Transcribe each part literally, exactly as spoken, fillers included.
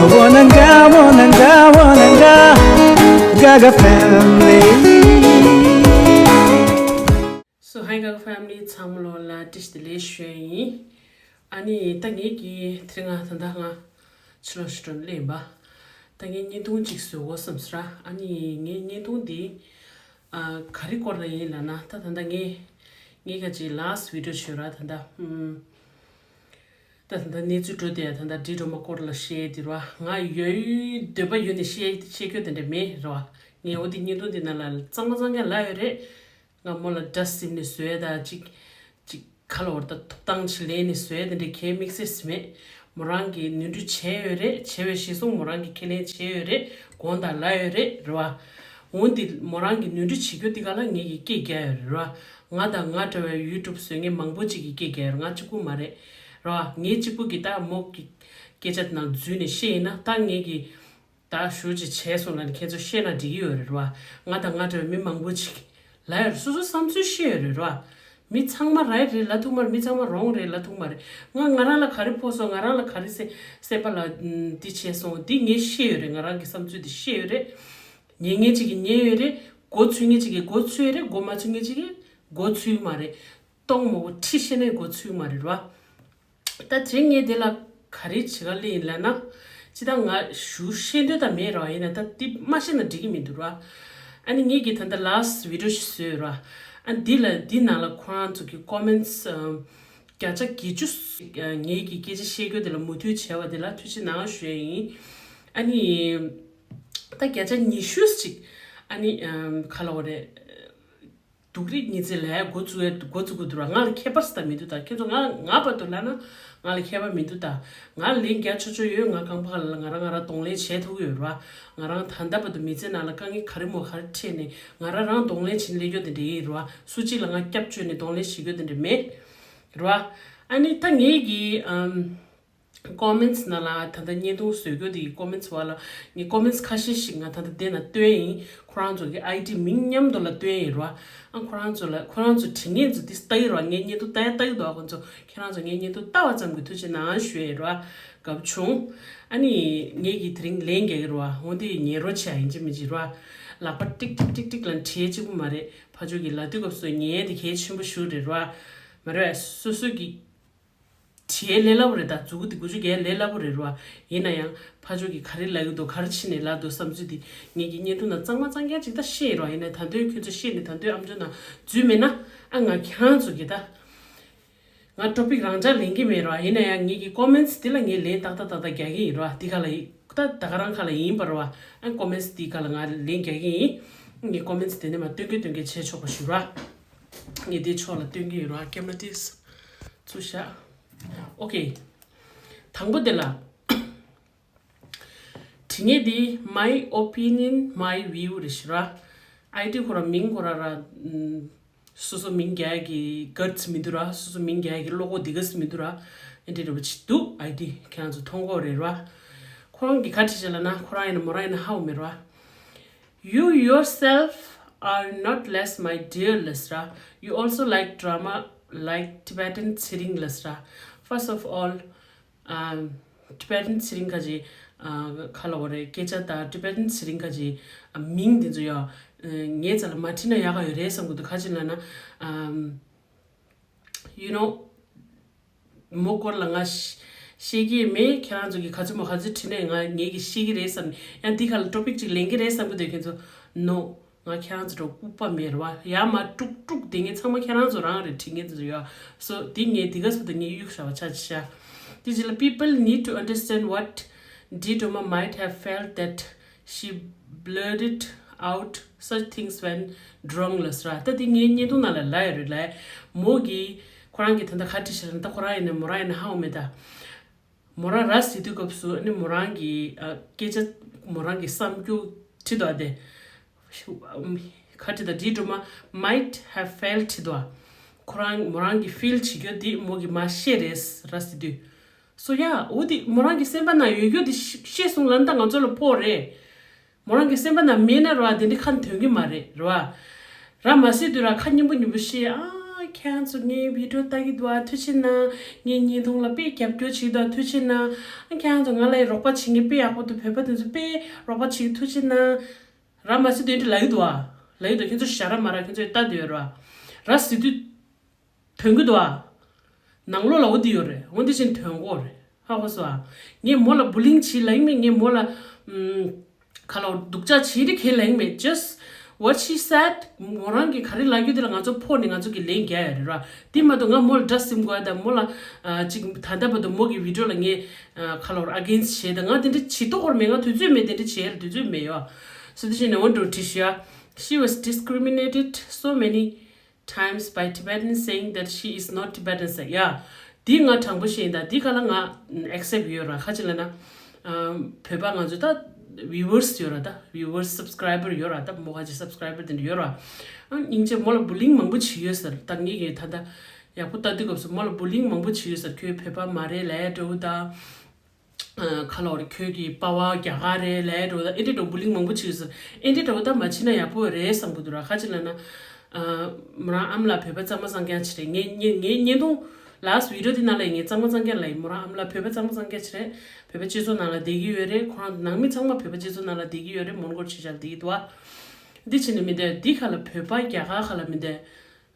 Wananga, wananga, wananga, Gaga family. So, hi Gaga family, ཚང་མ་ལོ་ལ་བཀྲ་ཤིས་བདེ་ལེགས་ཞུ་ཡ་ཡིན། ཨ་ནི་ད་ངེད་ཀྱི་དེ་རིང་ང་ད་ལྟ་ང་ཕྱི་ལོགས་ཤི་ཊོན་ལེན་པ། ད་ངས་བརྙན་ཐུང་གཅིག་བཟོ་དགོས་བསམ་སོང་ར། ཨ་ནི་ངས་བརྙན་ཐུང་འདི་ཨ་ག་རེ་སྐོར་ལ་ཡིན་ལབ་ན། ད་ད་ལྟ་ངས་ངས་ཁ་ཅིག་ལཱ་སི་ཊི་བི་ཌི་ཡོ་བྱོས་ར། ད་ལྟ་ཨམ། ད་ད་ལྟ་གནས་ཚུལ་འགྲོ་བསྡད་ཡ་ད་ལྟ་ཌི་ཌོ་མ་སྐོར་ལ་བཤད་དེ་ར། ང་ཡོད་འདོད་པ་ཡོད་ནས་བཤད་བཤད་རྒྱུ་དེ་འདྲ་མེད་ར། ངས་འོ་དེ་བརྙན་ཐུང་འདི་ནང་ལ་གཙང་མ་གཙང་རྐྱང་ལབ་ཡོད་རེད། ང་མོ་ལ་འདྲ་ཟིན་ནས་བཟོས་ད་ཅིག་ཅིག་ཁ་ལོ་བར་ད་ཐོབ་ཐང་ཅིག་ལེན་ནས་བཟོས་དེ་འདྲ་གལ་དམིགས་བསལ་ཟིན་མེད། མོ་རང་གིས་ནོར་འཁྲུལ་བྱས་ཡོད་རེད། བྱས་པའི་གཞི་བཟུང་མོ་རང་གིས་ཁས་ལེན་བྱས་ཡོད་རེད། དགོངས་དག་ལབ་ཡོད་རེད་ར་བ། འོ་འདི་མོ་རང་གིས་ནོར་འཁྲུལ་བྱེད་རྒྱུ་འདི་ག་ལ་ངེད་ཀྱིས་སྐད་རྒྱག་ཡོད་རེད་ར། ང་དང་ང་འདྲ་བའི་ཡུ་ཊུབ་བཟོ་མཁན་མང་པོ་ཅིག་གིས་སྐད་རྒྱག་ཡོད་རེད། ང་གཅིག་པུ་མ་རེད་ར། ངེད་གཅིག་པུ་གིས་ད་མོ་གི་སྐད་ཆ་དེ་ནང་འཛུལ་ནས་བཤད་ཡིན་ན་ད་ངེད་ཀྱིས་ད་ཞུ་ཅིག་བྱས་སོང་ལབ་ནས་ཁྱེད་ཚོ་བཤད་ན་འགྲིག་གི་ཡོད་རེད་ར། ང་དང་ང་འདྲ་བའི་མི་མང་པོ་ཅིག་ལབ་ཡོད་རེད། སོ་སོ་བསམ་ཚུལ་བཤད་ཡོད་རེད་ར། མི་ཚང་མ་རའི་རེད་ལབ་ཐུབ་མ་རེད། མི་ཚང་མ་རོང་རེད་ལབ་ཐུབ་མ་རེད། ང་ང་རང་ལ་ག་རེ་ཕོག་སོང་། ང་རང་ལ་ག་རེ་སེ་སེམས་པ་ལ་འདི་བྱས་སོང་། འདི་ངས་བཤད་ཡོད་རེད། ང་རང་གི་བསམ་ཚུལ་འདི་བཤད་ཡོད་རེད། ཉན་མཁན་ཅིག་གིས་ཉན་ཡོད་རེད། མགོ་ཚོས་མཁན་ཅིག་གིས་མགོ་ཚོས་རེད། མགོ་མ་ཚོས་མཁན་ཅིག་གིས་མགོ་ཚོས་མ་རེད། གཏོང་མོ་བོ་ཁྲི་ཤེས་ནས་མགོ་ཚོས་མ་རེད་ར། ད་དེ་ངས་དེ་ལ་ག་རེ་བྱེད་ག་ལེ་ཡིན་ལབ་ན། ཅི་ད་ང་ཞུ་ཤེས་འདོད་ད་མེད་ར། ཡིན་ན་ད་འདི་མ་ཤེས་ན་འགྲིག་གི་མི་འདུག་ར། ཨ་ནི་ངེད་ཀྱིས་ད་ལྟ་ལཱ་སི་ཊི་བི་ཌི་ཡོ་ཞིག་བཟོས་ར། ཨ་འདི་ལ་འདི་ནང་ལ་ཁོ་རང་ཚོ་གི་ཀོ་མེན་ཊི་བརྒྱ་ཆ་བརྒྱད་ཅུ་ངེད་ཀྱི་སྐད་ཆ་བཤད་རྒྱུ་དེ་ལ་མོས་མཐུན་བྱས་པ་དེ་ལ་ཐུགས་རྗེ་གནང་ཞུ་ཡ་ཡིན། ཨ་ནི་ད་བརྒྱ་ཆ་ཉི་ཤུ་ཅིག་ཨ་ནི་ག་ལབ་དགོས་རེད། སྡུག་རིགས་ཉི་ཚེ་ལས་འགོ་བཙུགས་འགོ་བཙུགས་དགོས་འདུག་ར། ང་ལ་ཁྱད་པར་ས་མི་འདུག་ད་ཁྱེད་ཚོ་ང་ང་བར་དུ་ལབ་ན་ང་ལ་ཁྱད་པར་མི་འདུག་ད་ང་ལན་རྒྱག་ཆོག་ཆོག་ཡོད། ང་རྐང་པ་ལ་ང་རང་ང་རང་གདོང་ལེན་བྱེད་ཐུབ་ཀྱི་ཡོད་ར། ང་རང་ད་ལྟ་བར་དུ་མི་ཚེ་ནང་ལ་དཀའ་ངལ་ག་རེ་མོ་ག་རེ་འཕྲད་ནས་ང་རང་རང་གདོང་ལེན་བྱེད་སླེབས་རྒྱུ་དེ་འདྲ་ཡིན་ར། སུ་གཅིག་ལ་ང་སྐྱབས་བཅོལ་ནས་གདོང་ལེན་བྱེད་རྒྱུ་དེ་འདྲ་མེད་ར། ཨ་ནི་ད་ངེད་ཀྱི་ཨམ། ཀོ་མེན་ཊི་ནང་ལ་ད་ལྟ་བརྙན་ཐུང་བཟོ་རྒྱུ་དེ་ཀོ་མེན་ཊི་བ་ལ་ངས་ཀོ་མེན་ཊི་ཁ་ཤས་ཤིག་ང་ད་ལྟ་དེ་ན་བཏོན་ཡིན། ཁོ་རང་ཚོ་གི་ཨའི་ཌི་མིང་མཉམ་དུ་ལ་བཏོན་ཡིན་ར། ཨ་ཁོ་རང་ཚོ་ལ་ཁོ་རང་ཚོ་དྲི་ངན་ཚོ་དེ་ལྟ་ཡི་ར། ངས་བརྙན་ཐུང་ལྟ་ཡ་ལྟ་གི་འདུག་ཁོ་ཚོ་ཁྱེད་རང་ཚོ་ངས་བརྙན་ཐུང་ལྟ་བ་ཙམ་གྱི་ཐུགས་རྗེ་གནང་ཞུ་ཡ་ཡིན་ར། དགའ་པོ་བྱུང་། ཨ་ནི་ངས་ཀྱི་དེ་རིང་ལན་རྒྱག་གི་ར། འོ་དེ་ཉན་རོགས་བྱས་ཡིན་གཅིག་མིན་གཅིག་ར། ལག་པ་ཏིག་ཏིག་ཏིག་ཏིག་ལ་བྲིས་གཅིག་པུ་མ་རེད། ཕ་ཆོས་ཀྱི་ལ་དུས་སྐབས་སུ་ཉན་ཡ་དེ་གལ་ཆེན་པོ་ཞིག་རེད་ར། མ་རེད། སོ་སོ་གི་བྲིས་ལས་སླ་པོ་རེད། ད་མཛུ་གུ་དེ་དགུ་བཅུ་བརྒྱད་ལས་སླ་པོ་རེད་ར། ཡིན་ན་ཡང་ཕ་ཆོས་ཀྱིས་ག་རེ་ལབ་ཀྱི་འདུག་ག་རེ་བྱས་ནས་ལབ་འདུག་བསམ་ཚུལ་དེ་ངེད་ཀྱི་བརྙན་ཐུང་ནང་གཙང་མ་གཙང་རྐྱང་ཅིག་ད་བཤད་ར། ཡིན་ན་ད་དུང་ཁྱོད་ཚོ་བཤད་ནས་ད་དུང་ཨམ་ཅོག་ནང་འཛུལ་མེད་ན་ཨ་ང་ཁྱེད་རང་ཚོ་གི་ད་ང་ཊོ་པིག་རང་འཇགས་ལེན་གྱི་མེད་ར། ཡིན་ན་ཡང་ངེད་ཀྱི་ཀོ་མེན་ཊི་དེ་ལ་ངས་ལན་ཏག་ཏག་ཏག་ཏག་རྒྱག་གི་ཡིན་ར། དེ་ག་ལ་ཡིན་ད་ད་ག་རང་ག་ལ་ཡིན་པ་ར་བ། ཨ་ཀོ་མེན་ཊི་དེ་ག་ལ་ང་ལན་རྒྱག་གི་ཡིན། ངས་ཀོ་མེན་ཊི་དེ་ནས་མ་སྟོན་གི་སྟོན་གི་བྱས་ཆོག་པ་ཞུ་ར། ངས་དེ་ཕྱོགས་ལ་སྟོན་གི་ཡོད་ར། ཀེམ་ར་དེ་ཚུར་བཞག་ཨོ་ཁེ། དང་པོ་དེ་ལ། དྲི་ངན་དེ་my opinion, my view རེད་ཤི་ར། ཨའི་ཌི་ཁོ་ར་མིང་ཁོ་ར་ར། ཨམ། སོ་སོ་མིང་རྒྱག་གི་གཊ་སི་མི་འདུག་ར། སོ་སོ་མིང་རྒྱག་གི་བློ་ཁོག་དེ་ག་སི་མི་འདུག་ར། ཨེ་འདྲ་རེ་བ་ཅིག་འདུག་ཨའི་ཌི་ཁྱེད་རང་ཚོ་མཐོང་གོ་རེད་ར། ཁོ་རང་གི་ག་བྲིས་བྱས་ལབ་ན་ཁོ་རང་ཡིན་ན་མོ་རང་ཡིན་ན་ཧ་གོ་མེད་ར། You yourself are not less, my dear ལབ་ཤི་ར། You also like drama like Tibetan ཚེ་རིང་ལབ་ཤི་ར། First of all, ཨམ། ཊི་བེ་ཊན་ཚེ་རིང་ཁ་ཅིག་ཨ། ག་ལབ་དགོས་རེད། སྐད་ཆ་དང་ཊི་བེ་ཊན་ཚེ་རིང་ཁ་ཅིག་ཨ། མིང་དེ་ཚོ་ཡ། ཨ། ངའི་རྩ་ལ་མ་བྲིས་ན་ཡག་ག་ཡོད་རེད་བསམ་གི་འདུག་ག་ཅི་ལབ་ན། ཨམ། you know མོ་སྐོར་ལ་ང་ཤ་ཤེས་ཀྱི་མེད། ཁྱེད་རང་ཚོ་གིས་ག་ཚོད་མོ་ག་ཚོད་བྲིས་ནའི་ང་ངེད་ཀྱིས་ཤེས་ཀྱི་རེད་བསམ། ཡང་འདི་ཁ་ལ་ཊོ་པིག་ཅིག་ལེན་གྱི་རེད་བསམ་གི་འདུག་ཁྱེད་ཚོ། ནོ། ང་ཁྱེད་རང་ཚོ་འདྲ་ལྐུགས་པ་མེད་རེད་བ། ཡར་མར་དཀྲུག་དཀྲུག་དེ་ངས་ཚང་མ་ཁྱེད་རང་ཚོ་རང་རེད་དྲི་ངན་དེ་ཚོ་ཡ། སོ་དེ་ངས་དེ་ག་སུ་དང་ངས་གཡུག་བཞག་པ་ཆ་ཆ། དེ་རྗེས་ལ། People need to understand what Dee Doma might have felt that she blurted out such things when drunk ལབ་ཤི་ར། ད་དེ་ངའི་བརྙན་ཐུང་ནང་ལ་ལབ་ཡོད་རེད་ལ། མོ་གིས་ཁོ་རང་གིས་ད་ལྟ་ག་བྲིས་ཤི་ར། ད་ཁོ་རང་ཡིན་ན་མོ་རང་ཡིན་ན་ཧ་གོ་མེད་ད། མོ་རང་ར་བཟི་དུས་སྐབས་སུ་ཨ་ནི་མོ་རང་གི་ཨ། སྐད་ཆ་མོ་རང་གི་བསམ་རྒྱུ་བྲིས་འདུག་ཨ་དེ། ཁ་བྲིས་དང་Dee Doma might have felt བྲིས་འདུག་ཨ། ཁོ་རང་མོ་རང་གི་ཕིལ་བྱེད་རྒྱུ་དེ་མོ་གིས་མར་བཤད་རེད་ར་བཟི་དུས། སོ་ཡ་འོ་དེ་མོ་རང་གི་སེམས་པ་ནང་ཡོད་རྒྱུ་དེ་བཤད་སོང་ལབ་ན་ད་ང་ཚོ་ལ་ཕོག་རེད། མོ་རང་གི་སེམས་པ་ནང་མེད་ན་ར་བ་དེ་འདྲ་ཁ་འདོན་གི་མ་རེད་ར་བ། ར་མ་བཟི་དུས་ར་ཁ་སྙན་པོ་སྙན་པོ་བཤད་ཨ། ཁྱེད་རང་ཚོ་ངའི་བི་ཌིའོ་ལྟ་གི་འདུག་ཨ། ཐུགས་རྗེ་གནང་། ངའི་བརྙན་ཐུང་ལ་དཔེ་རྒྱབ་སྐྱོར་བྱེད་ཀྱི་འདུག་ཨ། ཐུགས་རྗེ་གནང་། ཁྱེད་རང་ཚོ་ང་ལ་རོགས་པ་བྱེད་མཁན་དཔེ་ཡག་པོ་འདུག་བོད་པ་དེ་ཚོ་དཔེ་རོགས་པ་བྱེད་ཀྱི། ཐུགས་རྗེ་གནང་། ར་མ་སི་དོན་དེ་ལ་ཡོད་འདུག་ཨ། ལ་ཡོད་འདུག་ཁྱེད་ཚོ་ཞ་ར་མ་ར་ཁྱེད་ཚོ་ལྟ་དུས་ར། ར་སི་དུས་ཐོན་གི་འདུག་ཨ། ནང་ལོགས་ལ་འོ་དེ་ཡོད་རེད། འོ་དེ་བཞིན་ཐོན་གོ་རེད། ཧ་གོ་སོང་ཨ། ངས་མོ་ལ་བུ་ལིང་བྱེད་ལབ་ཡིན་མེད། ངས་མོ་ལ་ཨམ། ཁ་ལོ་སྡུག་ཅག་བྱེད་རེ་ཁེལ་ལབ་ཡིན་མེད། Just what she said. མོ་རང་གིས་ག་རེ་ལབ་རྒྱུ་དེ་ལ་ང་ཚོ་ཕོག་ནས་ང་ཚོ་གི་ལན་རྒྱག་ཡ་རེད་ར། དེ་མ་གཏོགས་ང་མོ་ལ་དགྲ་ཟིན་དགོས་ཡ་དང་མོ་ལ་ཨ། ཅིག་ད་ལྟ་བར་དུ་མོ་གི་བི་ཌིའོ་ལ་ངས་ཨ། ཁ་ལོ་ཨ་གེན་སི་བྱས་དང་ང་དེ་འདྲ་བྱེད་ཐུབ་ཀྱི་མེད། ང་དུས་ཚོད་མེད། དེ་འདྲ་བྱེད་ཡ་དུས་ཚོད་མེད་ཡོ། So this is I want to teach you. She was discriminated so many times by Tibetans saying that she is not Tibetan. ཟེར་ཡ། འདི་ང་དྲང་པོ་བཤད་ཡིན་ད། འདི་ག་ལ་ང་ཨེག་སེབ་ཡོད་ར། ཁ་ཅིག་ལ་ན་ཨམ། བོད་པ་ང་ཚོ་ད་བིའུ་ཝར་སི་ཡོད་ར། ད་བིའུ་ཝར་སི་སབ་སི་ཀ་རའི་བར་ཡོད་ར། ད་མོ་ཁ་ཅིག་སབ་སི་ཀ་རའི་བར་དེ་འདྲ་ཡོད་ར། ཨ་སྙིང་རྗེ། མོ་ལ་བུ་ལིང་མང་པོ་བྱེད་ཡོད་ཟེར། ད་ངེད་ཀྱིས་ད་ད་ཡག་པོ་ལྟ་དུས་སྐབས་སུ་མོ་ལ་བུ་ལིང་མང་པོ་བྱེད་ཡོད་ཟེར། ཁྱོད་བོད་པ་མ་རེད་ལབ་འགྲོ་ད། ཁ་ལོ་རེ་ཁྱོད་ཀྱི་པ་ཕ་རྒྱ་གར་རེད་ལབ་འགྲོ་ད། ཨེ་འདྲ་འགྲོ་བུ་ལིང་མང་པོ་བྱེད་ཟེར། ཨེ་འདྲ་འགྲོ་ད་མ་བྱེད་ན་ཡག་པོ་རེད་བསམ་གི་འདུག་ར། ཁ་ཅིག་ལ་ན་མོ་རང་ཨ་མ་ལ་བོད་པ་གཙང་མ་གཙང་རྐྱང་ཅིག་རེད། ངས་ངས་ངས་བརྙན་ཐུང་ལཱ་སི་ཊི་བི་ཌིའོ་དེ་ནང་ལ་ངས་གཙང་མ་གཙང་རྐྱང་ལབ་ཡིན། མོ་རང་ཨ་མ་ལ་བོད་པ་གཙང་མ་གཙང་རྐྱང་ཅིག་རེད། བོད་པ་སྤྱི་ཚོགས་ནང་ལ་བསྡད་ཀྱི་ཡོད་རེད། ཁོ་རང་ནང་མི་ཚང་མ་བོད་པ་སྤྱི་ཚོགས་ནང་ལ་བསྡད་ཀྱི་ཡོད་རེད། མོན་གྷོར་ཆེད་བཞག་བསྡད་ཀྱི་འདུག་ཨ། འདི་བྱས་ནས་མི་འདུག་འདི་ཁ་ལ་བོད་པ་རྒྱ་གར་ཁ་ལ་མི་འདུག་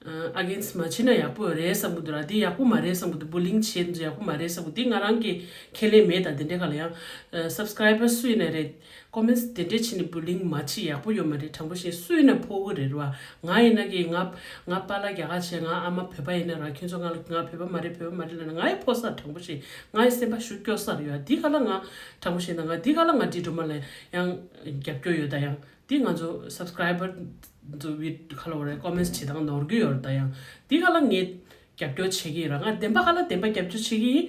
ཨ་གེན་སི་མ་བྱེད་ན་ཡག་པོ་རེད་བསམ་གི་འདུག་ར། འདི་ཡག་པོ་མ་རེད་བསམ་གི་འདུག་བུ་ལིང་བྱེད་འདི་ཡག་པོ་མ་རེད་བསམ་གི་འདུག་འདི་ང་རང་གི་ཁས་ལེན་མེད། ད་དེ་འདྲའི་ཁ་ལ་ཡང་ཨ་སབ་སི་ཀ་རའི་བར་སུ་ཡིན་ན་རེད། ཀོ་མེན་སི་དེ་འདྲས་བྱེད་ནས་བུ་ལིང་མ་བྱེད། ཡག་པོ་ཡོད་མ་རེད། དྲང་པོ་བཤད། སུ་ཡིན་ན་ཕོག་གི་རེད་ར། ང་ཡིན་ན་གི་ང་ང་པཱ་ལགས་རྒྱ་གར་བྱས། ང་ཨ་མ་བོད་པ་ཡིན་ན་ར། ཁྱོད་ཚོ་ང་ལ་ང་བོད་པ་མ་རེད་བོད་པ་མ་རེད་ལབ་ན་ང་ཡི་ཕོག་ས། དྲང་པོ་བཤད། ང་ཡི་སེམས་པ་ཤུགས་སྐྱོ་ས་རེད་ཡ། འདི་ག་ལ་ང་དྲང་པོ་བཤད་ན་ང་འདི་ག་ལ་ང་འདི་སྒྲོལ་མ་ལ་ཡང་རྒྱབ་སྐྱོར་ཡོད་ད་ཡང་། འདི་ང་ཚོ་སབ་སི་ཀ་རའི་བར་ཚོ་བི་ཁ་ལོ་རེ་ཀོ་མེན་སི་བྱེད་སྟངས་ནོར་གི་ཡོད་རེད་ད་ཡང་། འདི་ག་ལ་ངས་རྒྱབ་སྐྱོར་བྱེད་ཀྱི་ཡིན་ར། ང་བདེན་པ་ག་ལ་བདེན་པ་རྒྱབ་སྐྱོར་བྱེད་ཀྱི་ཡིན།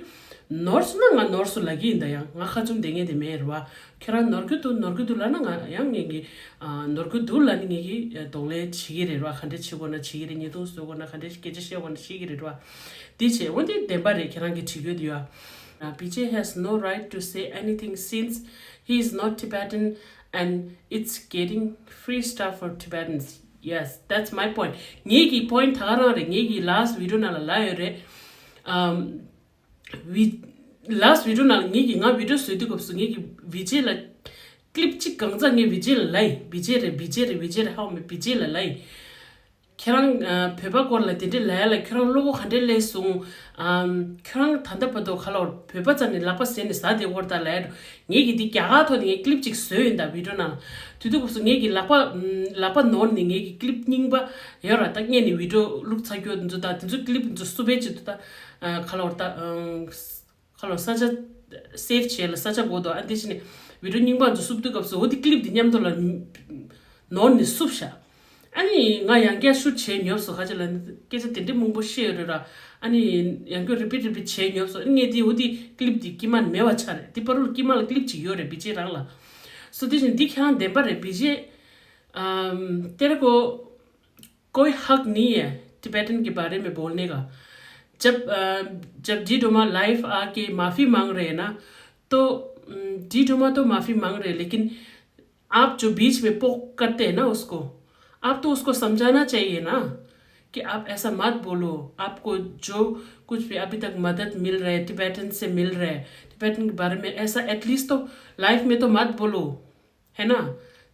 ནོར་སོང་ན་ང་ནོར་སོང་ལབ་ཀྱི་ཡིན་ད་ཡང་། ང་ཁ་བཙུམ་བསྡད་མཁན་དེ་མེད་རེད་བ། ཁྱེད་རང་ནོར་གྱི་འདུག་ནོར་གྱི་འདུག་ལབ་ན་ང་ཡང་ངེད་ཀྱི་ཨ་ནོར་གྱི་འདུག་ལབ་ནི་ངེད་ཀྱི་ཨ་གདོང་ལེན་བྱེད་ཀྱི་རེད་བ། ག་འདྲས་བྱེད་དགོས་ན་བྱེད་ཀྱི་རེད། བརྙན་ཐུང་བཟོ་དགོས་ན་ག་འདྲས་སྐད་ཆ་བཤད་དགོས་ན་བཤད་ཀྱི་རེད་བ། འདི་བྱས་འོ་འདི་བདེན་པ་རེད། ཁྱེད་རང་གིས་བྲིས་ཡོད་དུ་ཡ། Uh, B J has no right to say anything since he is not Tibetan and it's getting free stuff for Tibetans. Yes, that's my point. ངེད་ཀྱི་པོ་ཡིན་ཊི་ད་ག་རང་རེད། ངེད་ཀྱི་ལཱ་སི་ཊི་བི་ཌིའོ་ནང་ལ་ལབ་ཡོད་རེད། ཨམ། བི། ལཱ་སི་ཊི་བི་ཌིའོ་ནང་ལ་ངེད་ཀྱི་ང་བི་ཌིའོ་བཟོ་དུས་སྐབས་སུ་ངེད་ཀྱི་བི་ཇེ་ལ་ཀི་ལིབ་གཅིག་གང་ཚ་ངས་བི་ཇེ་ལ་ལབ་ཡིན། བི་ཇེ་རེད་བི་ཇེ་རེད་བི་ཇེ་རེད་ཧ་གོ་མེད། བི་ཇེ་ལ་ལབ་ཡིན། ཁྱེད་རང་ཨ་བོད་པ་སྐོར་ལ་དེ་འདྲས་ལབ་ཡ་ལ་ཁྱེད་རང་བློ་ཁོག་ག་འདྲས་སླེབས་སོང་། ཨམ། ཁྱེད་རང་ད་ལྟ་བར་དུ་ཁ་ལོ་བོད་པ་རྩ་ནས་ལག་པ་ཟས་ནས་ཟ་བསྡད་ཡོད་རེད་ད་ལབ་ཡ། ངེད་ཀྱིས་འདི་རྒྱ་གར་ཐོག་ནས་ངས་ཀི་ལིབ་ཅིག་བཟོས་ཡིན་ད་བི་ཌིའོ་ནང་། དུས་དུས་སྐབས་སུ་ངེད་ཀྱི་ལག་པ་ཨམ། ལག་པ་ནོར་ནས་ངེད་ཀྱི་ཀི་ལིབ་རྙིང་པ་ཡོད་ར། ད་སྔས་ནས་བི་ཌིའོ་བླུགས་ཚར་རྒྱུ་འདུག་ད་དེ་ཚོ་ཀི་ལིབ་འདུག་སུ་བེད་ཅིག་འདུག་ད་ཨ་ཁ་ལོ་ད་ཨམ། ཁ་ལོ་ས་ཆ་སེབ་བྱས་ལ་ས་ཆ་དགོས་འདུག་ཨ་འདི་བྱས་ནས་བི་ཌིའོ་རྙིང་པ་འདུག་བསུབ་དུས་སྐབས་སུ་འོ་འདི་ཀི་ལིབ་འདི་མཉམ་དུ་ལ་ནོར་ནས་བསུབས་ཤག་ཨ་ནི་ང་ཡང་བསྐྱར་ཤུཊ་བྱས་ཉོབ་སོང་། ཁ་ཅིག་ལ་སྐད་ཆ་དེ་འདྲའི་མང་པོ་བཤད་ཡོད་རེད་ར། ཨ་ནི་ཡང་བསྐྱར་རི་པིཊ་རི་པིཊ་བྱས་ཉོབ་སོང་། ཨ་ནི་ངས་དེ་འོ་དེ་ཀི་ལིབ་དེ་དཀྱིལ་མ་ནས་མེད་པ་ཆགས་རེད། དེ་བར་དུ་དཀྱིལ་མ་ལ་ཀི་ལིབ་ཅིག་ཡོད་རེད་བི་ཇེ་རང་ལ། སོ་དེ་བཞིན་འདི་ཁྱེད་རང་བདེན་པ་རེད། བི་ཇེ་ཨམ། དེར་གོ་कोई हक नहीं है टिबेटन के बारे में बोलने का। जब अ, जब डी डोमा लाइव आके माफ़ी मांग रहे हैं ना, तो अम, डी डोमा तो माफ़ी मांग रहे हैं, लेकिन आप जो बीच में पोक करते हैं ना उसको, आप तो उसको समझाना चाहिए ना कि आप ऐसा मत बोलो। आपको जो कुछ भी अभी तक मदद मिल रहा है टिबेटन से मिल रहा है, टिबेटन के बारे में ऐसा एटलीस्ट तो लाइव में तो मत बोलो। है ना?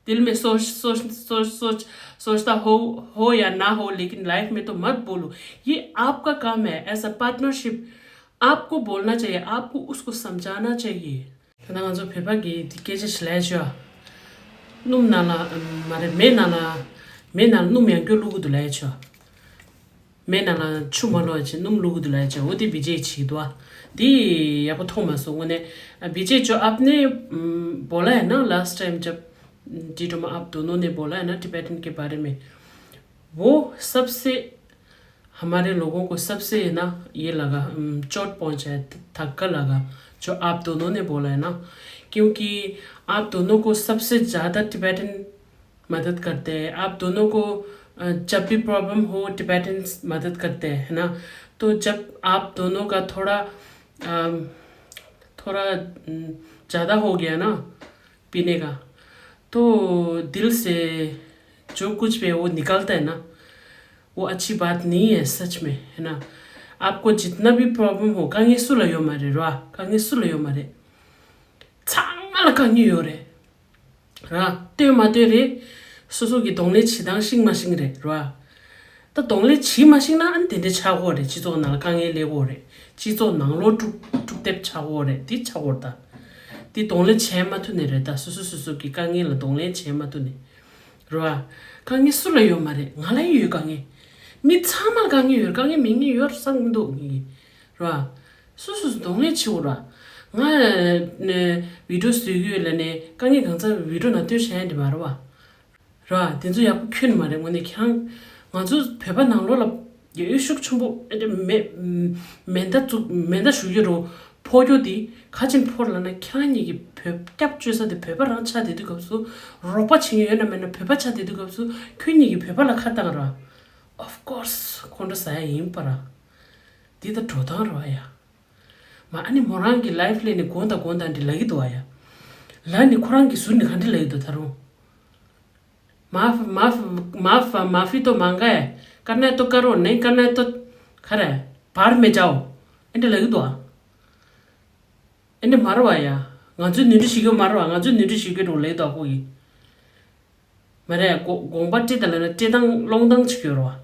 दिल में सोच सोच सोच सोच सोचता हो हो या ना हो, लेकिन लाइव में तो मत बोलो। ये आपका काम है, ऐसा पार्टनरशिप। आपको बोलना चाहिए, आपको उसको समझाना चाहिए। ད་ང་ཚོ་བོད་པ་གི་དེ་སྐད་ཆ་ཞིག་ལབ་ཆོག་སྣུམ་ནང་ལ་མ་རེད། མེ་ནང་ལ་མེ་ནང་ལ་སྣུམ་ཡང་སྐྱོ་བླུག་གི་འདུག་ལབ་ཆོག་མེ་ནང་ལ་ཆུ་མ་བླུགས་བྱས་སྣུམ་བླུགས་ཀྱི་འདུག་ལབ་བྱས། འོ་དེ་བི་ཇེ་བྱེད་ཀྱི་འདུག་ཨ། དེ་ཡག་པོ་མཐོང་མ་སོང་། དངོས་གནས། ཨ། बीजेपी जो आपने बोला है ना लास्ट टाइम जब डी डोमा आप दोनों ने बोला है ना टिबेटन के बारे में, वो सबसे हमारे लोगों को सबसे है ना ये लगा, चोट पहुंचा है, धक्का लगा, जो आप दोनों ने बोला है ना, क्योंकि आप दोनों को सबसे ज़्यादा टिबेटन मदद करते हैं। आप दोनों को अ, जब भी प्रॉब्लम हो टिबेटन्स मदद करते हैं, है ना? तो जब आप दोनों का थोड़ा अम, थोड़ा अम, ज़्यादा हो गया ना पीने का, तो दिल से जो कुछ भी है वो निकलता है ना, वो अच्छी बात नहीं है सच में, है ना। आपको जितना भी प्रॉब्लम हो, དཀའ་ངལ་སུ་ལ་ཡོད་མ་རེད་ར། དཀའ་ངལ་སུ་ལ་ཡོད་མ་རེད། ཚང་མ་ལ་དཀའ་ངལ་ཡོད་རེད་ར། སྟོན་མ་སྟོན་རེད། སོ་སོ་གི་གདོང་ལེན་བྱེད་སྟངས་ཤེས་མ་ཤེས་རེད་ར། ད་གདོང་ལེན་བྱེད་མ་ཤེས་ན་ཨ་ནི་དེ་འདྲ་ཆགས་ཀྱི་ཡོད་རེད། སྤྱི་ཚོགས་ནང་ལ་དཀའ་ངལ་སླེབས་ཀྱི་ཡོད་རེད། སྤྱི་ཚོགས་ནང་ལོགས་འཁྲུག་འཁྲུག་སྡེབ་ཆགས་ཀྱི་ཡོད་རེད། དེ་ཆགས་ཀྱི་ཡོད་རེད་ད། དེ་གདོང་ལེན་བྱེད་མ་ཐུབ་ནི་རེད་ད། སོ་སོ་སོ་སོ་གི་དཀའ་ངལ་ལ་གདོང་ལེན་བྱེད་མ་ཐུབ་ནི་རེད་བ། དཀའ་ངལ་སུ་ལ་ཡོད་མ་རེད། ང་ལ་ཡོད་དཀའ་ངལ། མི་ཚང་མ་ལ་དཀའ་ངལ་ཡོད་རེད། དཀའ་ངལ་མེད་མཁན་ཡོད་བསམ་གྱི་མི་འདུག་ངས། རེད་བ། སོ་སོ་སོ་གདོང་ལེན་བྱེད་དགོས་རེད་བ། ང་ནས་བི་ཌིའོ་བཟོ་གི་ཡོད་ལབ་ནས་དཀའ་ངལ་གང་ཚང་བི་ཌིའོ་ནང་སྟོན་བྱས་ཡ་འདི་མ་རེད་བ། རེད་བ། དེ་ཚོ་ཡག་པོ་ཁྱོན་ནས་མ་རེད། དངོས་གནས་ཁྱེད་རང་ང་ཚོ་བོད་པ་ནང་ལོགས་ལ་ཡ་འོས་ཤུགས་ཆེན་པོ་ཨེ་འདྲ་མེ་མེ་མདའ་བཙུགས་མེ་མདའ་གཞུ་རྒྱུ་རུ་ཕོག་རྒྱུ་དེ་ག་ཅིན་ཕོག་ལབ་ན། ཁྱེད་རང་གཉིས་ཀྱི་བོད་སྐྱབས་བཅོལ་ས་དེ་བོད་པ་རང་ཆགས་བསྡད་དུས་སྐབས་སུ། རོགས་པ་བྱེད་མཁན་ཡོད་ན་མེད་ན་བོད་པ་ཆགས་བསྡད་དུས་སྐབས་སུ་ཁྱོད་གཉིས་ཀྱིས་བོད་པ་ལ་ཁ་བཏང་ར། Of course ཁོང་ཁྲོ་ཟ་ཡ་ཡིན་པ་ར། འདི་ད་འགྲོ་སྟངས་རེད་བ་ཡ། མ་ཨ་ནི་མོ་རང་གི་ལའིབ་ལས་ནས་དགོངས་དག་དགོངས་དག་འདི་ལབ་ཀྱི་འདུག་བ་ཡ། ལ་ནི་ཁོ་རང་གི་ཟུར་ནས་ག་འདྲ་ལབ་ཀྱི་འདུག་ད་རུང་། མ་ཕ་མ་ཕ་མ་ཕ་མ་ཕི་ཏོ་མང་ག་ཡ། ཀར་ནེ་ཏོ་ཀ་རོ་ནེ་ཀར་ནེ་ཏོ་ཁ་རེ་བར་མེ་ཇའོ། ཨེ་འདྲ་ལབ་ཀྱི་འདུག་ཨ། ཨེ་འདྲ་མ་རེད་བ་ཡ། ང་ཚོས་ནོར་འཁྲུལ་ཞིག་ཡོད་མ་རེད་བ། ང་ཚོས་ནོར་འཁྲུལ་ཞིག་ཡོད་འགྲོ་ལབ་ཀྱི་འདུག་ཨ་ཁོ་གིས། མ་རེད། དགོ་དགོངས་པ་སྤྲད་ད་ལབ་ན་སྤྲད་སྟངས་སློང་སྟངས་ཅིག་ཡོད་རེད་བ།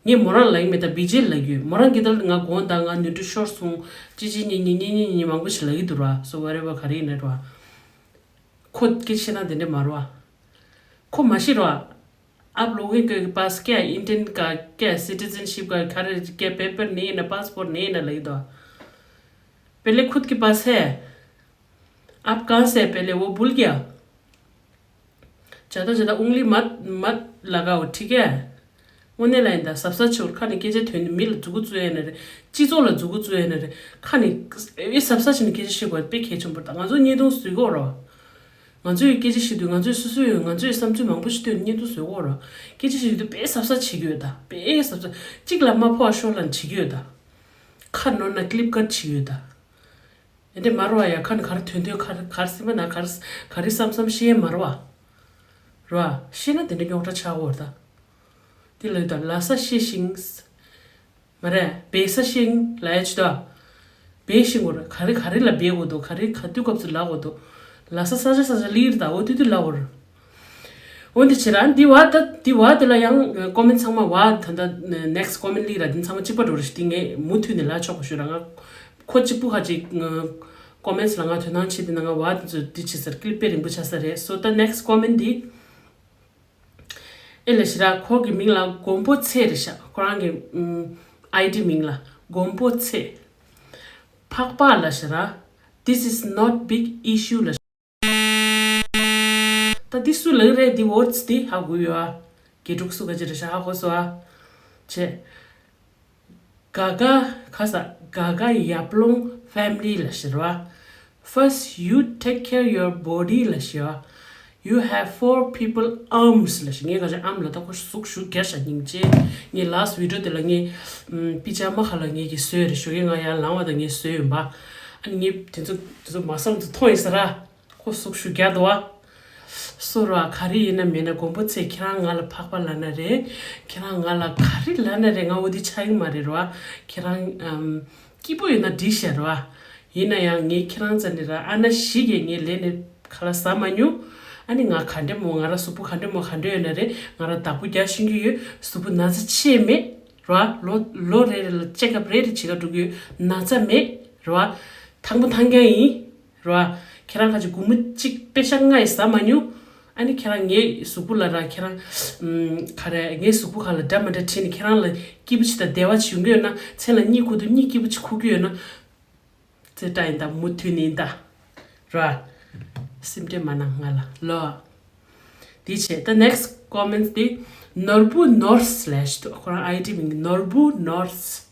ངས་མོ་རང་ལབ་ཀྱི་མེད་ད། བི་ཇེ་ལབ་ཀྱི་ཡོད། མོ་རང་གིས་ད་ང་དགོངས་དག་ང་ནོར་འཁྲུལ་ཤོར་སོང་། ཅི་ཅི་ཉི་ཉི་ཉི་ཉི་ཉི་མང་པོ་ཞིག་ལབ་ཀྱི་འདུག་ར། So whatever ག་རེ་ཡིན་ན་ར། ཁོ་སྐད་ཆ་བཤད་ན་དེ་འདྲ་མ་རེད་བ། ཁོ་མ་ཤེས་ར། आप लोगों के पास क्या इंडियन का क्या सिटीजनशिप का घर क्या पेपर नहीं है ना पासपोर्ट नहीं है ना ལབ་ཀྱི་འདུག पहले खुद के पास है। आप कहाँ से है पहले वो भूल गया। ज्यादा ज्यादा उंगली मत मत लगाओ ठीक है। དངོས་གནས་ལ་ཡིན་ད། གཟབ་གཟབ་བྱེད་དགོས། ཁ་ནས་སྐད་ཆ་ཐོན་ནས་མི་ལ་མཛུབ་གུ་བཙུགས་ཡ་ཡིན་ན་རེད། སྤྱི་ཚོགས་ལ་མཛུབ་གུ་བཙུགས་ཡ་ཡིན་ན་རེད། ཁ་ནས་ཨེ་གཟབ་གཟབ་བྱས་ནས་སྐད་ཆ་བཤད་དགོས་དཔེ་གལ་ཆེན་པོ་རེད་ད། ང་ཚོ་བརྙན་ཐུང་བཟོ་གི་ཡོད་རེད་བ། ང་ཚོས་སྐད་ཆ་བཤད་དུས་ང་ཚོས་སོ་སོའི་ང་ཚོའི་བསམ་ཚུལ་མང་པོ་ཞིག་བཏོན་ནས་བརྙན་ཐུང་བཟོ་གི་ཡོད་རེད་བ། སྐད་ཆ་བཤད་དུས་དཔེ་གཟབ་གཟབ་བྱེད་ཀྱི་ཡོད་ད། དཔེ་གཟབ་གཟབ། གཅིག་ལ་མ་ཕོག་ཤོར་ལ་བྱེད་ཀྱི་ཡོད་ད། ཁ་ནོར་ན་ཀླིབ་ཀཊ་བྱེད་ཀྱི་ཡོད་ད། ཨེ་འདྲ་མ་རེད་བ་ཡ། ཁ་ནས་ག་རེ་ཐོན་ཐོན་ག་རེ་ག་རེ་སེམས་པ་ནང་ག་རེ་ག་རེ་བསམ་བསམ་བཤད་མ་རེད་བ། རེད་བ། བཤད་ན་དེ་འདྲ་རྙོག་དྲ་ཆགས་ཀྱི་ཡོད་རེད་ད། དེ་ལ་ཡོད་ད། ལ་ས་ཤེས་ཤིང་། མ་རེད། བེ་ས་ཤིང་ལ་ཡ་ཆུ་ད། བེ་ཤིང་གོ་རེད། ག་རེ་ག་རེ་ལ་བེ་གོ་དོ། ག་རེ་ག་དུས་སྐབས་སུ་ལ་གོ་དོ། ལ་ས་ས་ཆ་ས་ཆ་ལིར་ད་འོ་དུས་དུས་ལ་གོ་རེད། འོན་ཏེ་ཕྱིར་ར་འདི་བ་ད་འདི་བ་དེ་ལ་ཡང་ཀོ་མེན་ཚང་མ་བ་ད་ད་ནེགསི་ཀོ་མེན་ལི་ར་འདི་ཚང་མ་གཅིག་པ་འགྲོ་རེ་ཞིག་འདི་ངས་མུ་མཐུད་ནས་ལ་ཆོག་པ་ཞུ་ར། ང་ཁོ་གཅིག་པུ་ཧ་ཅིག་ཀོ་མེན་ལ་ང་དོ་སྣང་བྱེད་དེ་ན་ང་བ་དེ་ཚོ་འདི་བྱེད་ས་རེད། ཀི་ལིབ་དཔེ་རིང་པོ་ཆགས་ས་རེད། སོ་ད་ནེགསི་ཀོ་མེན་འདི་ཨེ་ལ་ཞི་ར་ཁོ་གི་མིང་ལ་མགོན་པོ་ཚེ་རེད་ཤག་ཁོ་རང་གི་ཨའི་ཌི་མིང་ལ་མགོན་པོ་ཚེ། འཕགས་པ་ལ་ཞི་ར། This is not big issue ལ། ད་འདི་སུ་ལབ་རེད། འདི་ཝོར་ཌི་སི་འདི་ཧ་གོ་ཡོད་ཨ། དགེ་ཕྲུག་སུ་ག་ཅི་རེད་ཤག་ཧ་གོ་སོང་ཨ། བྱས། ག་ག་ག་ས་ག་ག་ཡབ་ལོང་ཕེ་མི་ལི་ལ་ཞེར་བ། First you take care your body ལ་ཞེར་བ། You have four people arms ལ་ཞེར། ངས་ག་ཅི་ཨམ་ལ་ད་ཁོ་གཟུགས་ཤུགས་རྒྱ་ཤ་སྙིང་རྗེ། ངས་ལཱསི་ཊི་བི་ཌི་ཡོ་དེ་ལ་ངས་པི་ཇ་མ་ཁ་ལ་ངས་ཀྱི་བཟོས་རེད། ཞོགས་ཀས་ང་ཡར་ལངས་བ་དང་ངས་བཟོས་ཡོད་པ། ཨ་ནི་ངས་དེ་ཚོ་དེ་ཚོ་མ་བསམ་དུ་མཐོང་ཡིན་ས་ར། ཁོ་གཟུགས་ཤུགས་རྒྱག་འདུག་བ། སོ་ར་ག་རེ་ཡིན་ན་མིན་ན་མགོན་པོ་ཚེ་ཁྱེད་རང་ང་ལ་འཕགས་པ་ལབ་ན་རེད། ཁྱེད་རང་ང་ལ་ག་རེ་ལབ་ན་རེད། ང་འོ་དེ་ཆགས་ཀྱི་མ་རེད་ར་བ། ཁྱེད་རང་ཨམ་སྐྱིད་པོ་ཡོད་ན་འགྲིག་ཤག་ར་བ། ཡིན་ན་ཡང་ངས་ཁྱེད་རང་རྩ་ནས་ར་ཨ་ན་ཞིག་གིས་ངའི་ལས་ནས་ཁ་ལག་ཟ་མ་མྱོང་། ཨ་ནི་ང་ག་འདྲ་མོ་ང་ར་གཟུགས་པོ་ག་འདྲ་མོ་ག་འདྲ་ཡོད་ན་རེད། ང་ར་བདག་པོ་རྒྱག་ཤེས་ཀྱི་ཡོད། གཟུགས་པོ་ན་ཚ་ཆེ་མེད་ར་བ། ལོ་ལོ་རེ་རེ་ལ་ཅེག་ཨབ་རེ་རེ་བྱེད་ག་འགྲོ་གི་ཡོད། ན་ཚ་མེད་ར་བ། ཐང་པོ་ཐང་རྐྱང་ཡིན། རེད་བ། ཁྱེད་རང་ཁ་ཅིག་སྒོར་མོ་གཅིག་པེ་ཤ་ལྔ་ཡི་ཟ་མ་མྱོང་། ཨ་ནི་ཁྱེད་རང་ངའི་གཟུགས་པོ་ལ་ར་ཁྱེད་རང་ཨམ་ག་རེ་ངའི་གཟུགས་པོ་ཁ་ལ་འདྲ་མི་འདྲ་བྲིས་ནས་ཁྱེད་རང་ལ་སྐྱིད་པོ་ཅིག་དང་བདེ་བ་ཅིག་ཡོང་གི་ཡོད་ན། མཚན་ལ་གཉིད་ཁུག་དུས་གཉིད་སྐྱིད་པོ་ཅིག་ཁུག་གི་ཡོད་ན། ཙེ་ཏྲ་ཡིན་ད་མུ་མཐུད་ནི་ཡིན་ད། ར། སེམས་ཁྲལ་མ་གནང་ང་ལ་ལོ། དེ་བྱས་ད་next comments དེ་ནོར་བུ་ནོར་སི་ལབ་ཞིག་འདུག་ཁོ་རང་ཨའི་ཌི་མིང་ནོར་བུ་ནོར་སི།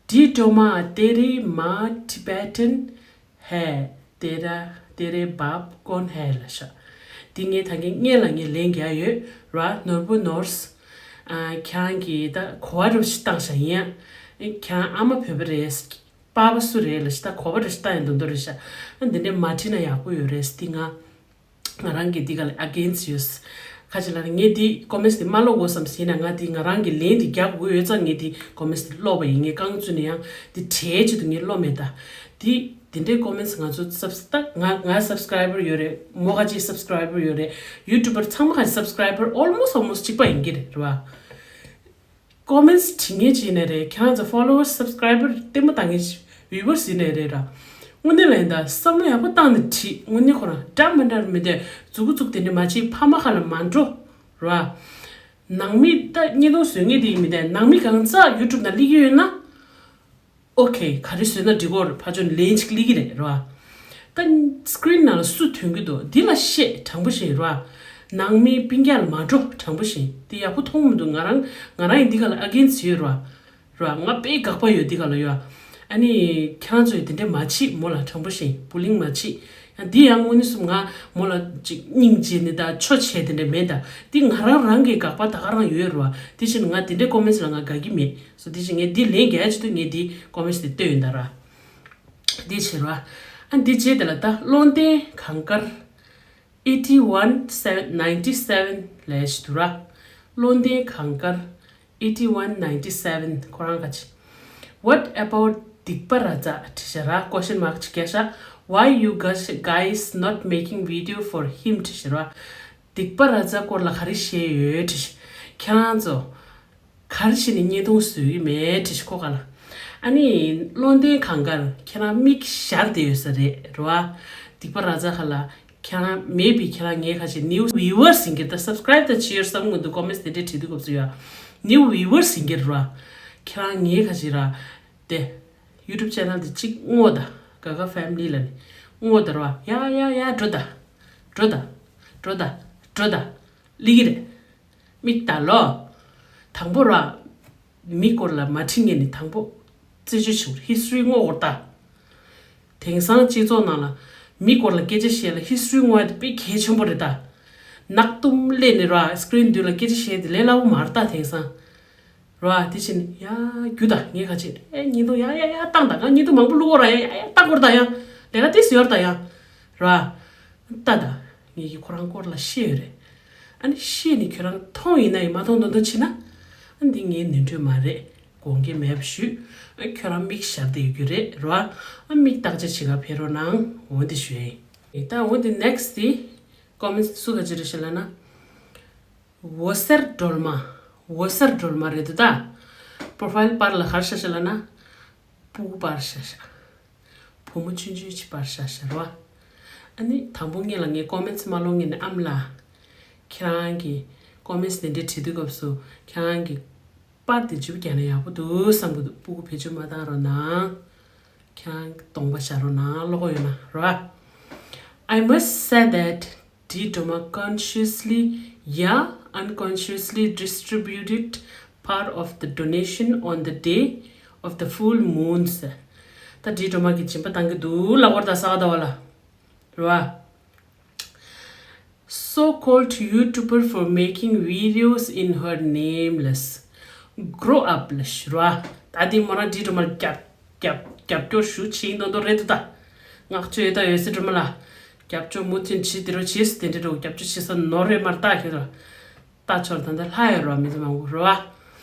डी टोमा तेरी माँ टिबेटन है, तेरा तेरे बाप कौन है ལབ་ཤག་དེ་ངས་ད་གིན་སྔོན་ལ་ངས་ལན་རྒྱག་ཡོད་ར། ནོར་བུ་ནོར་སི། ཨ་ཁྱེད་རང་གིས་ད་གོ་བ་འདྲ་བོ་ཞིག་བཏང་ཤག་ཡིན་ཡ། ཁྱེད་རང་ཨ་མ་བོད་པ་རེད། པ་ཕ་སུ་རེད་ལབ་ཤག་ད་གོ་བ་འདྲ་བོ་ཞིག་བཏང་ཡ་འདུག་འདུག་རེད་ཤག་ཨ་འདི་འདྲས་མ་བྲིས་ན་ཡག་པོ་ཡོད་རེད། དེ་ང་ང་རང་གིས་འདི་ག་ལ་against ཡོད། ཁ་ཅིག་ལ་ངས་འདི་ཀོ་མེན་ཊི་འདི་མ་ཀློག་དགོས་བསམ་ཟིན་ན། ང་འདི་ང་རང་གི་ལན་འདི་རྒྱག་དགོས་ཡོད་ཙང་ངས་འདི་ཀོ་མེན་ཊི་འདི་ཀློག་པ་ཡིན། ངས་རྐང་བཙུགས་ནས་ཡང་འདི་བྲལ་ཆེད་དུ་ངས་ཀློག་མེད་ད། འདི་འདི་འདྲའི་ཀོ་མེན་ཊི་ང་ཚོ་སབ་ད་ང་ང་སབ་སི་ཀ་རའི་བར་ཡོད་རེད། མོ་ཁ་ཅིག་སབ་སི་ཀ་རའི་བར་ཡོད་རེད། ཡུ་ཊུབ་པར་ཚང་མ་ཁ་ཅིག་སབ་སི་ཀ་རའི་བར་ཨོལ་མོ་སི་ཊི་ཨོལ་མོ་སི་ཊི་གཅིག་པ་ཡིན་གྱི་རེད། རེད་བ། ཀོ་མེན་ཊི་བྲིས་མཁན་ཅིག་ཡིན་ནའི་རེད། ཁྱེད་རང་ཚོ་ཕོ་ལོ་ཝར་སི་སབ་སི་ཀ་རའི་བར་ལྟད་མོ་ལྟ་མཁན་ཅིག་ཝི་ཝར་སི་ཡིན་ནའི་རེད་ར། དངོས་གནས་ལ་ཡིན་ད་བསམ་བློ་ཡག་པོ་བཏང་ནས་བྲིས། དངོས་གནས་ཁོ་རང་འདྲ་མི་འདྲ་མི་འདྲ་མཛུ་གུ་བཙུགས་དེ་འདྲ་མ་བྱེད། ཕ་མ་ཁ་ལ་མ་འགྲོ་ར། ནང་མི་ད་བརྙན་ཐུང་བཟོ་མཁན་དེ་ཡིན་མི་འདྲ། ནང་མི་གང་ཟག་ཡུ་ཊུབ་ནང་སླེབས་ཀྱི་ཡོད་ན། ཨོ་ཁེ། ག་རེ་བཟོས་ན་འགྲིག་གོ་རེད། ཕར་ཕྱོགས་ནས་ལན་ཅིག་སླེབས་ཀྱི་རེད་ར། ད་སི་ཀི་རིན་ནང་ལ་སུ་ཐོན་གྱི་འདུག་འདི་ལ་བཤད་དྲང་པོ་བཤད་ར། ནང་མི་སྤུན་ཀྱག་ལ་མ་འགྲོ་དྲང་པོ་བཤད། འདི་ཡག་པོ་མཐོང་མི་འདུག་ང་རང་ང་རང་ཡིན་འདི་ག་ལ་ཨ་གེན་སི་ཊི་ཡོད་ར། ར་ང་དཔེ་དགག་པ་ཡོད་འདི་ག་ལ་ཡོད། ཨ་ནི་ཁྱེད་རང་ཚོས་དེ་འདྲས་མ་བྱེད། མོ་ལ་དྲང་པོ་བཤད། བུ་ལིང་མ་བྱེད། ཡང་འདི་ཡང་དངོས་གནས་སུ་ང་མོ་ལ་ཅིག་སྙིང་རྗེ་ནི་ད་ཆོ་བྱས་དེ་འདྲས་མེད་ད། འདི་ང་རང་རང་གི་དགག་པ་ད་ག་རང་ཡོད་ར། དེ་བཞིན་ང་དེ་འདྲས་ཀོ་མེན་ཊི་ལ་ང་དགའ་གི་མེད། སོ་དེ་བཞིན་ངས་འདི་ལན་རྒྱག་ཡ་ཆེད་དུ་ངས་འདི་ཀོ་མེན་ཊི་དེ་བཏོན་ཡོད་ད་ར། འདི་བྱེད་ར། ཨ་འདི་བྱེད་དེ་ལ་ད་བློ་ལྡན་གངས་དཀར་eighty one seven ninety seven ལས་ཞིག་འདུག་ར། བློ་ལྡན་གངས་དཀར་eighty one ninety seven ཁོ་རང་ག་ཅི། What about སྡིག་པ་ར་ཛ་བྲིས་ཤག་ར། ཀོ་ཤན་མཱག་ཅིག་བརྒྱབ་ཤག Why you guys guys not making video for him བྲིས་ཤག་ར། སྡིག་པ་ར་ཛ་སྐོར་ལ་ག་རེ་བཤད་ཡོད་བྲིས་ཤག་ཁྱེད་རང་ཚོ་ག་རེ་བྱས་ནས་བརྙན་ཐུང་བཟོ་གི་མེད་བྲིས་ཤག་ཁོ་ག་ལ། ཨ་ནི་བློ་ལྡན་གངས་དཀར་ཁྱེད་རང་མིག་ཞར་བསྡད་ཡོད་ས་རེད་ར་བ། སྡིག་པ་ར་ཛ་ག་ལ། ཁྱེད་རང་མེད་པའི་ཁྱེད་རང་ངའི་ཁ་ཅིག་ནིའུ་ཝི་ཝར་སི་ཡིན་གྱི་རེད། ད་སབ་སི་ཀ་རའིབ་ད་བྱས་ཡོད་བསམ་གྱི་མི་འདུག་ཀོ་མེན་ཊི་དེ་འདྲས་བྲིས་དུས་སྐབས་སུ་ཡ། ནིའུ་ཝི་ཝར་སི་ཡིན་གྱི་རེད་ར། ཁྱེད་རང་ངའི་ཁ་ཅིག་ར། དེ་ཡུ་ཊུབ་ཅེ་ནལ་དེ་གཅིག་བསྔོགས་ད། ག་ག་ཕེ་མི་ལི་ལབ་ནས་བསྔོགས་ད་ར་བ། ཡ་ཡ་ཡ་འགྲོ་ད། འགྲོ་ད། འགྲོ་ད། འགྲོ་ད། སླེབས་ཀྱི་རེད། མིག་ལྟ་ལོ། དང་པོ་ར། མི་སྐོར་ལ་མ་བྲིས་ངེས་ནས་དང་པོ། རྩད་གཅོད་བྱེད་དགོས་རེད། ཧི་སི་ཊོ་རི་བསྔོག་དགོས་རེད་ད། དེང་སང་སྤྱི་ཚོགས་ནང་ལ་མི་སྐོར་ལ་སྐད་ཆ་བཤད་ལ་ཧི་སི་ཊོ་རི་བསྔོག་ཡ་དེ་དཔེ་གལ་ཆེན་པོ་རེད་ད། ནག་དུམ་སླེབས་ནས་ར་སི་ཀི་རིན་མདུན་ལ་སྐད་ཆ་བཤད་དེ་ལས་སླ་པོ་མ་རེད་ད་དེང་སང་། ར་དེ་བཞིན་ཡ་རྒྱུ་ད་ངས་ག་ཅིག་ཨེ་བརྙན་ཐུང་ཡ་ཡ་ཡ་བཏང་ད། ང་བརྙན་ཐུང་མང་པོ་བླུག་གོ་ར། ཡ་ཡ་ཡ་བཏང་གོ་ར་ད་ཡ། ལས་ཀ་ཏིས་ཡོད་ར་ད་ཡ། ར། ལྟ་ད། ངེད་ཀྱིས་ཁོ་རང་སྐོར་ལ་བཤད་ཡོད་རེད། ཨ་ནི་བཤད་ནས་ཁྱོད་རང་མཐོང་ཡིན་ན་ཡིན། མ་མཐོང་མདོག་མདོག་བྱེད་ན། ཨ་འདི་ངའི་ནོར་འཁྲུལ་མ་རེད། དགོངས་འགལ་མེད་པ་ཞུ། ཨ་ཁྱོད་རང་མིག་ཞར་བསྡད་ཡོད་རྒྱུ་རེད་ར་བ། ཨ་མིག་བརྟག་དཔྱད་བྱེད་ག་ཕེབས་རོགས་གནང་། འོ་འདི་ཞུ་ཡ་ཡིན། ད་འོ་འདི་ནེག་སི་ཊི་དེ་ཀོ་མེན་ཊི་སུ་ག་ཅི་རེད་ཤག་ལབ་ན། འོད་ཟེར་སྒྲོལ་མ། འོད་ཟེར་སྒྲོལ་མ་རེད་འདུག་ད། པོ་རོ་ཕའིལ་པར་ལ་ག་རེ་བཞག་ཤག་ལབ་ན། སྤུ་གུ་པར་བཞག་ཤག་བུ་མོ་ཆུང་ཆུང་ཅིག་པར་བཞག་ཤག་ར་བ། ཨ་ནི་དང་པོ་ངེད་ལ་ངས་ཀོ་མེན་ཊི་མ་ཀློག་ངེས་ནས་ཨ་མ་ལགས། ཁྱེད་རང་གིས་ཀོ་མེན་ཊི་དེ་འདྲས་བྲིས་དུས་སྐབས་སུ་ཁྱེད་རང་གིས་པར་དེ་ཅིག་རྒྱག་ན་ཡག་པོ་འདུག་བསམ་གྱི་འདུག་སྤུ་གུ་བེད་སྤྱོད་མ་བཏང་རོགས་གནང་། ཁྱེད་རང་གདོང་པ་བཞར་རོགས་གནང་། ཀློག་གི་ཡོད་ན་ར་བ། I must say that Dee Droma consciously, yeah, unconsciously distributed part of the donation on the day of the full moon ཟེར། ད་ཌི་ཌོ་མ་གིས་སྦྱིན་པ་བཏང་གི་འདུག་ལབ་ཀྱི་རེད་ད་གཟའ་ཟླ་བ་ལ། རེད་བ། So-called YouTuber for making videos in her name ལབ། Grow up ལབ་ཞུ་ར། ད་དེ་མོ་རང་ཌི་ཌོ་མར་རྒྱབ་རྒྱབ་རྒྱབ་སྐྱོར་ཞུ་བྱེད་མདོག་མདོག་རེད་འདུག་ད། བསྔགས་བརྗོད་ཡོད་ད་ཡོད་སྲིད་འགྲོ་མ་ལ། རྒྱབ་སྐྱོར་མུ་མཐུད་བྱེད་དེ་རོ་བྱེད་སྲིད་དེ་འདྲ་རོ། རྒྱབ་སྐྱོར་བྱེད་ས་ནོར་རེད་མར་ལྟ་ཁྱོད་ར། ལྟ་ཆོར་ད་ལྟ་ལྷ་ཡོད་རོ་མི་ཚེ་མང་པོ་རོ།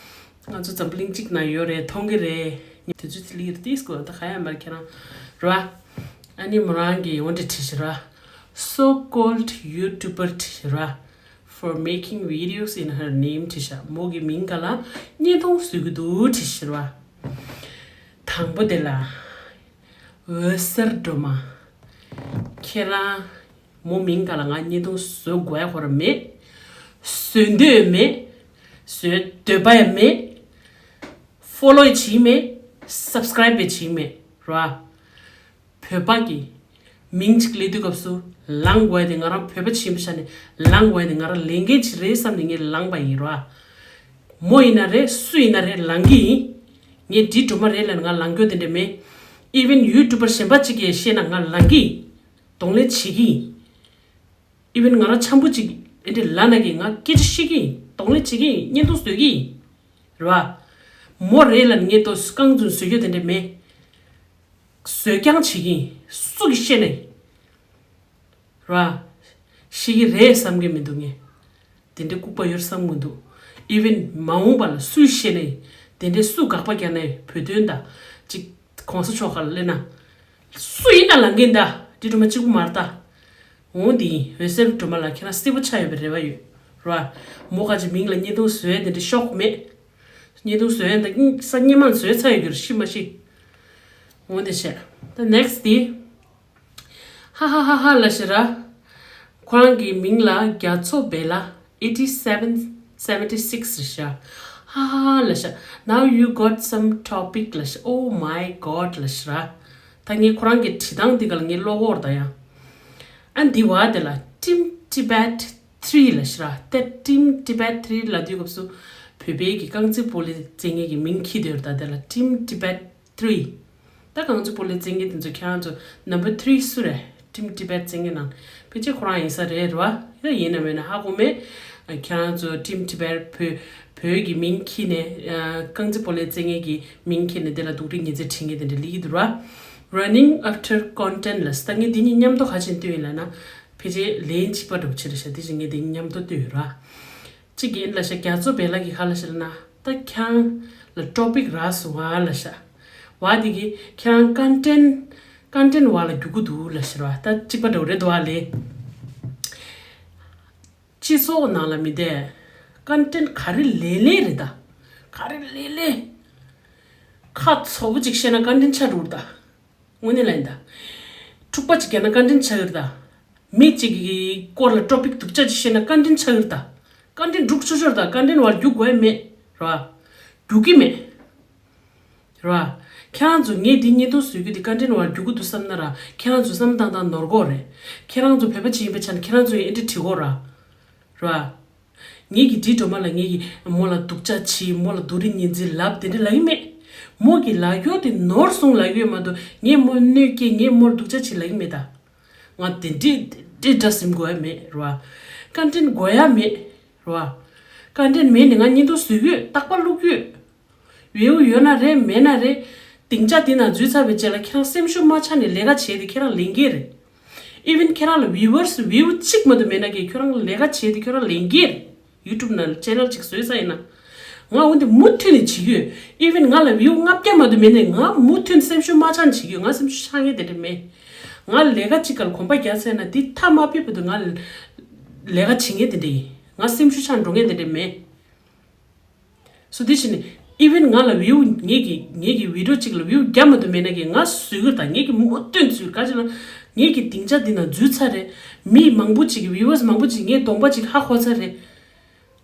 ང་ཚོ་འཛམ་བུ་གླིང་གཅིག་ན་ཡོད་རེད། མཐོང་གི་རེད། དེ་ཚོ་ཚི་ལི་ར་ཏིས་གོ་ད་ག་ཡ་མར་ཁྱེད་རང་རོ། ཨ་ནི་མོ་རང་གིས་འོ་འདྲ་བྲིས་ཤག་ར། So called YouTuber བྲིས་ཤག་ར། For making videos in her name བྲིས་ཤག་མོ་གི་མིང་ག་ལ་བརྙན་ཐུང་བཟོ་གི་འདུག་བྲིས་ཤག་ར། དང་པོ་དེ་ལ། འོད་ཟེར་སྒྲོལ་མ། ཁྱེད་རང་མོ་མིང་ག་ལ་ང་བརྙན་ཐུང་བཟོ་དགོས་ཡ་ཁོ་ར་མེད། བཟོ་འདོད་མེད། བཟོ་འདོད་པ་ཡང་མེད། ཕོ་ལོ་ཡང་བྱེད་ཀྱི་མེད། སབ་སི་ཀ་རའིབ་ཡང་བྱེད་ཀྱི་མེད་ར། བོད་པ་གི་མིང་གཅིག་ལབ་དུས་སྐབས་སུ་ལངས་དགོས་ཡ་དེ་ང་རང་བོད་པ་ཆེན་པོ་ཆགས་ནས་ལངས་དགོས་ཡ་དེ་ང་རང་ལས་འགན་ཅིག་རེད་བསམ་ནས་ངས་ལངས་པ་ཡིན་ར། མོ་ཡིན་ན་རེད། སུ་ཡིན་ན་རེད། ལངས་ཀྱི་ཡིན། ངས་ཌི་ཌོ་མ་རེད་ལབ་ནས་ང་ལངས་རྒྱུ་དེ་འདྲ་མེད། ཨི་ཝན་ཡུ་ཊུབ་པར་གཞན་པ་གཅིག་གིས་བཤད་ན་ང་ལངས་ཀྱི་ཡིན། གདོང་ལེན་བྱེད་ཀྱི་ཡིན། ཨི་ཝན་ང་རང་འཆམ་པོ་གཅིག་ཨེ་འདྲ་ལབ་ན་གི་ང་སྐད་ཆ་བཤད་ཀྱི་ཡིན། གདོང་ལེན་བྱེད་ཀྱི་ཡིན། བརྙན་ཐུང་བཟོ་གི་ཡིན། རེད་བ། མོ་རེད་ལབ་ནས་ངས་ཏོ་རྐང་བཙུགས་བཟོ་རྒྱུ་དེ་འདྲ་མེད། བཟོས་རྐྱང་བྱེད་ཀྱི་ཡིན། སུ་གིས་བཤད་ནས། ར། ཤེས་ཀྱི་རེད་བསམ་གྱི་མི་འདུག་ངས། དེ་འདྲའི་ལྐུགས་པ་ཡོད་བསམ་གི་མི་འདུག་ཨི་ཝན་མ་འོངས་པ་ལ་སུས་ཤེས་ནས་དེ་འདྲའི་སུ་དགག་པ་རྒྱག་ནས་བོད་དོན་དང་ཅིག་གོང་ས་མཆོག་ཁ་ལ་སླེབས་ན། སུ་ཡིན་ན་ལངས་གིན་ད། འདི་སྒྲོལ་མ་གཅིག་པུ་མ་རེད་ད། འོང་དེ་ཡིན། འོད་ཟེར་སྒྲོལ་མ་ལགས་ཁྱེད་རང་སྐྱིད་པོ་ཆགས་ཡོད་པའི་རེ་བ་ཡོད། རེད་བ། མོ་ཁ་ཅིག་མིང་ལ་བརྙན་ཐུང་བཟོས་དེ་འདྲ་ཤོག་མེད། བརྙན་ཐུང་བཟོས་ཡ་ད་ས་སྙེ་མ་བཟོས་ཚར་ཡོད་རྒྱུ་རེད། ཤི་མ་ཤི། འོང་དེ་བྱས། ད་ནེག་སི་དེ། ཧ་ཧ་ཧ་ཧ་ལ་ཤི་ར། ཁོ་རང་གི་མིང་ལ་རྒྱ་མཚོ་བེ་ལ། eighty seven seventy six རེད་ཤག་ཧ་ཧ་ཧ་ལ་ཤག Now you got some topic ལ་ཤག Oh my god ལ་ཤག་ར། ད་ངས་ཁོ་རང་གི་བྲིས་སྟངས་འདི་ག་ལ་ངས་ཀློག་གོ་ར་ད་ཡང་། ཨ་འདི་བ་དེ་ལ་Team Tibet three ལ་ཤག་ར། ད་Team Tibet three ལ་དུས་སྐབས་སུ་བོད་པའི་གི་རྐང་རྩེད་སྤོ་ལོ་རྩེད་མཁན་གྱི་མིང་འཁྱེར་དེ་ཡོད་ར། ད་དེ་ལ་Team Tibet three ད་རྐང་རྩེད་སྤོ་ལོ་རྩེད་མཁན་དེ་ཚོ་ཁྱེད་རང་ཚོ་number three སུ་རེད། Team Tibet རྩེད་མཁན་ནང་ཕལ་ཆེར་ཁོ་རང་ཡིན་ས་རེད་རེད་བ། ཡ་ཡིན་ན་མེད་ན་ཧ་གོ་མེད། ཁྱེད་རང་ཚོ་Team Tibet བོད་བོད་ཀྱི་མིང་འཁྱེར་ནས་རྐང་རྩེད་སྤོ་ལོ་རྩེད་མཁན་གྱི་མིང་འཁྱེར་ནས་དེ་ལ་སྡུག་རུས་ཉེས་ཚད་འཁྲི་མཁན་དེ་འདྲ་ལི་ཡི་འདུག་ར། Running after content ལ་ད་ངས་འདི་གཉིས་མཉམ་དུ་ཧ་ཅང་བསྟུན་ཡིན་ལ་ན་ཕལ་ཆེར་ལན་གཅིག་པ་འགྲུབ་ཆེ་རེད་ཤག་དེ་བཞིན་ངས་འདི་གཉིས་མཉམ་དུ་བསྟུན་ཡོད་ར། གཅིག་ཡིན་ལ་ཤ་རྒྱ་མཚོ་བེ་ལ་གི་ཧ་ལ་ཤི་ལ་ན་ད་ཁྱང་ལ་ཊོ་པིག་རག་སོང་ང་ལ་ཤ། བ་དེ་གི་ཁྱེད་རང་ཀོན་ཊེན་ཀོན་ཊེན་བ་ལ་རྒྱུག་གི་འདུག་ལ་ཤི་ར། ད་གཅིག་པ་འདྲ་བོ་རེད་འདུག་ཨ་ལེ། སྤྱི་ཚོགས་ནང་ལ་མི་བསྡད་ཀོན་ཊེན་ག་རེ་ལེ་ལེ་རེད་ད། ག་རེ་ལེ་ལེ། ཁ་ཚོ་བོ་གཅིག་བཤད་ན་ཀོན་ཊེན་ཆགས་འགྲོ་རེད་ད། དངོས་གནས་ལ་ཡིན་ད། འཁྲུག་པ་ཅིག་རྒྱག་ན་ཀོན་ཊེན་ཆགས་ཀྱི་རེད་ད། མི་གཅིག་གི་སྐོར་ལ་ཊོ་པིག་སྡུག་ཅག་ཅིག་བཤད་ན་ཀོན་ཊེན་ཆགས་ཀྱི་རེད་ད། ཀོན་ཊེན་འགྲུབ་ཆོག་ཆོག་རེད་ད། ཀོན་ཊེན་བར་རྒྱུག་དགོས་ཡ་མེད་རེད་བ། རྒྱུག་གི་མེད་རེད་བ། ཁྱེད་རང་ཚོ་ངས་འདི་བརྙན་ཐུང་བཟོ་རྒྱུ་འདི་ཀོན་ཊེན་བར་རྒྱུག་གི་འདུག་བསམ་ན་ར། ཁྱེད་རང་ཚོ་བསམ་བློ་བཏང་སྟངས་ནོར་གོ་རེད། ཁྱེད་རང་ཚོ་བོད་པ་ཅིག་ཡིན་པའི་ཆ་ནས་ཁྱེད་རང་ཚོ་ཡིན་འདི་བྲིས་གོ་ར། རེད་བ། ངེད་ཀྱི་འདྲིས་སྒྲོལ་མ་ལ་ངེད་ཀྱིས་མོ་ལ་སྡུག་ཅག་བྱེད། མོ་ལ་སྡུག་རུས་ཉེས་འཛུགས་ལབ་དེ་འདྲ་ལབ་ཀྱི་མེད། མོ་གི་ལབ་ཡོད་དེ་ནོར་སོང་ལབ་ཀྱི་ཡོད་མ་གཏོགས་ངས་མོར་གནོད་སྐྱེལ་ངས་མོར་སྡུག་ཅག་བྱེད་ལབ་ཀྱི་མེད་ད། ང་དེ་འདྲས་དེ་འདྲ་སེམས་དགོས་ཡ་མེད་རེད་བ། ཀོན་ཊེན་དགོས་ཡ་མེད་རེད་བ། ཀོན་ཊེན་མེད་ནས་ང་བརྙན་ཐུང་བཟོ་གི་ཡོད། རྟག་པར་བླུག་གི་ཡོད། བེའུ་ཡོད་ན་རེད་མེད་ན་རེད། སྡིངས་ཆ་འདི་ན་འཛུལ་ཚར་བའི་རྗེས་ལ་ཁྱེད་རང་སེམས་ཤུགས་མ་ཆག་ནས་ལས་ཀ་བྱས་ཏེ་ཁྱེད་རང་ལེན་གྱི་རེད། ཨི་ཝན་ཁྱེད་རང་ལ་བིའུ་ཝར་སི་བིའུ་གཅིག་མ་གཏོགས་མེད་ན་ཀྱི་ཁྱོད་རང་ལས་ཀ་བྱས་ཏེ་ཁྱོད་རང་ལེན་གྱི་རེད། ཡུ་ཊུབ་ནང་ལ་ཆེ་ནལ་གཅིག་བཟོས་ས་ཡིན་ན། ང་འོན་ཏེ་མུ་མཐུད་ནས་བྱེད་ཀྱི་ཡོད། ཨི་ཝན་ང་ལ་བིའུ་ལྔ་བརྒྱ་མ་གཏོགས་མེད་ནས་ང་མུ་མཐུད་ནས་སེམས་ཤུགས་མ་ཆག་ནས་བྱེད་ཀྱི་ཡོད། ང་སེམས་ཤུགས་ཆག་མཁན་དེ་འདྲ་མེད། ང་ལས་ཀ་གཅིག་ག་ལ་གོམ་པ་རྒྱག་ཚར་ན་འདི་མཐའ་མ་ཕེབས་བར་དུ་ང་ལས་ཀ་བྱེད་མཁན་དེ་འདྲ་ཡིན། ང་སེམས་ཤུགས་ཆག་འགྲོ་མཁན་དེ་འདྲ་མེད། སོ་དེ་བཞིན་ཨི་ཝན་ང་ལ་བིའུ་ངེད་ཀྱི་ངེད་ཀྱི་བི་ཌིའོ་གཅིག་ལ་བིའུ་བརྒྱ་མ་གཏོགས་མེད་ན་ཀྱི་ང་བཟོས་ཀྱི་རེད་ད། ངེད་ཀྱི་མུ་མཐུད་བཟོས་ག་ཅི་ལ་ངེད་ཀྱི་སྡིངས་ཆ་འདི་ན་འཛུལ་ཚར་རེད། མི་མང་པོ་ཅིག་གི་བིའུ་ཝར་སི་མང་པོ་ཅིག་ངའི་གདོང་པ་ཅིག་ཧ་གོ་ཚར་རེད།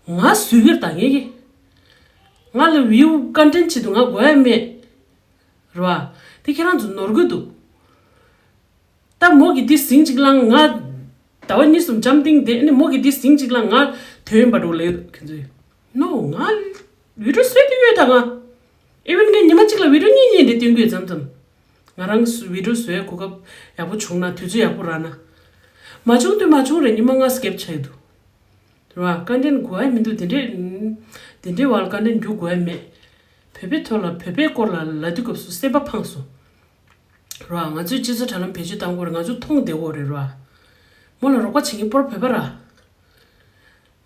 ང་བཟོས་ཀྱི་རེད་ད་ངེད་ཀྱི། ང་ལ་བིའུ་ཀོན་ཊེན་ཆེད་དུ་ང་དགོས་ཡ་མེད། རེད་བ། དེ་ཁྱེད་རང་ཚོ་ནོར་གྱི་འདུག་ད་མོ་གིས་འདི་ཟིང་གཅིག་བླངས་ང་། ཟླ་བ་གཉིས་གསུམ་འཇམ་ཐིང་དེ་ནི་མོ་གིས་འདི་ཟིང་གཅིག་བླངས་ང་དོན་ཡིན་པ་འགྲོ་ལེ་ཁྱེད་ཚོས། ནོ་ང་བི་ཌིའོ་བཟོས་དུས་ཡོད་ད་ང་། ཨི་ཝན་ངས་ཉི་མ་གཅིག་ལ་བི་ཌིའོ་གཉིས་གཉིས་འདྲ་སྟོན་གྱི་ཡོད་མཚམས་མཚམས། ང་རང་བི་ཌིའོ་བཟོ་ཡ་གོ་སྐབས་ཡག་པོ་བྱུང་ན་དུས་ཚོད་ཡག་པོ་རག་ན། མ་བྱུང་དུས་མ་བྱུང་རེད། ཉི་མ་ལྔ་སི་ཀིབ་བྱས་འདུག་རེད་བ། ཀོན་ཊེན་དགོས་ཡ་མི་འདུག་དེ་འདྲའི་དེ་འདྲའི་བར་ལ་ཀོན་ཊེན་རྒྱུག་དགོས་ཡ་མེད། བོད་པའི་ཐོག་ལ་བོད་པའི་སྐོར་ལ་ལབ་དུས་སྐབས་སུ་སེམས་པ་ཕངས་སོང་། རེད་བ། ང་ཚོའི་སྤྱི་ཚོགས་དྲ་ལམ་བེད་སྤྱོད་བཏང་དགོས་རེད། ང་ཚོ་མཐོང་བདེ་བོ་རེད་རེད་བ། མོ་ལ་རོགས་པ་བྱེད་མཁན་པོར་བོད་པ་ར།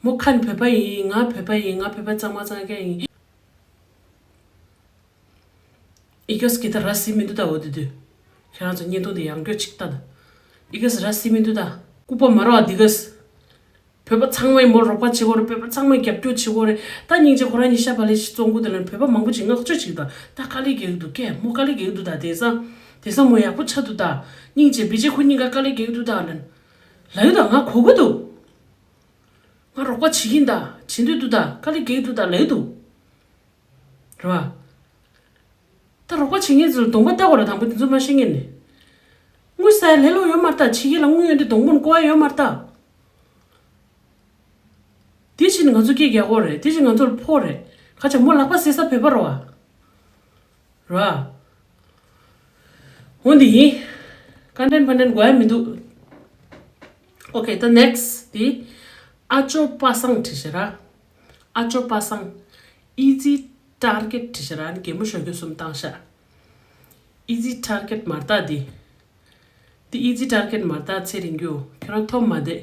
མོ་ཁ་ནས་བོད་པ་ཡིན། ང་བོད་པ་ཡིན། ང་བོད་པ་གཙང་མ་གཙང་རྐྱང་ཡིན། ཨི་ག་སི་གི་ད་ར་སི་མི་འདུག་ད། འོ་དེ་དུས་ཁྱེད་རང་ཚོ་བརྙན་ཐུང་དེ་ཡང་སྐྱོ་ཅིག་ལྟ་ད། ཨི་ག་སི་ར་སི་མི་འདུག་ད། ལྐུགས་པ་མ་རོགས་ཨ་དི་ག་སི། བོད་པ་ཚང་མས་མོར་རོགས་པ་བྱེད་དགོས་རེད། བོད་པ་ཚང་མས་རྒྱབ་སྐྱོར་བྱེད་དགོས་རེད། ད་སྙིང་རྗེ་ཁོ་རང་གཉིས་ཤ་བག་ལེབ་ཞིག་བཙོང་གི་འདུག་ལབ་ནས་བོད་པ་མང་པོ་ཅིག་བསྔགས་བརྗོད་བྱེད་ཀྱི་འདུག་ད་དཀའ་ལས་རྒྱག་གི་འདུག་ཀྱེ་མོ་དཀའ་ལས་རྒྱག་གི་འདུག་ད། དེང་སང་དེང་སང་མོ་ཡག་པོ་ཆགས་འདུག་ད། སྙིང་རྗེ་བི་ཇེ་ཁོ་གཉིས་ཀ་དཀའ་ལས་རྒྱག་གི་འདུག་ད་ལབ་ལབ་ཡོད་ད། ང་གོ་གི་འདུག་ང་རོགས་པ་བྱེད་ཀྱིན་ད། བྱེད་འདོད་འདུག་ད། དཀའ་ལས་རྒྱག་གི་འདུག་ད་ལབ་ཡོད་འདུག་རེད་བ། ད་རོགས་པ་བྱེད་མཁན་ཚོ་ལ་གདོང་པ་ལྟ་དགོས་རེད། དང་པོ་དེ་ཚོ་མ་ཤེས་མཁན་ནས། དངུལ་ཟ་ཡ་ལས་སླ་པོ་ཡོད་མ་རེད་ད། ཕྱི་རྒྱལ་ལ་དངུལ་ཡོད་དུས་གདོང་པ་ནས་བཀོག་ཡ་ཡོད་མ་རེད་ད། དེ་བཞིན་ང་ཚོ་སྐད་རྒྱག་དགོས་རེད། དེ་བཞིན་ང་ཚོ་ལ་ཕོག་རེད། ཁ་ཆེ་མོ་ལག་པ་བཟེད་ས་བོད་པ་རེད་བ། རེད་བ། འོ་འདི་ཡིན། ཀོན་ཊེན་ཕོན་ཊེན་དགོས་ཡ་མི་འདུག་ཨོ་ཁེ། ད་ནེག་སི་ཊི་དེ། ཨ་ཅོ་པ་སངས་བྲིས་ཤག་ར། ཨ་ཅོ་པ་སངས། ཨི་ཛི་ཊར་གེཊ་བྲིས་ཤག་ར། ཨ་ནི་གད་མོ་ཞོ་གྱོན་གསུམ་བཏང་ཤག་ཨི་ཛི་ཊར་གེཊ་མ་རེད་ད་འདི། འདི་ཨི་ཛི་ཊར་གེཊ་མ་རེད་ད། ཚེ་རིང་རྒྱུ་ཁྱོད་རང་ཐོབ་མ་བསྡད།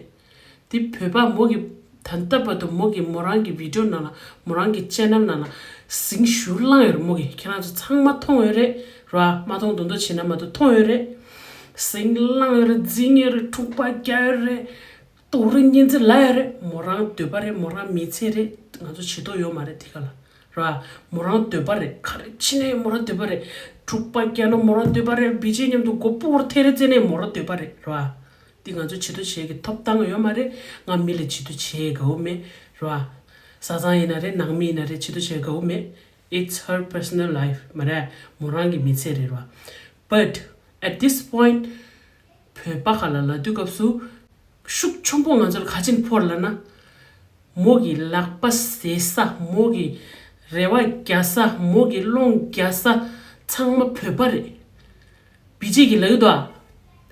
འདི་བོད་པ་མོ་གི་ ད་ལྟ་བར་དུ་མོ་གིས་མོ་རང་གི་བི་ཌིའོ་ནང་ལ་མོ་རང་གི་ཅེ་ནལ་ནང་ལ་ཟིང་ཞུ་བླངས་ཡོད་རེད། མོ་གིས་ཁྱེད་རང་ཚོ་ཚང་མ་མཐོང་ཡོད་རེད་ར། མ་མཐོང་མདོག་མདོག་བྱེད་ན་མ་གཏོགས་མཐོང་ཡོད་རེད། ཟིང་བླངས་ཡོད་རེད། འཛིང་ཡོད་རེད། འཁྲུག་པ་རྒྱག་ཡོད་རེད། ཏོག་རེ་གཉིས་འཛིན་ལ་ཡོད་རེད། མོ་རང་འདོད་པ་རེད། མོ་རང་མི་ཚེ་རེད། ང་ཚོ་བྱེད་དོ་ཡོད་མ་རེད་དེ་ག་ལ་ར། མོ་རང་འདོད་པ་རེད། ག་རེ་བྱེད་ནའི་མོ་རང་འདོད་པ་རེད། འཁྲུག་པ་རྒྱག་ན་མོ་རང་འདོད་པ་རེད། བི་ཇེ་མཉམ་དུ་མགོ་སྤུ་གུར་ཐེ་རེ་རྩེ་ནའི་མོ་རང་འདོད་པ་རེད་ར། འདི་ང་ཚོ་བྱེད་དོ་བྱེད་ཀྱི་ཐོབ་ཐང་ཡོད་མ་རེད། ང་མི་ལ་བྱེད་དོ་བྱེད་དགའ་བོ་མེད་ར། བཟའ་ཚང་ཡིན་ན་རེད། ནང་མི་ཡིན་ན་རེད། བྱེད་དོ་བྱེད་དགའ་བོ་མེད། It's her personal life མ་རེད། མོ་རང་གི་མི་ཚེ་རེད་ར། But at this point བོད་པ་ཁ་ལ་ལབ་དུས་སྐབས་སུ་ཤུགས་ཆེན་པོ་ང་ཚོར་ག་ཅིན་ཕོག་ལབ་ན། མོ་གི་ལག་པ་བཟེད་ས། མོ་གི་རེ་བ་རྒྱག་ས། མོ་གི་སློང་རྒྱག་ས་ཚང་མ་བོད་པ་རེད། བི་ཇེ་གི་ལབ་ཀྱི་འདུག་ཨ།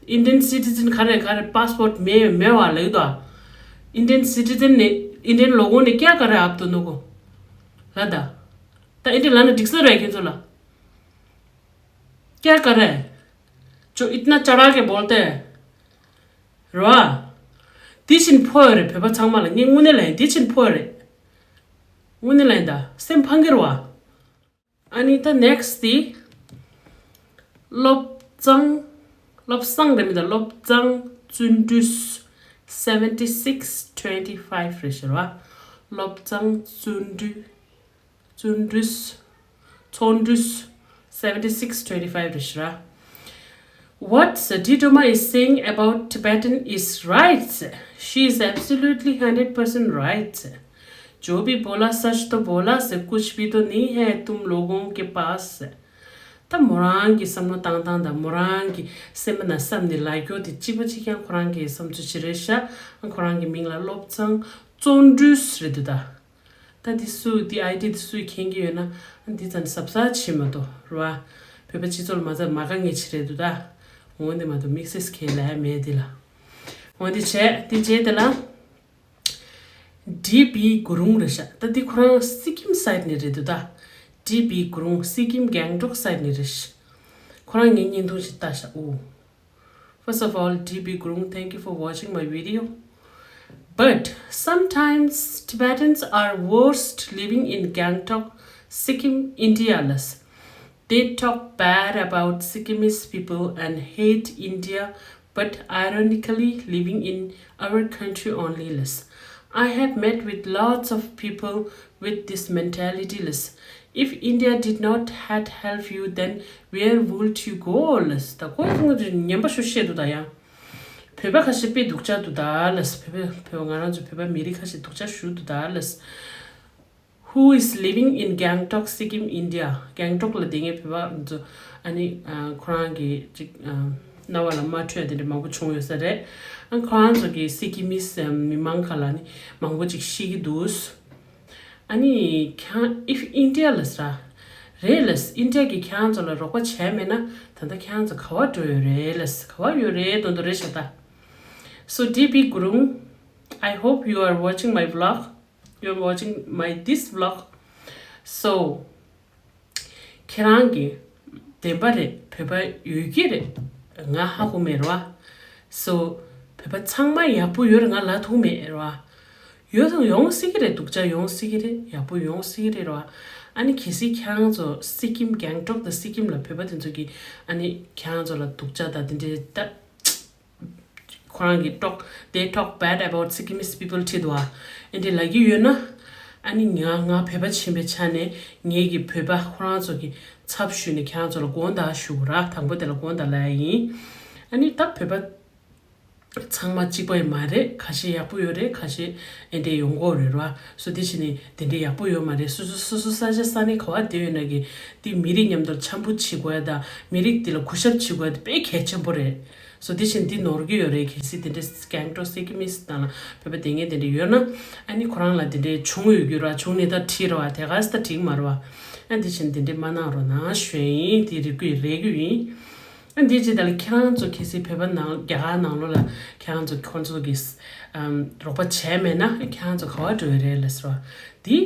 Indian citizen ག་རེ་ག་རེ་passport མེད་མེད་བ་ལབ་ཀྱི་འདུག་ཨ། Indian citizen ནི་Indian लोगों ने क्या करा है आप दोनों को? ལ་ད། ད་Indian ལ་ན་འགྲིག་ས་རེད་ཁྱེད་ཚོ་ལ། क्या करा है? जो इतना चढ़ा के बोलते हैं རོ། དེ་བཞིན་ཕོ་ཡོད་རེད། བོད་པ་ཚང་མ་ལ་ངས་དངོས་གནས་ལ་ཡིན་དེ་བཞིན་ཕོ་ཡོད་རེད། དངོས་གནས་ལ་ཡིན་ད་སེམས་ཕངས་ཀྱི་རོ། ཨ་ནི་ད་next དེ། བློ་བཟང་། བློ་བཟང་རེད་མི་ད། བློ་བཟང་བརྩོན་འགྲུས་seventy six twenty five རེད་ཤག་ར། བློ་བཟང་བརྩོན་འགྲུས། བརྩོན་འགྲུས། བརྩོན་འགྲུས་seventy six twenty five རེད་ཤག་ར། What Sadidoma is saying about Tibetan is right. She is absolutely hundred percent right. जो भी बोला सच तो बोला से कुछ भी तो नहीं है तुम लोगों के पास. ད་མོ་རང་གི་བསམ་བློ་བཏང་སྟངས་དང་མོ་རང་གི་སེམས་ནང་བསམ་ནས་ལབ་རྒྱུ་དེ་གཅིག་པ་གཅིག་རྐྱང་ཁོ་རང་གི་བསམ་ཚུལ་ཅིག་རེད་ཤག་ཁོ་རང་གི་མིང་ལ་བློ་བཟང་བརྩོན་འགྲུས་རེད་འདུག་ད། ད་འདི་སུ་འདི་ཨའི་ཌི་འདི་སུས་མཁྱེན་གྱི་ཡོད་ན་འདི་ཙམ་གཟབ་གཟབ་བྱེད་མ་གཏོགས་རེད་བ། བོད་པ་སྤྱི་ཚོགས་ལ་མ་ཚད་མ་དགའ་ངེས་ཅིག་རེད་འདུག་ད། འོ་འདི་མ་གཏོགས་དམིགས་བསལ་གྱི་ལབ་ཡ་མེད་འདི་ལ། འོ་འདི་བྱས་འདི་བྱས་དེ་ལ། ཌི་བི་གུ་རུང་རེད་ཤག་ད་འདི་ཁོ་རང་སི་ཀིམ་སའིཌ་ནས་རེད་འདུག་ད། ཌི་བི་གུ་རུང་སི་ཀིམ་གྷེང་ཊོག་སའིཌ་ནས་རེད་ཤག་ཁོ་རང་ངའི་བརྙན་ཐུང་ཞིག་ལྟ་ཤག་འོ། First of all, D B Gurung, thank you for watching my video. But sometimes Tibetans are worst living in Gangtok, Sikkim, India less. They talk bad about Sikkimese people and hate India, but ironically living in our country only less. I have met with lots of people with this mentality less. If India did not had helped you, then where would you go? ལས་ད་ཁོ་ཚོ་ངོ་ཚོ་ཉན་པ་ཤོ་ཤེས་འདུག་ད་ཡང་། བོད་པ་ཁ་ཤས་དཔེ་སྡུག་ཅག་འདུག་ད་ལས། བོད་པ་བོད་པ་ང་རང་ཚོ་བོད་པ་མི་རིགས་ཁ་ཤས་སྡུག་ཅག་ཞུ་འདུག་ད་ལས། Who is living in Gangtok, Sikkim, India? གྷེང་ཊོག་ལ་བསྡད་མཁན་བོད་པ་ཚོ་ཨ་ནི་ཁོ་རང་གི་ཅིག་རྣ་བ་ལ་མ་འཕྲོད་དེ་འདྲ་མང་པོ་བྱུང་ཡོད་ས་རེད། ཨ་ཁོ་རང་ཚོ་གི་སི་ཀི་མིས་མི་མང་ཁ་ལ་ནི་མང་པོ་ཅིག་ཤི་གི་འདུག་ཨ་ནི་ཁྱང་if India ལས་ར། རེད་ལས། ཨིན་ཌི་ཡ་གི་ཁྱེད་རང་ཚོ་ལ་རོགས་པ་བྱས་མེད་ན་ད་ལྟ་ཁྱེད་རང་ཚོ་ག་བ་འགྲོ་ཡོད་རེད་ལས། ག་བ་ཡོད་རེད་དོན་དུ་རེད་ཤག་ད། So D B Gurung, I hope you are watching my vlog. You are watching my this vlog. So ཁྱེད་རང་གི་བདེན་པ་རེད། བོད་པ་ཡོད་ཀྱི་རེད། ང་ཧ་གོ་མེད་རེད་བ། So བོད་པ་ཚང་མ་ཡག་པོ་ཡོད་རེད་ང་ལབ་ཐུབ་མེད་རེད་བ། ཡོད་ཡོང་སྲིད་ཀྱི་རེད། སྡུག་ཅག་ཡོང་སྲིད་ཀྱི་རེད། ཡག་པོ་ཡོང་སྲིད་ཀྱི་རེད་རེད་བ། ཨ་ནི་གལ་སྲིད་ཁྱེད་རང་ཚོ་སི་ཀིམ་གྷེང་ཊོག་དང་སི་ཀིམ་ལ་བོད་པ་དེ་ཚོ་གིས་ཨ་ནི་ཁྱེད་རང་ཚོ་ལ་སྡུག་ཅག་དང་དེ་འདྲའི་ད། ཁོ་རང་གིས་talk they talk bad about Sikkimese people བྲིས་འདུག་ཨ། ཨེ་འདྲས་ལབ་ཀྱི་ཡོད་ན། ཨ་ནི་ང་ང་བོད་པ་ཆེན་པོའི་ཆ་ནས་ངེད་ཀྱི་བོད་པ་ཁོ་རང་ཚོ་གི་ཚབ་ཞུས་ནས་ཁྱེད་རང་ཚོ་ལ་དགོངས་དག་ཞུ་དགོས་ར། དང་པོ་དེ་ལ་དགོངས་དག་ལབ་ཡ་ཡིན། ཨ་ནི་ད་བོད་པ་ཚང་མ་གཅིག་པ་ཡིན་མ་རེད། ཁ་ཤས་ཡག་པོ་ཡོད་རེད། ཁ་ཤས་ཨེ་འདྲས་ཡོང་གི་རེད་ར། སོ་དེ་བྱས་ནས་དེ་འདྲས་ཡག་པོ་ཡོད་མ་རེད། སོ་སོ་སོ་སོ་ས་ཆ་ས་གནས་ག་བ་བསྡད་ཡོད་ན་གི་དེ་མི་རིགས་མཉམ་དུ་འཆམ་པོ་བྱེད་དགོས་ཡ་དང་མི་རིགས་དེ་ལ་གུས་ཞབས་བྱེད་དགོས་ཡ་དེ་དཔེ་གལ་ཆེན་པོ་རེད། སོ་དེ་བཞིན་འདི་ནོར་གྱི་ཡོད་རེད། གལ་སྲིད་དེ་འདྲའི་གྷེང་ཊོག་སི་ཀི་མིས་དང་ལ་བོད་པ་དེ་ངས་དེ་འདྲ་ཡོད་ན་ཨ་ནི་ཁོ་རང་ལ་དེ་འདྲའི་བྱུང་ཡོད་རྒྱུ་ར། བྱུང་ནས་ད་བྲིས་ར་བ་དེ་ག་ས་ད་བྲིས་མ་ར་བ། ཨ་འདི་བཞིན་དེ་འདྲའི་མ་གནང་རོགས་གནང་ཞུ་ཡིན། དེ་རེ་སྐུལ་རེ་སྐུལ་ཡིན། ཨ་འདི་ཅི་ད་ལ་ཁྱེད་རང་ཚོ་གལ་སྲིད་བོད་པ་ནང་རྒྱ་གར་ནང་ལོགས་ལ་ཁྱེད་རང་ཚོ་ཁོང་ཚོ་གིས་ཨམ་རོགས་པ་བྱས་མེད་ན་ཁྱེད་རང་ཚོ་ག་བ་འགྲོ་ཡི་རེད་ལ་ཟེར་བ་འདི།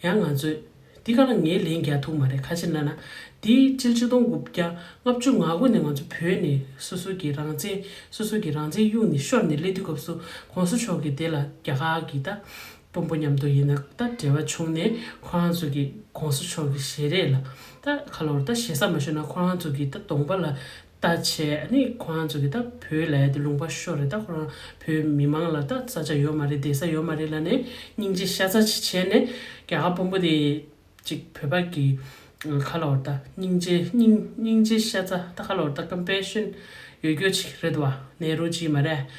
ཡང་ང་ཚོས་འདི་ག་ལ་ངས་ལན་རྒྱག་ཐུབ་མ་རེད། ཁ་ཅིག་ལབ་ན་ དེའི་ཕྱི་ལོ་ཆིག་སྟོང་དགུ་བརྒྱ་ལྔ་བཅུ་ང་དགུ་ནས་ང་ཚོ་བོད་ནས་སོ་སོ་གི་རང་བཙན་སོ་སོ་གི་རང་བཙན་གཡུགས་ནས་ཤོར་ནས་སླེབས་དུས་སྐབས་སུ་གོང་ས་མཆོག་གིས་དེ་ལ་རྒྱ་གར་གྱི་ད་དཔོན་པོ་མཉམ་དུ་ཡིན་ན་ད་འབྲེལ་བ་བྱུང་ནས་ཁོ་རང་ཚོ་གི་གོང་ས་མཆོག་གི་ཞལ་རས་ལ་ད་ག་ལ་བར་ད་ཞེ་ས་མ་ཞུ་ན་ཁོ་རང་ཚོ་གི་ད་གདོང་པ་ལ་ལྟ་བྱས་ནས་ཁོ་རང་ཚོ་གི་ད་བོད་ལ་ཡ་དེ་ལུང་པ་ཤོར་རེད། ད་ཁོ་རང་བོད་མི་མང་ལ་ད་ས་ཆ་ཡོད་མ་རེད། བསྡད་ས་ཡོད་མ་རེད་ལབ་ནས་སྙིང་རྗེ་ཤ་ཚ་ཅིག་བྱས་ནས་རྒྱ་གར་དཔོན་པོ་དེ་ཅིག་བོད་པ་གི་ག་ལ་བར་ད་སྙིང་རྗེ་སྙིང་སྙིང་རྗེ་ཤ་ཚ་ད་ག་ལ་བར་ད་ཀམ་པེ་ཤན་ཡོད་རྒྱུ་ཅིག་རེད་བ། ནེ་རུ་ཅིག་མ་རེད།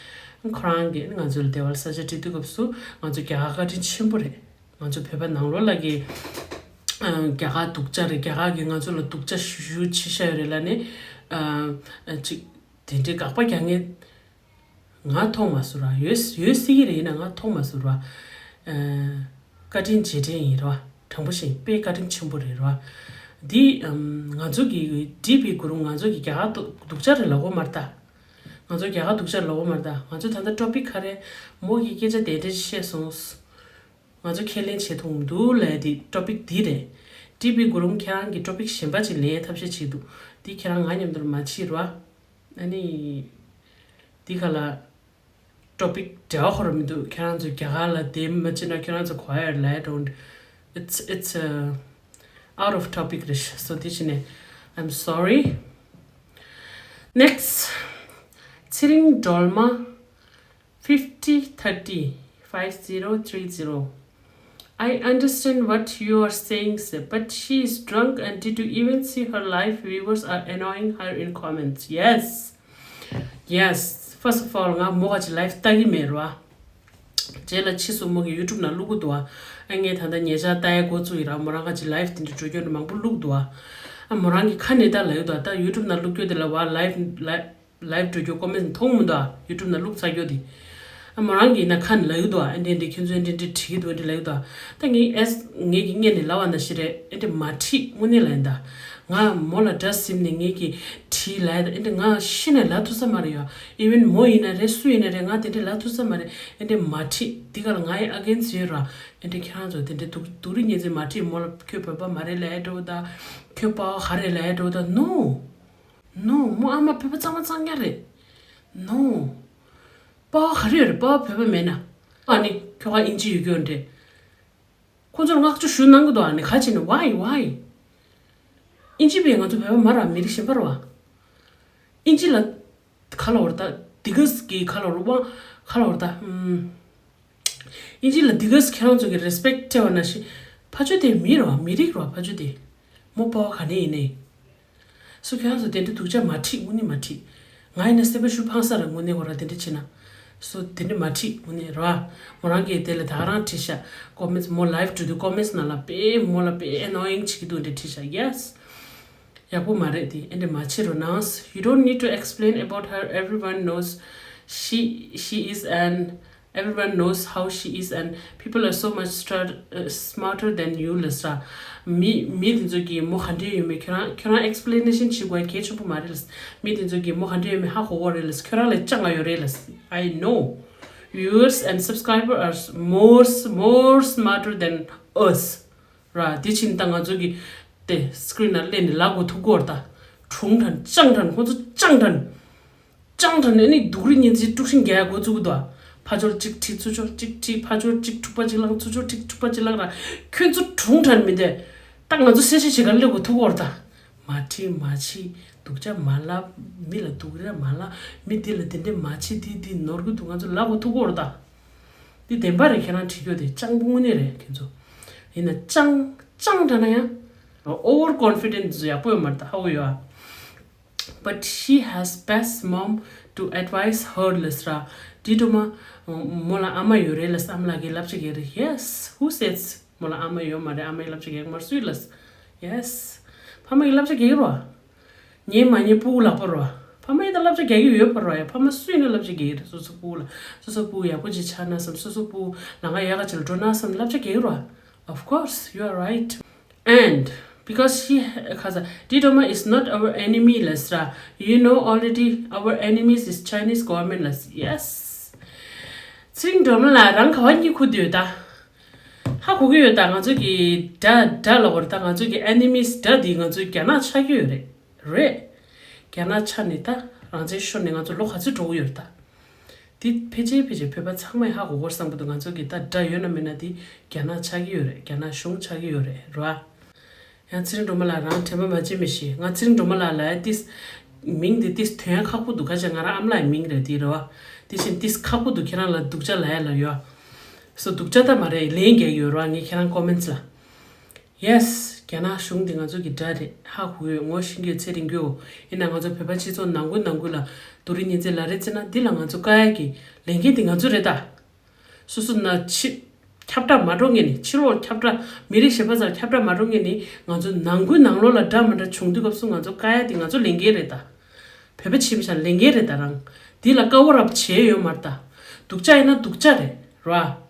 ཁོ་རང་གིས་ང་ཚོ་ལ་བདེ་བར་ས་ཆ་སྤྲད་དུས་སྐབས་སུ་ང་ཚོ་རྒྱ་གར་བཀའ་དྲིན་ཆེན་པོ་རེད། ང་ཚོ་བོད་པ་ནང་ལོགས་ལ་གི་ཨ་རྒྱ་གར་སྡུག་ཅག་རེད། རྒྱ་གར་གིས་ང་ཚོ་ལ་སྡུག་ཅག་ཞུ་ཞུ་ཆེ་ཤ་ཡོད་རེད་ལབ་ནས་ཨ་ཅིག་དེ་འདྲའི་དགག་པ་རྒྱག་མཁན་ང་མཐོང་མ་སོང་ར། ཡོད་ཡོད་སྲིད་ཀྱི་རེད། ཡིན་ན་ང་མཐོང་མ་སོང་ར། ཨ་བཀའ་དྲིན་རྗེས་དྲན་ཡིན་ར། དྲང་པོ་བཤད་དཔེ་བཀའ་དྲིན་ཆེན་པོ་རེད་ར། འདི་ཨམ་ང་ཚོ་གི་བྲིས་པའི་གུ་རུ་ང་ཚོ་གི་རྒྱ་གར་སྡུག་ཅག་རེད་ལབ་དགོས་མ་རེད་ད། ང་ཚོ་རྒྱ་གར་སྡུག་ཅག་ལབ་དགོས་མ་རེད་ད། ང་ཚོ་ད་ལྟ་ཊོ་པིག་ག་རེ་མོ་གི་སྐད་ཆ་དེ་འདྲ་བཤད་སོང་། ང་ཚོ་ཁས་ལེན་བྱེད་ཐུབ་མི་འདུག་ལབ་དེ་ཊོ་པིག་འདི་རེད། བྲིས་པའི་གུ་རུ་ཁྱེད་རང་གི་ཊོ་པིག་གཞན་པ་ཅིག་ལེན་ཐབས་ཤེས་བྱེད་འདུག་འདི་ཁྱེད་རང་ང་མཉམ་དུ་མ་བྱེད་རོགས། ཨ་ནི། འདི་ག་ལ་ཊོ་པིག་འབྲེལ་བ་ཁོ་ར་མི་འདུག་ཁྱེད་རང་ཚོ་རྒྱ་གར་ལ་བསྡད་མ་བྱེད་ན་ཁྱེད་རང་ཚོ་གོ་ཡ་ལ་don't. It's it's uh, out of topic རེད། So འདི་བྱས་ནས་I'm sorry. Next. ཚེ་རིང་སྒྲོལ་མ། Fifty thirty, five zero three zero. I understand what you are saying, sir, but she is drunk and did you even see her live? Viewers are annoying her in comments. Yes. Yes. First of all, ང་མོ་ག་ཅི་live ལྟ་གི་མེད་ར། རྗེས་ལ་ཕྱིས་སུ་མོ་གི་YouTube ནང་བླུག་གི་འདུག་ཨ། ཨ་ངས་ད་ལྟ་ཉེ་ཆར་ལྟ་ཡ་འགོ་བཙུགས་ཡིན་ར། མོ་རང་ག་ཅི་live དེ་འདྲ་འགྲོ་རྒྱུ་འདྲ་མང་པོ་བླུག་འདུག་ཨ། ཨ་མོ་རང་གི་ཁ་ནས་ད་ལབ་ཡོད་འདུག་ཨ། ད་YouTube ནང་བླུག་རྒྱུ་དེ་ལ་བ་live live live འགྲོ་རྒྱུ་ཀོ་མེན་མཐོང་མི་འདུག་ཨ། YouTube ནང་བླུག་ཚར་རྒྱུ་དེ། ཨ་མོ་རང་གིས་ན་ཁ་ནས་ལབ་ཡོད་འདུག་ཨ། ཨ་འདྲ་འདྲ་ཁྱོད་ཚོ་ཨ་འདྲ་འདྲ་བྲིས་ཀྱི་འདུག་ཨ་འདྲ་ལབ་ཡོད་འདུག་ཨ། ད་ངས་ཨེས་ངས་ཀྱི་སྔོན་ནས་ལབ་པ་ནང་བཞིན་རེད། ཨ་འདྲ་མ་བྲིས། དངོས་གནས་ལབ་ཡིན་ད། ང་མོ་ལ་འདྲ་ཟིན་ནས་ངས་ཀྱི་བྲིས་ལབ་ཡ་ད། ཨ་འདྲ་ང་ཤི་ནས་ལབ་ཐུབ་ས་མ་རེད་ཡ། even མོ་ཡིན་ན་རེད། སུ་ཡིན་ན་རེད། ང་དེ་འདྲ་ལབ་ཐུབ་ས་མ་རེད། ཨ་འདྲ་མ་བྲིས། འདི་ག་ལ་ང་ཡི་against ཡོད་ར། ཨ་འདྲ་ཁྱེད་རང་ཚོ་དེ་འདྲ་སྡུག་སྡུག་རུས་ངན་ཚིག་མ་བྲིས། མོ་ལ་ཁྱོད་བོད་པ་མ་རེད་ལབ་ཡ་འདྲ་བོ་ད། ཁྱོད་པ་བ་ག་རེད་ལབ་ཡ་འདྲ་བོ་ད། no no མོ་ཨ་མ་བོད་པ་གཙང་མ་གཙང་རྐྱང་རེད། no པ་བ་ག་རེ་ཡོད་རེད། པ་བ་བོད་པ་མེད་ན། ཨ་ནི་ཁྱོ་ག་ཨིན་ཇི་ཡོད་རྒྱུ་འདྲ། ཁོ་ཚོར་བསྔགས་བརྗོད་ཞུ་གནང་གི་འདུག་ཨ་ནི་ག་ཅི་ནི་why why ཨིན་ཇི་པས་ང་ཚོ་བོད་པ་མ་ར་མི་རིགས་གཞན་པ་ར་བ། ཨིན་ཇི་ལ་ག་ལ་བར་ད་འདི་ག་གི་ག་ལ་བར་དབང་ག་ལ་བར་ད་ཨམ། ཨིན་ཇི་ལ་འདི་ག་ཁྱེད་རང་ཚོ་གི་རེ་སི་པེག་སྤྲད་པ་ནང་བཞིན་ཕ་ཆོས་དེ་མི་རེད་བ། མི་རིགས་རེད་བ། ཕ་ཆོས་དེ་མོ་པ་བ་ག་ནས་ཡིན་ནའི། སོ་ཁྱེད་རང་ཚོ་དེ་འདྲ་སྡུག་ཅག་མ་ཁྲིད། དངོས་གནས་མ་ཁྲིད། ང་ཡིན་ན་སེམས་པ་ཤུགས་ཕངས་ས་ར་དངོས་གནས་ཁོ་ར་དེ་འདྲ་བྱེད་ན། སོ་དེ་འདྲ་མ་ཁྲིད་དངོས་གནས་རེད་བ། མོ་རང་གིས་དེ་ལ་ད་ག་རང་ཁྲིད་ཤག་ཀོ་མེན་མོ་ལའིབ་འགྲོ་དུས་ཀོ་མེན་ནང་ལ་དཔེ་མོ་ལ་དཔེ་ཨེ་ནོ་ཡིང་བྱེད་ཀྱི་འདུག་འདྲ་ཁྲིད་ཤག yes ཡག་པོ་མ་རེད་དེ། ཨེ་འདྲ་མ་བྱེད་རོགས་གནང་། You don't need to explain about her. Everyone knows she she is an everyone knows how she is and people are so much start, uh, smarter than you ལབ་ས། མི་མི་དེ་ཚོ་གིས་མོ་ག་འདྲ་ཡོད་མེད་ཁྱོད་རང་ཁྱོད་རང་ཨེག་སི་པི་ལེ་ནེ་ཤན་བྱེད་དགོས་གལ་ཆེན་པོ་མ་རེད་ལབ་ས། མི་དེ་ཚོ་གིས་མོ་ག་འདྲ་ཡོད་མེད་ཧ་གོ་གོ་རེད་ལབ་ས། ཁྱོད་རང་ལས་ཅང་ང་ཡོད་རེད་ལབ་ས། I know viewers and subscriber are more more smarter than us ར། དེ་ཕྱིན་ད་ང་ཚོ་གི་དེ་སི་ཀི་རིན་ནང་སླེབས་ནས་ལབ་དགོས་ཐུག་གོ་ར། ད་གྲུང་དྲན་ཅང་དྲན་ཁོ་ཚོ་ཅང་དྲན། ཅང་དྲན་ནས་ནི་སྡུག་རུས་ངན་ཚིག་དཀྲུག་ཤིང་རྒྱག་འགོ་བཙུགས་འདུག་ཕ་ཕྱོགས་གཅིག་ཁྲིད་ཚུར་ཕྱོགས་གཅིག་ཁྲིད། ཕ་ཕྱོགས་གཅིག་འཁྲུག་པ་གཅིག་བསླངས། ཚུར་ཕྱོགས་གཅིག་འཁྲུག་པ་གཅིག་བསླངས་ར། ཁྱོད་ཚོ་གྲུང་དྲན་མི་འདུག་ད་ང་ཚོ་གསལ་བཤད་བྱེད་གར་སླེབས་དགོས་ཐུག་གོ་ར། ད་མ་ཁྲིད་མ་ཁྲིད། སྡུག་ཅག་མ་ལབ། མི་ལ་སྡུག་རུས་མ་ལབ། མི་འདི་ལ་འདི་འདྲ་མ་བྱེད། འདི་འདི་ནོར་གི་འདུག་ང་ཚོ་ལབ་དགོས་ཐུག་གོ་ར། ད་འདི་བདེན་པ་རེད། ཁྱེད་རང་བྲིས་རྒྱུ་དེ་སྤྱང་པོ་དངོས་གནས་རེད་ཁྱེད་ཚོ། ཡིན་ན་སྤྱང་སྤྱང་འདྲ་ན་ཡང་ཨོ་ཝར་ཀོན་ཕི་ཌེན་སི་ཡག་པོ་ཡོད་མ་རེད། ད་ཧ་གོ་ཡོད་ཨ། But she has best mom to advise her ལབ་ས་ར། འདི་དུ་མ་མོ་ལ་ཨ་མ་ཡོད་རེད་ལབ་ས། ཨ་མ་ལགས་ཀྱིས་བསླབ་བྱ་རྒྱག་རེད། Yes, who says མོ་ལ་ཨ་མ་ཡོད་མ་རེད། ཨ་མའི་བསླབ་བྱ་རྒྱག་མ་སུས་ལབ་ས། Yes, ཕ་མ་ཡིས་བསླབ་བྱ་རྒྱག་གི་རེད་བ། ཉན་མ་ཉན་སྤུ་གུ་ལག་པ་རེད་བ། ཕ་མ་ཡིས་ད་བསླབ་བྱ་རྒྱག་གི་ཡོད་པ་རེད་བ། ཡ་ཕ་མ་སུ་ཡིན་ན་བསླབ་བྱ་རྒྱག་གི་རེད། སོ་སོ་སྤུ་གུ་ལ་སོ་སོ་སྤུ་གུ་ཡག་པོ་ཅིག་ཆགས་ན་བསམ། སོ་སོ་སྤུ་གུ་ལམ་ཁ་ཡག་ག་ཅིག་ལ་འགྲོ་ན་བསམ་བསླབ་བྱ་རྒྱག་གི་རེད་བ། Of course, you are right. And because she, ཁ་ས། Didoma is not our enemy ལབ་ས་ར། You know already our enemies is Chinese government ལབ་ས། Yes. ཚེ་རིང་སྒྲོལ་མ་ལགས་རང་ག་བ་གཉིད་ཁུག་བསྡད་ཡོད་ད། ཧ་གོ་གི་ཡོད་ད། ང་ཚོ་གི་དགྲ་དགྲ་ལབ་དགོས་རེད་ད། ང་ཚོ་གི་ཨེ་ནི་མིས་དགྲ་འདི་ང་ཚོའི་རྒྱ་ནག་ཆགས་ཀྱི་ཡོད་རེད། རེད། རྒྱ་ནག་ཆགས་ནས་ད་རང་བཙན་ཤོར་ནས་ང་ཚོ་ལོ་ག་ཚོད་འགྲོ་གི་ཡོད་རེད་ད། འདི་ཕལ་ཆེར་ཕལ་ཆེར་བོད་པ་ཚང་མས་ཧ་གོ་གི་ཡོད་བསམ་གི་འདུག་ང་ཚོ་གི་ད་དགྲ་ཡོད་ན་མེད་ན་འདི་རྒྱ་ནག་ཆགས་ཀྱི་ཡོད་རེད། རྒྱ་ནག་གཞུང་ཆགས་ཀྱི་ཡོད་རེད། རེད་བ། ཡང་ཚེ་རིང་སྒྲོལ་མ་ལགས་རང་དྲན་པ་མ་བརྗེད་མི་ཤེས། ང་ཚེ་རིང་སྒྲོལ་མ་ལགས་ལ་ཏིས་མིང་འདི་ཏིས་དོན་ཡང་ཁག་པོ་འདུག་ཁ་ཅིག་ང་རང་ཨ་མ་ལགས་མིང་རེད་འདི། རེད་བ། དེ་བཞིན་ཏིས་ཁག་པོ་འདུག་ཁྱེད་རང་ལ་སྡུག་ཅག་ལབ་ཡ་ལ་ཡོད། སོ་སྡུག་ཅག་ད་མ་རེད། ལན་རྒྱག་ཡོད་ར། ངས་ཁྱེད་རང་ཀོ་མེན་ཊི་ལ། Yes། རྒྱ་ནག་གཞུང་འདི་ང་ཚོ་གི་དགྲ་རེད། ཧ་གོ་ཡོད། ངོ་ཤེས་ཀྱི་ཚེ་རིང་རྒྱུའོ། ཡིན་ན་ང་ཚོ་བོད་པ་སྤྱི་ཚོགས་ནང་ཁུལ་ནང་ཁུལ་ལ་རྡོ་རིང་ཉི་ཚེ་ལ་རེ་བརྩིས་ན་འདི་ལ་ང་ཚོ་བཀག་ཡ་གི་ལས་འགན་འདི་ང་ཚོ་རེད་ད། སོ་སོ་ན་ཕྱི་ཁྱབ་བསྒྲགས་མ་འགྲོ་ངེས་ནས། ཕྱི་ལོགས་ཁྱབ་བསྒྲགས་མི་རིགས་གཞན་པ་ཚོར་ཁྱབ་བསྒྲགས་མ་འགྲོ་ངེས་ནས། ང་ཚོ་ནང་ཁུལ་ནང་ལོགས་ལ་འདྲ་མི་འདྲ་བྱུང་དུས་སྐབས་སུ་ང་ཚོ་བཀག་ཡ་དེ་ང་ཚོ་ལས་འགན་རེད་ད། བོད་པ་ཕྱི་མི་ཆ་ལས་འགན་རེད་ད། རང་འདི་ལ་ཀ་བར་ཨབ་བྱས་ཡོད་མ་རེད་ད། སྡུག་ཅག་ཡིན་ན་སྡུག་ཅག་རེད། ར།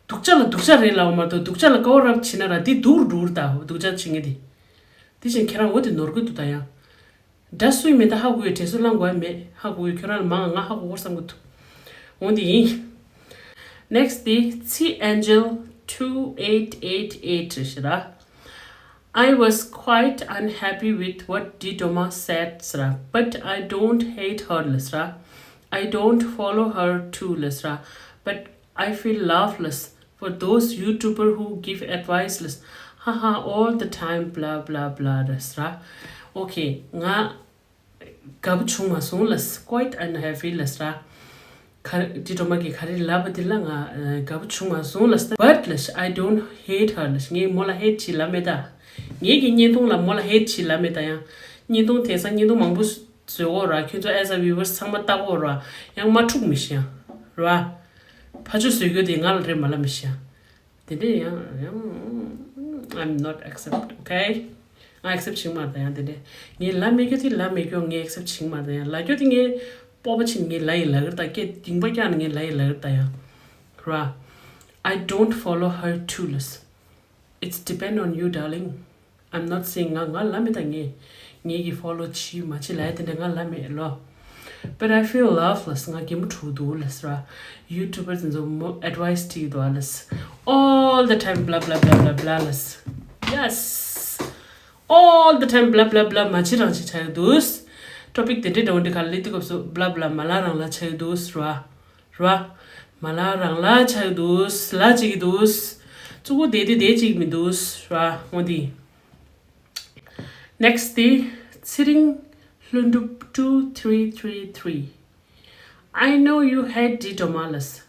སྡུག་ཅག་ལ་སྡུག་ཅག་རེད་ལབ་མ་གཏོགས། སྡུག་ཅག་ལ་ཀ་བར་ཨབ་བྱས་ན་ར་འདི་སྡུག་རུ་འགྲོ་རུ་ད། སྡུག་ཅག་བྱེད་མཁན་དེ། དེ་བཞིན་ཁྱེད་རང་འོ་དེ་ནོར་གི་འདུག་ད་ཡང་། དགྲ་སུ་ཡིན་མིན་ད་ཧ་གོ་ཡོད། དྲན་གསོ་བསླང་དགོས་མེད། ཧ་གོ་ཡོད། ཁྱོད་རང་ལ་མང་ང་ཧ་གོ་གོ་བསམ་གི་འདུག་འོ་འདི་ཡིན། Next དེ་ཚི་ཨན་ཇེལ་two eight eight eight རེད་ཤག་ར། I was quite unhappy with what Didoma said ཟེར་ར། But I don't hate her ལབ་ཟེར་ར། I don't follow her too ལབ་ཟེར་ར། But I feel loveless for those YouTuber who give advice ལབ། ཧ་ཧ། All the time blah blah blah རེད་ཟེར་ར། Okay ང་དགའ་པོ་བྱུང་མ་སོང་ལབ། Quite unhappy ལབ་ཟེར་ར། ག་རེ་ཌི་ཌོ་མ་གིས་ག་རེ་ལབ་པ་དེ་ལ་ང་དགའ་པོ་བྱུང་མ་སོང་ལབ། But ལབ། I don't hate her ལབ། ངས་མོ་ལ་ཧེཊ་བྱེད་ལབ་མེད་ད། ངེད་ཀྱི་བརྙན་ཐུང་ལ་མོ་ལ་ཧེཊ་བྱེད་ལབ་མེད་ད། ཡང་བརྙན་ཐུང་དེང་སང་བརྙན་ཐུང་མང་པོ་བཟོས་ཡོད་ར། ཁྱོད་ཚོ་as a viewers ཚང་མ་ལྟ་གི་ཡོད་ར། ཡང་མ་འཁྲུག་མི་ཤེས་ཡང་ར། ཕ་ཆོས་བཟོས་རྒྱུ་དེ་ང་ལ་རེད་མ་ལབ་མི་ཤེས་ཡང་། དེ་འདྲས་ཡང་ཡང་I'm not accept, okay? ང་ཨེག་སེབ་བྱེད་ཀྱི་མ་རེད་ད་ཡང་། དེ་འདྲས་ངས་ལབ་མེད་རྒྱུ་དེ་ལབ་མེད་རྒྱུ་ངས་ཨེག་སེབ་བྱེད་ཀྱི་མ་རེད་ད་ཡང་། ལབ་རྒྱུ་དེ་ངས་སྤོབས་པ་ཆེ་ནས་ངས་ལབ་ཡིན་ལབ་ཀྱི་རེད་ད། སྐད་གདིང་པ་བཀྱགས་ནས་ངས་ལབ་ཡིན་ལབ་ཀྱི་རེད་ད་ཡང་ར། I don't follow her too ལབ། It's depend on you, darling. I'm not saying ང་ང་ལབ་མེད་ད། ངས་ངེད་ཀྱི་ཕོ་ལོ་བྱེད་མ་བྱེད་ལབ་ཡ་དེ་འདྲ་ང་ལབ་མེད་ལོ། But I feel loveless. ང་གད་མོ་འཁྲུག་འདུག་ལབ་ཟེར་བ། ཡུ་ཊུབ་པར་དེ་ཚོ་མོ་ཨེཌ་ཝའི་སི་སྤྲད་ཀྱི་འདུག་ཨ་ལབ། All the time blah blah blah blah blah ལབ། Yes. All the time blah blah blah མ་བྱེད་རང་བྱེད་ཆགས་ཀྱི་འདུག་ཊོ་པིག་དེ་འདྲའི་འདྲ་བོ་འདི་ག་ལ་སླེབས་དུས་སྐབས་སུ་blah blah མ་ལབ་རང་ལབ་ཆགས་ཀྱི་འདུག་ཟེར་བ། ར། མ་ལབ་རང་ལབ་ཆགས་འདུག་ལབ་བྱེད་ཀྱི་འདུག་ཙུ་གུ་བསྡད་དུས་བསྡད་བྱེད་ཀྱི་མི་འདུག་ར། འོ་འདི། Next དེ་ཚེ་རིང་ལྷུན་གྲུབ two three three three. I know you hate Didoma ལབ།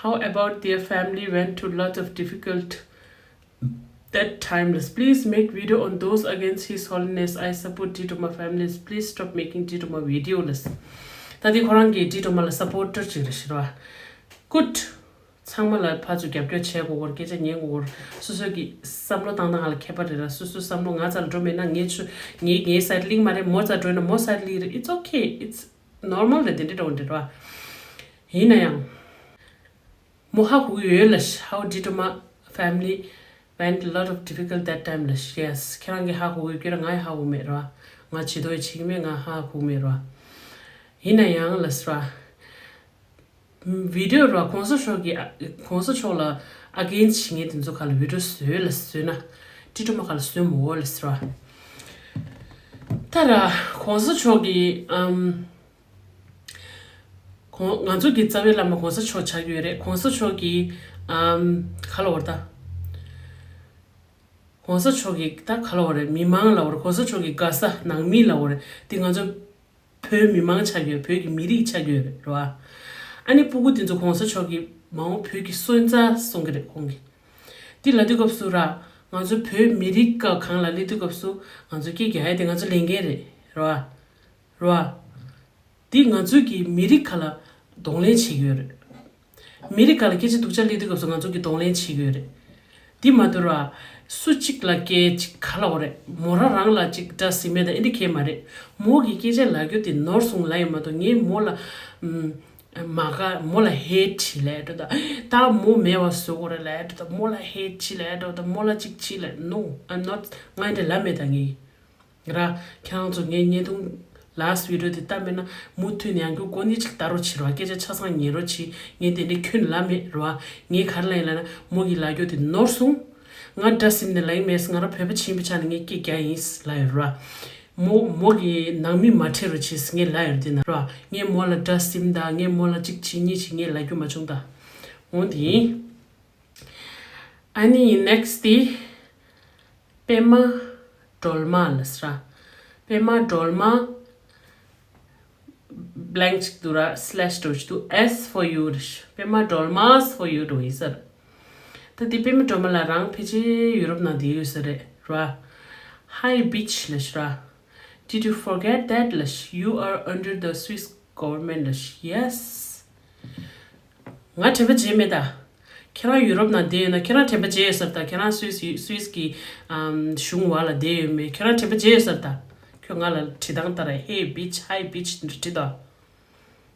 How about their family went through lot of difficult that time ལབ། Please make video on those against His Holiness. I support Didoma families. Please stop making Didoma video ལབ། ད་དེ་ཁོ་རང་གིས་ཌི་ཌོ་མ་ལ་སབ་པོར་ཊར་ཅིག་རེད་ཤག་ར། Good. ཚང་མ་ལ་ཕར་ཚུར་རྒྱབ་སྐྱོར་བྱེད་དགོས་སྐོར་སྐད་ཆ་ཉན་དགོས་སྐོར། སོ་སོ་གི་བསམ་བློ་བཏང་སྟངས་ལ་ཁྱད་པར་རེད་ར། སོ་སོའི་བསམ་བློ་ང་རྩ་ལ་འགྲོ་མེད་ན་ངའི་ཆུ་ངའི་ངའི་སའིཌ་ལིང་མ་རེད། མོ་རྩ་འགྲོ་ན་མོ་སའིཌ་ལིང་རེད། It's okay. It's normal རེད། དེ་འདྲ་འདྲ་བོ་འདྲ་ར། ཡིན་ན་ཡང་། མོ་ཧ་གོ་གི་ཡོད་ལབ། How Didoma family went lot of difficult that time ལབ། Yes. ཁྱེད་རང་གིས་ཧ་གོ་གི་ཡོད་ཀྱི་ར། ང་ཡང་ཧ་གོ་མེད་ར། ང་བྱེད་དོ་ཡ་བྱེད་ཀྱི་མེད། ང་ཧ་གོ་མེད་ར། ཡིན་ན་ཡང་ལབ་ཟེར་བ། བི་ཌིའོ་ར་གོང་ས་མཆོག་གི་ཨ་གོང་ས་མཆོག་ལ་ཨ་གེན་སི་བྱེད་མཁན་དེ་ཚོ་ག་ལ་བི་ཌིའོ་བཟོས་ལ་བཟོས་ན། ཊིག་ཊོག་མ་ག་ལ་བཟོས་མ་འོ་ལ་ཟེར་བ། ད་ར་གོང་ས་མཆོག་གི་ཨམ་གོང་ང་ཚོ་གི་རྩ་བའི་བླ་མ་གོང་ས་མཆོག་ཆགས་ཀྱི་ཡོད་རེད། གོང་ས་མཆོག་གི་ཨམ་ག་ལ་བར་ད། གོང་ས་མཆོག་གི་ད་ག་ལ་བར་རེད། མི་མང་ལ་བར། གོང་ས་མཆོག་གི་དགའ་ས་ནང་མི་ལ་བར་དེ་ང་ཚོ་བོད་མི་མང་ཆགས་ཡོད། བོད་ཀྱི་མི་རིགས་ཆགས་ཡོད་རེད་ར། ཨ་ནི་སྤུ་གུ་དེ་ཚོ་གོང་ས་མཆོག་གིས་མ་འོངས་བོད་ཀྱི་སོན་རྩ་གསུང་གི་རེད་ཁོང་གིས། འདི་ལབ་དུས་སྐབས་སུ་ར། ང་ཚོ་བོད་མི་རིགས་ཀ་གང་ལ་སླེབས་དུས་སྐབས་སུ་ང་ཚོ་སྐད་རྒྱག་ཡ་དེ་ང་ཚོ་ལས་འགན་རེད་ར། ར། འདི་ང་ཚོའི་གི་མི་རིགས་ཁ་ལ་གདོང་ལེན་བྱེད་ཀྱི་ཡོད་རེད། མི་རིགས་ཁ་ལ་སྐད་ཆ་སྡུག་ཅག་སླེབས་དུས་སྐབས་སུ་ང་ཚོ་གི་གདོང་ལེན་བྱེད་ཀྱི་ཡོད་རེད། འདི་མ་གཏོགས་ར། སུ་གཅིག་ལ་སྐད་ཅིག་ག་ལབ་དགོས་རེད། མོ་རང་རང་ལ་ཅིག་འདྲ་ཟིན་མེད་དང་ཨེ་འདྲ་གས་མ་རེད། མོ་གི་སྐད་ཆ་ལབ་རྒྱུ་དེ་ནོར་སོང་ལབ་ཡོད་མ་གཏོགས་ངས་མོ་ལ་ཨམ་མ་དགའ། མོ་ལ་ཧེཊ་བྱེད་ལབ་འགྲོ་ད། ད་མོ་མེད་པ་བཟོ་དགོས་རེད་ལབ་འགྲོ་ད། མོ་ལ་ཧེཊ་བྱེད་ལབ་འགྲོ་ད། མོ་ལ་ཅིག་བྱེད་ལབ། No, I'm not. ང་འདྲ་ལབ་མེད་ད་ངས། ར། ཁྱེད་རང་ཚོ་ངའི་བརྙན་ཐུང་ last video དེ་ལྟ་མེད་ན་མུ་མཐུད་ནས་ཡང་ཁྱོད་གོ་ནི་ཅིག་ལྟ་རོགས་བྱེད་རོགས། སྐད་ཆ་ཆ་ཚང་ཉན་རོགས་བྱེད། ངས་དེ་འདྲའི་ཁྱོན་ལ་མེད་རོགས། ངས་ག་རེ་ལབ་ཡིན་ལབ་ན་མོ་གི་ལབ་རྒྱུ་དེ་ནོར་སོང་། ང་སྒྲ་ཟིན་ནས་ལབ་ཡིན་མེད། ང་རང་བོད་པ་ཆེན་པོའི་ཆ་ནས་ངས་སྐད་རྒྱག་ཡིན་ལབ་ཡོད་རོགས། མོ་མོ་གི་ནང་མི་མ་ཁྲེལ་རོགས་བྱེད་ངས་ལབ་ཡོད་དེ་ན་རོགས། ངས་མོ་ལ་སྒྲ་ཟིན་དང་ངས་མོ་ལ་གཅིག་བྱེད་གཉིས་བྱེད་ངས་ལབ་རྒྱུ་མ་བྱུང་ད། འོ་དེ་ཡིན། ཨ་ནི་next དེ། པད་མ་སྒྲོལ་མ་ལ་ཟེར། པད་མ་སྒྲོལ་མ་blank ཅིག་འདུག་ར། slash འགྲོ་ཅིག་འདུག S for you རེད། པད་མ་སྒྲོལ་མ་for you འགྲོ་ཡིན་ཟེར། ད་འདི་པད་མ་སྒྲོལ་མ་ལ་རང་ཕལ་ཆེར་ཡུ་རོབ་ནང་བསྡད་ཡོད་ས་རེད་ར། Hi bitch ལ་ཟེར། Did you forget that ལ། You are under the Swiss government ལ། Yes. ང་དྲན་པ་བརྗེད་མེད་ད། ཁྱེད་རང་ཡུ་རོབ་ནང་བསྡད་ཡོད་ན་ཁྱེད་རང་དྲན་པ་བརྗེད་ཡོད་ས་རེད་ད། ཁྱེད་རང་སུད་སི་སུད་སི་གི་ཨམ་གཞུང་འོག་ལ་བསྡད་ཡོད་མེད་ཁྱེད་རང་དྲན་པ་བརྗེད་ཡོད་ས་རེད་ད། ཁྱོད་ང་ལ་དྲི་སྟངས་ལྟར་Hey bitch, hi bitch འདྲ་དྲི་ད།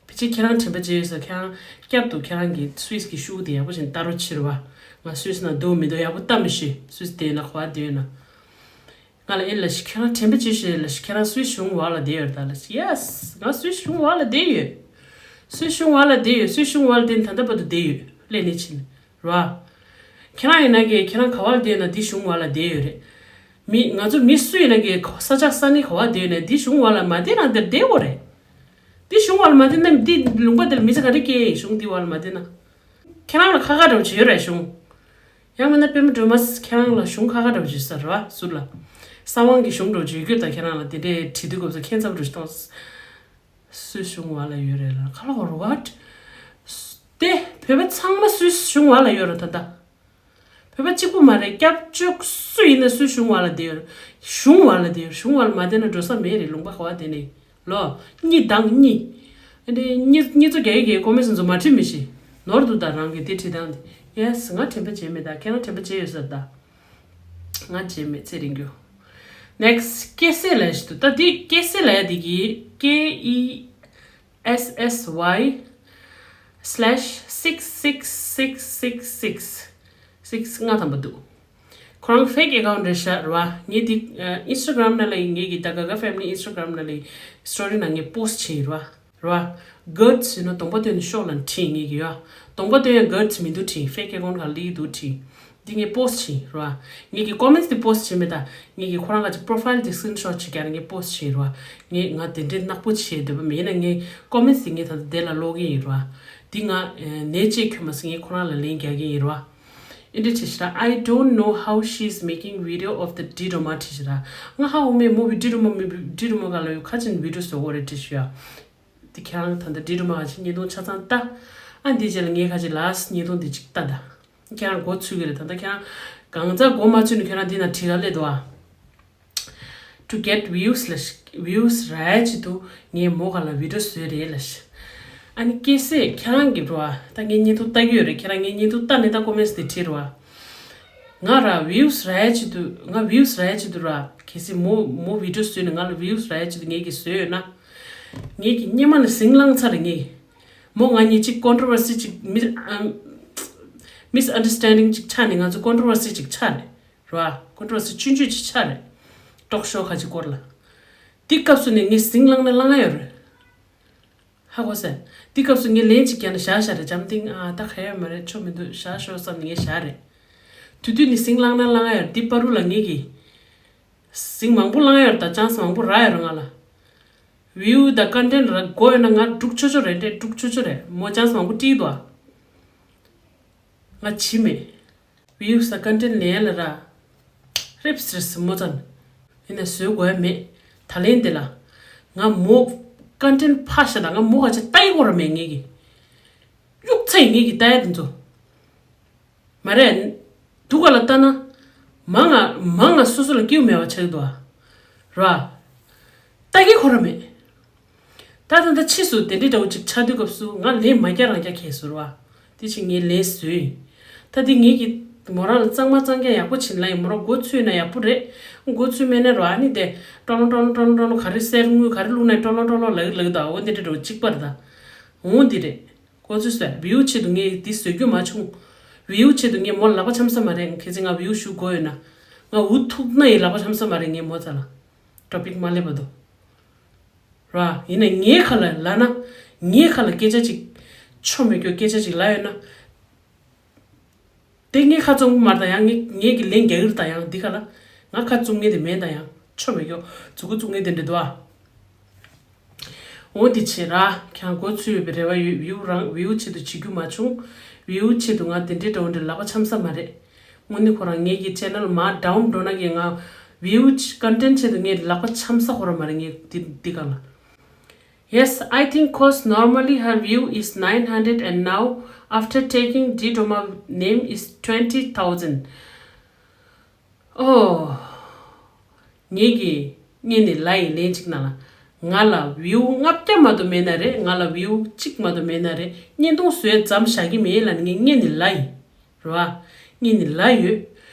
ཕལ་ཆེར་ཁྱེད་རང་དྲན་པ་བརྗེད་ཡོད་ས། ཁྱེད་རང་བསྐྱར་དུ་ཁྱེད་རང་གི་སུད་སི་གི་ཤུགས་དེ་ཡག་པོ་ཞིག་ལྟ་རོགས་བྱེད་རོགས། ང་སུད་སི་ནང་འདུག་མི་འདུག་ཡག་པོ་ལྟ་མི་ཤེས། སུད་སི་བསྡད་ཡོད་ན་ག་པར་བསྡད་ཡོད་ན། ང་ལ་ཨེ་ལ་ཤི་ཁྱེད་རང་དྲན་པ་ཅི་ཞིག་རེད་ལ་ཤི། ཁྱེད་རང་སུད་སི་གཞུང་འོག་ལ་བསྡད་ཡོད་རེད་ད་ལ་ཤི། Yes ང་སུད་སི་གཞུང་འོག་ལ་བསྡད་ཡོད། སུད་སི་གཞུང་འོག་ལ་བསྡད་ཡོད། སུད་སི་གཞུང་འོག་ལ་བསྡད་ནས་ད་ལྟ་བར་དུ་བསྡད་ཡོད་ལས་ནས་ཕྱིན་ར། ཁྱེད་རང་ཡིན་ན་གི་ཁྱེད་རང་ག་བ་ལ་བསྡད་ཡོད་ན་འདི་གཞུང་འོག་ལ་བསྡད་ཡོད་རེད། མི་ང་ཚོ་མི་སུ་ཡིན་ན་གི་ས་ཆ་ས་གནས་ག་བ་བསྡད་ཡོད་ན་འདི་གཞུང་འོག་ལ་མ་བསྡད་ན་འདིར་བསྡད་དགོས་རེད། འདི་གཞུང་འོག་ལ་མ་བསྡད་ན་འདི་ལུང་པ་འདིར་མི་ཚེ་ག་འདྲ་སྐྱེལ་ཡིན་གཞུང་འདི་འོག་ལ་མ་བསྡད་ན། ཁྱེད་རང་ལ་ཁ་ཁ་འདྲ་བོ་ཅིག་ཡོད་རེད་གཞུང་། ཡང་མིན་ན་པད་མ་སྒྲོལ་མ་ཁྱེད་རང་ལ་གཞུང་ཁ་ཁ་འདྲ་བོ་ཅིག་ཟེར་བ་ཟུར་ལ། གསང་བའི་གཞུང་འདྲ་བོ་ཅིག་ཡོད་རྒྱུ་དང་ཁྱེད་རང་ལ་དེ་འདྲའི་བྲིས་དུས་སྐབས་སུ་ཁྱད་མཚར་པོ་རེ་གཏོང་། སུད་གཞུང་བ་ལ་ཡོད་རེད་ལ་ཁ་ལོ་རུ་བ། དེ་བོད་པ་ཚང་མ་སུད་གཞུང་བ་ལ་ཡོད་རེད་ད་ལྟ། བོད་པ་གཅིག་པུ་མ་རེད་སྐྱབས་བཅོལ་སུ་ཡིན་ན་སུད་གཞུང་བ་ལ་བསྡད་ཡོད་རེད། གཞུང་བ་ལ་བསྡད་ཡོད་རེད། གཞུང་བ་ལ་མ་བསྡད་ན་འགྲོ་ས་མེད་རེད་ལུང་པ་ག་བ་བསྡད་ནས། ལོ། གཉིས་དང་གཉིས། ཨ་ནི་གཉིས་གཉིས་ཚོ་རྒྱ་ཡིག་གི་ཀོ་མེ་སོན་ཚོ་མ་བྲིས་མི་ཤེས། ནོར་འདུག་ད་རང་གི་དེ་བྲིས་སྟངས་དེ། ཡེས་ང་དྲན་པ་བརྗེད་མེད་ད་ཁྱེད་རང་དྲན་པ་བརྗེད་ཡོད་ས་ད། ང་བརྗེད་མེད་ཚེ་རིང་རྒྱུ། Next སྐྱེ་སྲིད་ལ་ཞིག་འདུག་ད་འདི་སྐྱེ་སྲིད་ལ་ཡ་འདི་གི་K E S S Y slash six six six six six six ལྔ་ཐམ་པ་འདུག་ཁོ་རང་fake account རེད་ཤག་རེད་བ། ངས་འདི་ཨ་Instagram ནང་ལ་ཡིན་ངེད་ཀྱི་ད་ག་ག་family Instagram ནང་ལ་ཡིན་story ནང་ངས་post བྱས་ཡིན་རེད་བ། རེད་བ། Guts ཡིན་ན་གདོང་པ་སྟོན་ནས་ཤོག་ལ་བྲིས་ངེད་ཀྱི་ཡ། གདོང་པ་སྟོན་ཡ་guts མི་འདུག་བྲིས་fake account ག་ལི་འདུག་བྲིས། འདི་ངས་post བྱས་རེད་བ། ངེད་ཀྱི་comments འདི་post བྱས་མེད་ད། ངེད་ཀྱི་ཁོ་རང་ག་ཅིག་profile འདི་screenshot བྱས་ཀྱང་ངས་post བྱས་རེད་བ། ངས་ང་དེ་འདྲའི་ནག་པོ་བྱས་འདོད་པ་མེད་ན་ངས་comments འདི་ངས་ད་ལྟ་དེ་ལ་ཀློག་གི་ཡིན་རེད་བ། འདི་ང་ནས་ཅེས་ཁྱོད་མ་ཟིན་ངས་ཁོ་རང་ལ་ལན་རྒྱག་གི་ཡིན་རེད་བ། ཨིན་དྲི་བྲིས་ཤི་ར། I don't know how she's making video of the Didoma བྲིས་ཤི་ར། ང་ཧ་འོ་མེད་མོ་བི་Didoma མི་བི་Didoma ག་ལ་ཡོད་ཁ་ཅན་video བཟོ་གོ་རེད་བྲིས་ཤི་ཡ། འདི་ཁྱེད་རང་ད་ལྟ་Didoma ག་ཅིག་བརྙན་ཐུང་ཆ་ཚང་ལྟ། ཨ་འདི་རྗེས་ལ་ངས་ཁ་ཅིག་last བརྙན་ཐུང་འདི་ཅིག་ལྟ་ད། ཁྱེད་རང་མགོ་ཚོས་ཀྱི་རེད་ད་ལྟ་ཁྱེད་རང་གང་ཚ་མགོ་མ་ཚོས་ནས་ཁྱེད་རང་འདི་ན་བྲིས་ག་སླེབས་འདུག་ཨ། To get views ལ་ཤི་views རག་ཆེད་དུ་ངས་མོ་ག་ལ་video བཟོས་རེད་ལ་ཤི། ཨ་ནི་སྐྱེ་སྲིད་ཁྱེད་རང་གི་རོ་ཨ་ད་ངས་བརྙན་ཐུང་ལྟ་གི་ཡོད་རེད་ཁྱེད་རང་ངས་བརྙན་ཐུང་ལྟ་ནས་ད་comments དེ་བྲིས་རོ་ཨ། ང་ར་views རག་ཆེད་དུ་ང་views རག་ཆེད་དུ་ར་གལ་སྲིད་མོ་མོ་video བཟོས་ནས་ང་ལ་views རག་ཆེད་དུ་ངས་ཀྱི་བཟོས་ཡོད་ན། ངས་ཀྱི་སྙེ་མ་ནས་ཟིང་ལངས་ཚར་རེད་ངས། མོ་ང་གཉིས་གཅིག་controversy གཅིག་mis- um, misunderstanding གཅིག་ཆགས་ནས་ང་ཚོ་controversy གཅིག་ཆགས་རེད། རེད་བ། ཁོ་འགྲོ་སེ་ཆུང་ཆུང་ཅིག་ཆགས་རེད། ཏོག་ཤོ་ཁ་ཅིག་སྐོར་ལ། འདི་སྐབས་སུ་ནས་ངས་ཟིང་ལངས་ན་ལངས་ཡོད་རེད། ཧ་གོ་སེ། འདི་སྐབས་སུ་ངས་ལན་ཅིག་བརྒྱབ་ན་བཞག་བཞག་རེད་འཇམ་ཐིང་ཨ་ད་ག་ཡོད་མ་རེད་ཆོ་མི་འདུག་བཞག་ཤོག་བསམ་ནས་ངས་བཞག་རེད། དུས་དུས་ནས་ཟིང་ལངས་ན་ལངས་ཡོད་རེད་འདི་པ་རུ་ལ་ངས་ཀྱི། ཟིང་མང་པོ་ལངས་ཡོད་རེད་ད་chance མང་པོ་རག་ཡོད་རེད་ང་ལ། view དང་content རག་དགོས་ཡོད་ན་ང་དཀྲུག་ཆོ་ཆོ་རེད་འདྲེ་དཀྲུག་ཆོ་ཆོ་རེད་མོ་chance མང་པོ་སྤྲད་འདུག་ཨ། ང་བྱི་མེད། views དང་content ལེན་ལ་ར། རེབ་སི་རེ་སི་མོ་ཙམ། ཡིན་ན་བཟོས་དགོས་ཡ་མེད། ད་ལན་དེ་ལ། ང་མོ། content ཕ་ཤ་དང་ང་མོ་ག་ཆ་ལྟ་ཡི་གོ་ར་མེད་ངེད་ཀྱི། གཡུག་ཚ་ཡི་ངེད་ཀྱི་ལྟ་ཡ་དེ་ཚོ། མ་རེད། དུ་ག་ལ་ལྟ་ན། མ་ང་མ་ང་སོ་སོ་ལ་སྐྱིད་མེད་པ་ཆགས་འདུག་ཨ། ར། ལྟ་གི་གོ་ར་མེད། ད་ད་ད་ཕྱིས་སུ་དེ་འདྲའི་འདྲ་བོ་ཅིག་ཆགས་དུས་སྐབས་སུ་ང་ལན་མ་རྒྱག་རང་རྒྱག་ཁེལ་སོང་ར། དེ་ཕྱིན་ངས་ལན་བཟོས་ཡིན། ད་དེ་ངེད་ཀྱིས་མོ་རང་ལ་གཙང་མ་གཙང་རྐྱང་ཡག་པོ་བྱིན་ལ་ཡིན་མོ་རང་མགོ་ཚོས་ན་ཡག་པོ་རེད། མགོ་ཚོས་མེད་ན་ར་ཨ་ནི་དེ་ཀྲོ་ལོང་ཀྲོ་ལོང་ཀྲོ་ལོང་ཀྲོ་ལོང་ག་རེ་གསེར་དངུལ་ག་རེ་བླུགས་ན་ཀྲོ་ལོང་ཀྲོ་ལོང་ལག་ལག་ད་འོ་འདི་འདྲ་འདྲ་བོ་གཅིག་པ་རེད་ད། འོ་འདི་རེད། མགོ་ཚོས་ཟེར་view ཆེད་དུ་ངས་འདི་བཟོ་རྒྱུ་མ་བྱུང་། view ཆེད་དུ་ངས་མོ་ལག་པ་འཆམ་ས་མ་རེད་ཁྱེད་ཚོས་ང་view ཞུ་དགོས་ཡོད་ན། ང་འུ་ཐུག་ན་ཡི་ལག་པ་འཆམ་ས་མ་རེད་ངས་མོ་ཚ་ལ། topic མ་སླེབས་བར་དུ། ར། ཡིན་ན་ངའི་ཁ་ལ་ལབ་ན། ངའི་ཁ་ལ་སྐད་ཆ་ཅིག་ཆོ་མེད་སྐྱོ་སྐད་ཆ་ཅིག་ལབ་ཡོད་ན། དེ་ངའི་ཁ་བཙུམ་མར་ད་ཡང་ངའི་ངའི་གི་ལན་རྒྱག་གི་རེད་ད་ཡང་འདི་ག་ལ། ང་ཁ་བཙུམ་མཁན་དེ་མེད་ད་ཡང་ཆོ་མེད་སྐྱོ་མཛུ་གུ་བཙུམ་མཁན་དེ་འདྲ་འདུག་ཨ། འོ་འདི་བྱེད་ར། ཁྱང་མགོ་ཚོས་ཡོད་པའི་རེ་བ་ཡོད། བིའུ་རང་བིའུ་ཆེད་དུ་བྱེད་རྒྱུ་མ་བྱུང་། བིའུ་ཆེད་དུ་ང་དེ་འདྲའི་འདྲ་བོ་འདྲ་ལག་པ་འཆམ་ས་མ་རེད། དངོས་གནས་ཁོ་རང་ངེད་ཀྱི་ཆེ་ནལ་མར་ཌའུན་འགྲོ་ན་གི་ང་བིའུ་ཀོན་ཊེན་ཆེད་དུ་ངས་ལག་པ་འཆམ་ས་ཁོ་རང་མ་རེད། ངས་འདི་འདི་ག་ལ། Yes, I think cause normally her view is nine hundred and now after taking Didoma name is twenty thousand. Oh. ངེད་ཀྱི་ངེད་ནི་ལ་ཡི་ལན་གཅིག་ན་ལ། ང་ལ་བིའུ་ལྔ་བརྒྱ་མ་གཏོགས་མེད་ན་རེད། ང་ལ་བིའུ་གཅིག་མ་གཏོགས་མེད་ན་རེད། བརྙན་ཐུང་བཟོས་ཙམ་བཞག་གི་མེད་ལ་ནི་ངེད་ངེད་ནི་ལ་ཡི། རེད་བ། ངེད་ནི་ལ་ཡོད།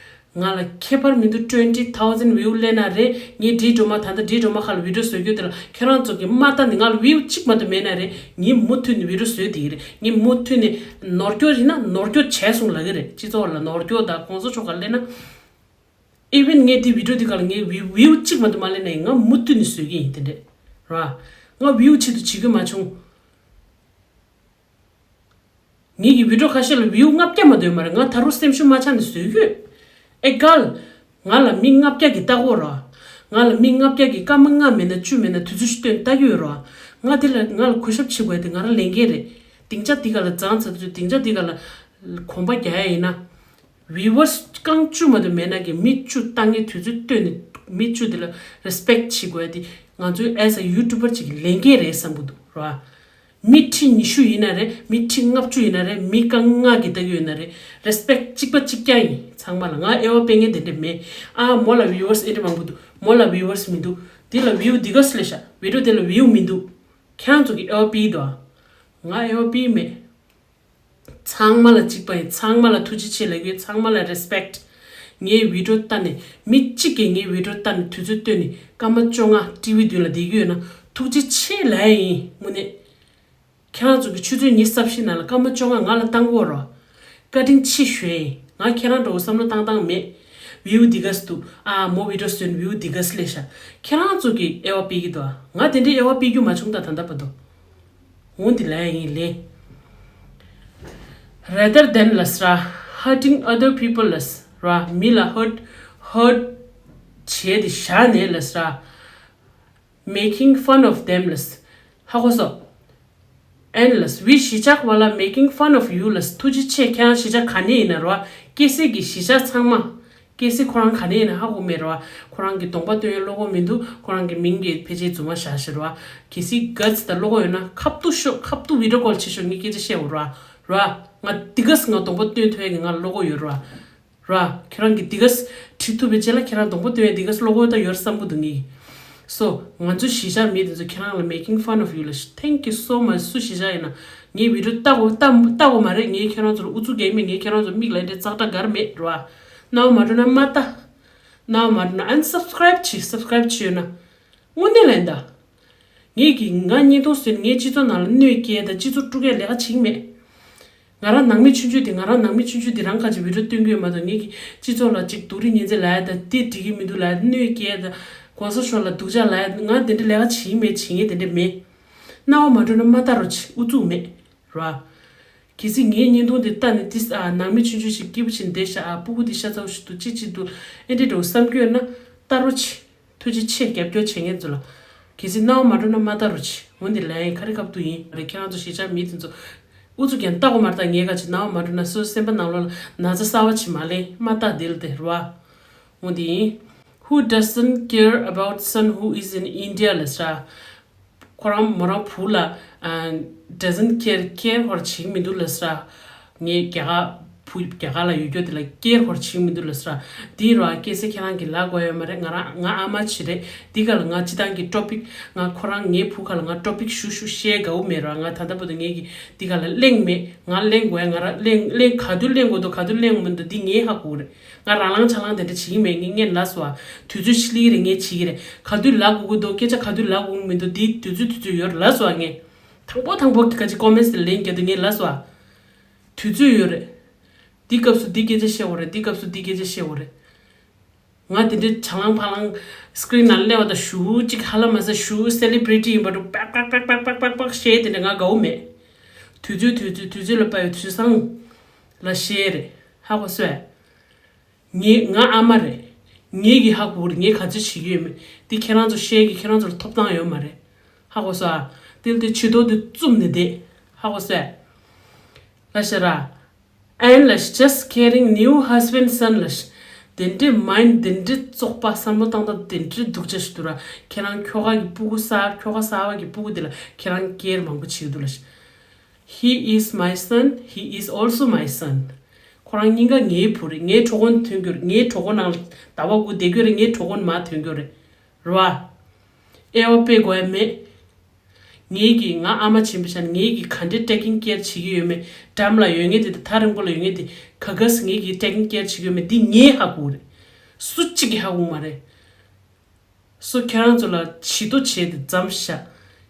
ང་ལ་ཁྱད་པར་མི་འདུག twenty thousand view སླེབས་ན་རེད། ངས་འདྲིའི་སྒྲོལ་མ་ད་ལྟ་འདྲིའི་སྒྲོལ་མ་ཁ་ལ་བི་ཌིའོ་བཟོ་རྒྱུ་དེ་ལ་ཁྱེད་རང་ཚོ་གི་མ་ལྟ་ནི་ང་ལ་བིའུ་གཅིག་མ་གཏོགས་མེད་ན་རེད། ངས་མུ་མཐུད་ནས་བི་ཌིའོ་བཟོས་བསྡད་ཀྱི་རེད། ངས་མུ་མཐུད་ནས་ནོར་སྐྱོར་ཡིན་ན་ནོར་སྐྱོར་བྱས་སོང་ལབ་ཀྱི་རེད། སྤྱི་ཚོགས་ལ་ནོར་སྐྱོར་དང་གོང་ས་མཆོག་ག་སླེབས་ན། ཨི་ཝན་ངས་འདི་བི་ཌིའོ་འདི་ག་ལ་ངས་བིའུ་བིའུ་གཅིག་མ་གཏོགས་མ་སླེབས་ན་ཡང་ང་མུ་མཐུད་ནས་བཟོས་ཀྱི་ཡིན་དེ་འདྲས་ར། ང་བིའུ་ཆེད་དུ་བྱེད་རྒྱུ་མ་བྱུང་། ངེད་ཀྱི་བི་ཌིའོ་ཁ་ཤས་ལ་བིའུ་ལྔ་བརྒྱ་མ་གཏོགས་མ་རེད། ང་ད་རུང་སེམས་ཤུགས་མ་ཆག་ནས་བཟོས་ཡོད། ཨེ་གལ། ང་ལ་མི་ལྔ་བརྒྱ་གིས་ལྟ་གོ་ར། ང་ལ་མི་ལྔ་བརྒྱ་གིས་སྐར་མ་ལྔ་མེད་ན་བཅུ་མེད་ན་དུས་ཚོད་ཞིག་བཏོན་ལྟ་གི་ཡོད་ར། ང་དེ་ལ་ང་ལ་གུས་ཞབས་བྱེད་དགོས་དེ་ང་རང་ལས་འགན་རེད། སྡིངས་ཆ་འདི་ག་ལ་བརྫངས་ཚར་དུས་སྡིངས་ཆ་འདི་ག་ལ་གོམ་པ་རྒྱག་ཡ་ཡིན་ན། བིའུ་ཝར་སི་རྐང་བཅུ་མ་གཏོགས་མེད་ན་གི་མི་བཅུ་ལྟ་མཁན་དུས་ཚོད་བཏོན་ནས་མི་བཅུ་དེ་ལ་རེ་སི་པེག་བྱེད་དགོས་ཡ་དེ་ང་ཚོའི་as a YouTuber ཅིག་གི་ལས་འགན་རེད་བསམ་གི་འདུག་ར། མི་ཁྲི་ཉི་ཤུ་ཡིན་ན་རེད། མི་ཁྲི་ལྔ་བཅུ་ཡིན་ན་རེད། མི་རྐང་ལྔ་གིས་ལྟ་གི་ཡོད་ན་རེད། རེ་སི་པེག་གཅིག་པ་གཅིག་རྐྱང་ཡིན། ཚང་མ་ལ་ང་དབྱེ་བ་སྤེལ་མཁན་དེ་འདྲ་མེད། ཨ་མོ་ལ་བིའུ་ཝར་སི་ཨེ་འདྲ་མང་པོ་འདུག་མོ་ལ་བིའུ་ཝར་སི་མི་འདུག་འདི་ལ་བིའུ་འདི་ག་སུ་ལས་ཤག་བི་ཌིའོ་འདི་ལ་བིའུ་མི་འདུག་ཁྱེད་རང་ཚོ་གིས་དབྱེ་བ་སྤེལ་གྱི་འདུག་ཨ། ང་དབྱེ་བ་སྤེལ་མེད། ཚང་མ་ལ་གཅིག་པ་ཡིན། ཚང་མ་ལ་ཐུགས་རྗེ་ཆེ་ལབ་ཀྱི་ཡོད། ཚང་མ་ལ་རེ་སི་པེག་ངའི་བི་ཌིའོ་ལྟ་ནས་མི་གཅིག་གིས་ངའི་བི་ཌིའོ་ལྟ་ནས་དུས་ཚོད་བཏོན་ནས་སྐར་མ་བཅོ་ལྔ་ཊི་ཝི་མདུན་ལ་བསྡད་ཀྱི་ཡོད་ན་ཐུགས་རྗེ་ཆེ་ལབ་ཡ་ཡིན་དངོས་གནས། ཁྱེད་རང་ཚོ་གི་ཆུ་ཚོད་ཉི་ཤུ་རྩ་བཞི་ནང་ལ་སྐར་མ་བཅོ་ལྔ་ང་ལ་བཏང་གི་ཡོད་རེད། བཀའ་དྲིན་ཆེ་ཞུ་ཡ་ཡིན། ང་ཁྱེད་རང་འདྲ་བོ་བསམ་བློ་བཏང་སྟངས་མེད། བིའུ་འདི་ག་སུ་འདུག་ཨ་མོ་བི་ཌིའོ་བཟོས་ནས་བིའུ་འདི་ག་སུ་སླེབས་ཤག་ཁྱེད་རང་ཚོ་གིས་དབྱེ་བ་སྤེལ་གྱི་འདུག་ང་དེ་འདྲའི་དབྱེ་བ་སྤེལ་རྒྱུ་མ་བྱུང་ད་ད་ལྟ་བར་དུ། འོ་འདི་ལབ་ཡ་ཡིན་ལེ། Rather than ལབ་ས་ར། Hurting other people ལབ་ས་ར། མི་ལ་ཧར་ཧར་བྱས་ཏེ་བཞག་ནས་ལབ་ས་ར། Making fun of them ལབ་ས། ཧ་གོ་སོང་། And ལབ་ས། We གཞིས་ཆགས་བ་ལ་making fun of you ལབ་ས། ཐུགས་རྗེ་ཆེ། ཁྱེད་རང་གཞིས་ཆགས་ག་ནས་ཡིན་ན་ར། གལ་སྲིད་ཀྱི་གཞིས་ཆགས་ཚང་མ། གལ་སྲིད་ཁོ་རང་ག་ནས་ཡིན་ན་ཧ་གོ་མེད་ར། ཁོ་རང་གི་གདོང་པ་སྟོན་ཡ་བློ་ཁོག་མི་འདུག་ཁོ་རང་གི་མིང་གི་ཕལ་ཆེར་རྫུན་མ་བཞག་ཤི་ར། གལ་སྲིད་ག་ཙི་ད་བློ་ཁོག་ཡོད་ན་ཁ་ཐུག་ཤོག་ཁ་ཐུག་བི་ཌིའོ་ཀོལ་བྱེད་ཤོག་ངས་སྐད་ཆ་བཤད་འོ་ར། ར། ང་འདི་ག་ཙི་ང་གདོང་པ་སྟོན་ཐུབ་ཡ་གི་ང་བློ་ཁོག་ཡོད་ར། ར། ཁྱེད་རང་གི་འདི་ག་ཙི་ཁྲིད་ཐུབ་པའི་རྗེས་ལ་ཁྱེད་རང་གདོང་པ་སྟོན་ཡ་འདི་ག་ཙི་བློ་ཁོག་ད་ཡོད་བསམ་གི་འདུག་ངས། སོ། ང་ཚོ་གཞིས་ཆགས་མི་དེ་ཚོ་ཁྱེད་རང་ལ་making fun of you ལ་thank you so much སུ་གཞིས་ཆགས་ཡིན་ན། ངའི་བི་ཌིའོ་ལྟ་གོ་ལྟ་ལྟ་གོ་མ་རེད། ངས་ཁྱེད་རང་ཚོ་ལ་ཨུ་ཚུགས་རྒྱག་མེད། ངས་ཁྱེད་རང་ཚོ་མིག་ལ་འདྲེ་ཙག་སྒྲ་གར་མེད་ར། རྣ་བ་མ་འགྲོ་ན་མ་ལྟ། རྣ་བ་མ་འགྲོ་ན་unsubscribe བྱེད། སབ་སི་ཀ་རའིབ་བྱེད་ཡོད་ན། དངོས་གནས་ལན་ད། ངས་ཀྱིས་ང་བརྙན་ཐུང་བཟོས་ནས་ངའི་སྤྱི་ཚོགས་ནང་ལ་གནོད་སྐྱེལ་དང་སྤྱི་ཚོགས་དཀྲུག་ཡ་ལས་ཀ་བྱེད་ཀྱི་མེད། ང་རང་ནང་མི་ཆུང་ཆུང་དེ་ང་རང་ནང་མི་ཆུང་ཆུང་དེ་རང་ཁ་ཅིག་བི་ཌིའོ་སྟོན་གྱི་ཡོད་མ་གཏོགས་ངས་ཀྱིས་སྤྱི་ཚོགས་ལ་ཅིག་སྡུག་རུས་ཉེས་འཛུགས་ལབ་ཡ་དང་དེ་འགྲིག་གི་མི་འདུག་ལབ་ཡ་གནོད་སྐྱེལ་དང་གོང་ས་མཆོག་ལ་སྡུག་ཅག་ལབ་ཡ་ང་དེ་འདྲ་ལས་ཀ་བྱེད་ཀྱི་མེད། བྱེད་མཁན་དེ་འདྲ་མེད། རྣ་བ་མ་འགྲོ་ན་མ་ལྟ་རོགས་བྱེད། ཨུ་ཚུགས་མེད་ར། གལ་སྲིད་ངའི་བརྙན་ཐུང་དེ་ལྟ་ནས་ཏིས་ཨ་ནང་མི་ཆུང་ཆུང་ཞིག་སྐྱིད་པོ་བྱེད་བསྡད་ཤག་ཨ་སྤུ་གུ་དེ་ཤ་ཚ་བོ་ཞིག་འདུག་ཅི་ཅི་འདུག་ཨེ་འདྲས་འགྲོ་བསམ་གྱི་ཡོད་ན་ལྟ་རོགས་བྱེད། ཐུགས་རྗེ་ཆེ། རྒྱབ་སྐྱོར་བྱེད་མཁན་ཚོ་ལ། གལ་སྲིད་རྣ་བ་མ་འགྲོ་ན་མ་ལྟ་རོགས་བྱེད། འོ་འདི་ལན་ཁ་རི་ཁ་ཐུག་ཡིན་རེད། ཁྱེད་རང་ཚོ་གཞིས་ཆགས་མི་དེ་ཚོ་ཨུ་ཚུགས་ཀྱང་ལྟ་གོ་མ་ལྟ། ངས་ག་ཅི་རྣ་བ་མ་འགྲོ་ན་སོ་སེམས་པ་ནང་ལོགས་ལ་ན་ཚ་གསར་བ་ཅིག་མ་ལེན་མ་ལྟ་དེ་ལ་དེ་རུ་བ། འོ་འདི་ཡིན། Who doesn't care about son who is in India ལ་ས། ཁོ་རང་མོ་རང་བུ་ལ་ཨ་doesn't care care ཧོར་བྱེད་ཀྱི་མི་འདུག་ལབ་ས། ངས་རྒྱ་གར་བུ་རྒྱ་གར་ལ་ཡོད་རྒྱུ་དེ་ལ་care ཧོར་བྱེད་ཀྱི་མི་འདུག་ལབ་ས། འདི་རུ་ཨ་སྐད་ཆ་ཁྱེད་རང་གིས་ལབ་དགོས་ཡོད་མ་རེད། ང་རང་ང་ཨ་མ་ཅིག་རེད། འདི་ག་ལ་ང་སྤྱི་བཏང་གི་ཊོ་པིག་ང་ཁོ་རང་ངའི་བུ་ག་ལ་ང་ཊོ་པིག་ཞུ་ཞུ་བཤད་དགའ་བོ་མེད་ར། ང་ད་ལྟ་བར་དུ་ངས་ཀྱི་འདི་ག་ལ་གླེང་མེད། ང་གླེང་དགོས་ཡ་ང་རང་གླེང་གླེང་ག་དུས་གླེང་དགོས་འདུག་ག་དུས་གླེང་མི་འདུག་འདི་ངའི་ཧ་གོ་རེད། ང་རང་ལང་ཆ་ལང་དེ་འདྲ་བྱེད་ཀྱི་མེད། ངས་ངས་ལབ་སོང་ཨ། དུས་ཚོད་ཤི་ལི་རེད། ངས་བྱེད་ཀྱི་རེད། ག་དུས་ལབ་དགོས་ཀྱི་འདུག་སྐད་ཆ་ག་དུས་ལབ་དགོས་ཀྱི་མི་འདུག་འདི་དུས་ཚོད་དུས་ཚོད་ཡོད་རེད་ལབ་སོང་ཨ། ངས་དང་པོ་དང་པོ་གི་ག་ཅིག་ཀོ་མེན་སི་དེ་ལན་རྒྱག་དུས་ངས་ལབ་སོང་ཨ། དུས་ཚོད་ཡོད་རེད། འདི་སྐབས་སུ་འདི་སྐད་ཆ་བཤད་དགོས་རེད། འདི་སྐབས་སུ་འདི་སྐད་ཆ་བཤད་དགོས་རེད། ང་དེ་འདྲའི་ཆ་ལང་ཕ་ལང་སི་ཀི་རིན་ནང་སླེབས་པ་དང་ཞུ་གཅིག་ཧ་ལ་མ་ཟ་ཞུ་སེ་ལི་བྷི་རི་ཊི་ཡིན་པ་འདྲ་པག་པག་པག་པག་པག་པག་བཤད་དེ་འདྲ་ང་དགའ་བོ་མེད། དུས་ཚོད་དུས་ཚོད་དུས་ཚོད་ལ་དཔག་པའི་དུས་སང་ལ་བཤད་རེད། ཧ་གོ་སོང་ངས། ང་ཨ་མ་རེད། ངས་ཀྱི་ཧ་གོ་རེད། ངས་ག་ཚོད་བྱེད་ཀྱི་ཡོད་མེད་དེ་ཁྱེད་རང་ཚོ་བཤད་ཀྱི་ཁྱེད་རང་ཚོ་ལ་ཐོབ་ཐང་ཡོད་མ་རེད། ཧ་གོ་སོང་ཨ། དེ་ལ་དེ་བྱི་དོར་དེ་བཙུམ་ནས་བསྡད། ཧ་གོ་སོང་ཨ། ལ་ཤ་ར། And ལ་ཤ་just carrying new husband son ལ་ཤ། དེ་འདྲའི་མའིན་དེ་འདྲའི་བཙོག་པ་བསམ་བློ་བཏང་སྟངས་དེ་འདྲའི་སྡུག་ཅག་ཞིག་འདུག་ར། ཁྱེད་རང་ཁྱོ་ག་གི་སྤུ་གུ་གསར་ཁྱོ་ག་གསར་བ་གི་སྤུ་གུ་དེ་ལ་ཁྱེད་རང་ཀེར་མང་པོ་བྱེད་ཀྱི་འདུག་ལ་ཤ། He is my son, he is also my son. ཁོ་རང་གཉིས་ཀ་ངའི་བུ་རེད། ངའི་གྲོད་ཁོག་ནང་ཐོན་རྒྱུ་རེད། ངའི་གྲོད་ཁོག་ནང་ལ་ཟླ་བ་དགུ་བསྡད་རྒྱུ་རེད། ངའི་གྲོད་ཁོག་ནང་མར་ཐོན་རྒྱུ་རེད། རེད་བ། དབྱེ་བ་དཔེ་དགོས་ཡ་མེད། ངེད་ཀྱིས་ང་ཨ་མ་ཆེན་པོ་ཆགས་ནས་ངེད་ཀྱིས་ག་འདྲའི་ཊེ་ཀིང་ཀེར་བྱེད་ཀྱི་ཡོད་མེད། འགྲམ་ལ་ཡོད་མཁན་དེ་དང་ཐག་རིང་པོ་ལ་ཡོད་མཁན་དེ་ག་ག་སེ་ངེད་ཀྱིས་ཊེ་ཀིང་ཀེར་བྱེད་ཀྱི་ཡོད་མེད་འདི་ངས་ཧ་གོ་རེད། སུ་གཅིག་གིས་ཧ་གོ་མ་རེད། སོ་ཁྱེད་རང་ཚོ་ལ་བྱི་དོ་བྱས་ཏེ་འཛམ་ཤག་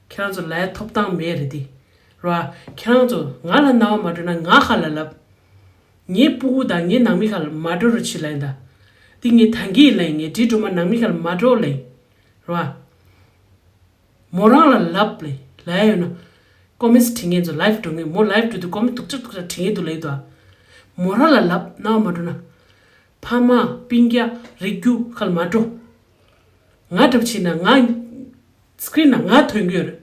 ཁྱེད་རང་ཚོ་ལ་ཡ་ཐོབ་ཐང་མེད་རེད་དེ། རེད་བ། ཁྱེད་རང་ཚོ་ང་ལ་རྣ་བ་མ་འགྲོ་ན་ང་ཧ་ལ་ལབ། ངའི་སྤུ་གུ་དང་ངའི་ནང་མི་ཁ་ལ་མ་འགྲོ་རུ་ཕྱི་ལ་ཡིན་ད། འདི་ངའི་ད་གིན་ལ་ཡིན། ངའི་འདྲིས་འགྲོ་མ་ནང་མི་ཁ་ལ་མ་འགྲོ་ལ་ཡིན། རེད་བ། མོ་རང་ལ་ལབ་ལེ་ལ་ཡ་ཡོད་ན། ཀོ་མེན་ཊི་བྲིས་མཁན་ཚོ་ལའིབ་འགྲོ་མཁན་མོ་ལའིབ་འགྲོ་དུས་ཀོ་མེན་ཊི་སྡུག་ཅག་སྡུག་ཅག་བྲིས་མཁན་འདུག་ལབ་ཡོད་དོ། མོ་རང་ལ་ལབ་རྣ་བ་མ་འགྲོ་ན། ཕ་མ་སྤུན་ཀྱག་རིགས་རྒྱུད་ཁ་ལ་མ་འགྲོ། ང་འདྲ་པོ་བྱས་ན་ང་སི་ཀི་རིན་ནང་ང་ཐོན་གྱི་ཡོད་རེད།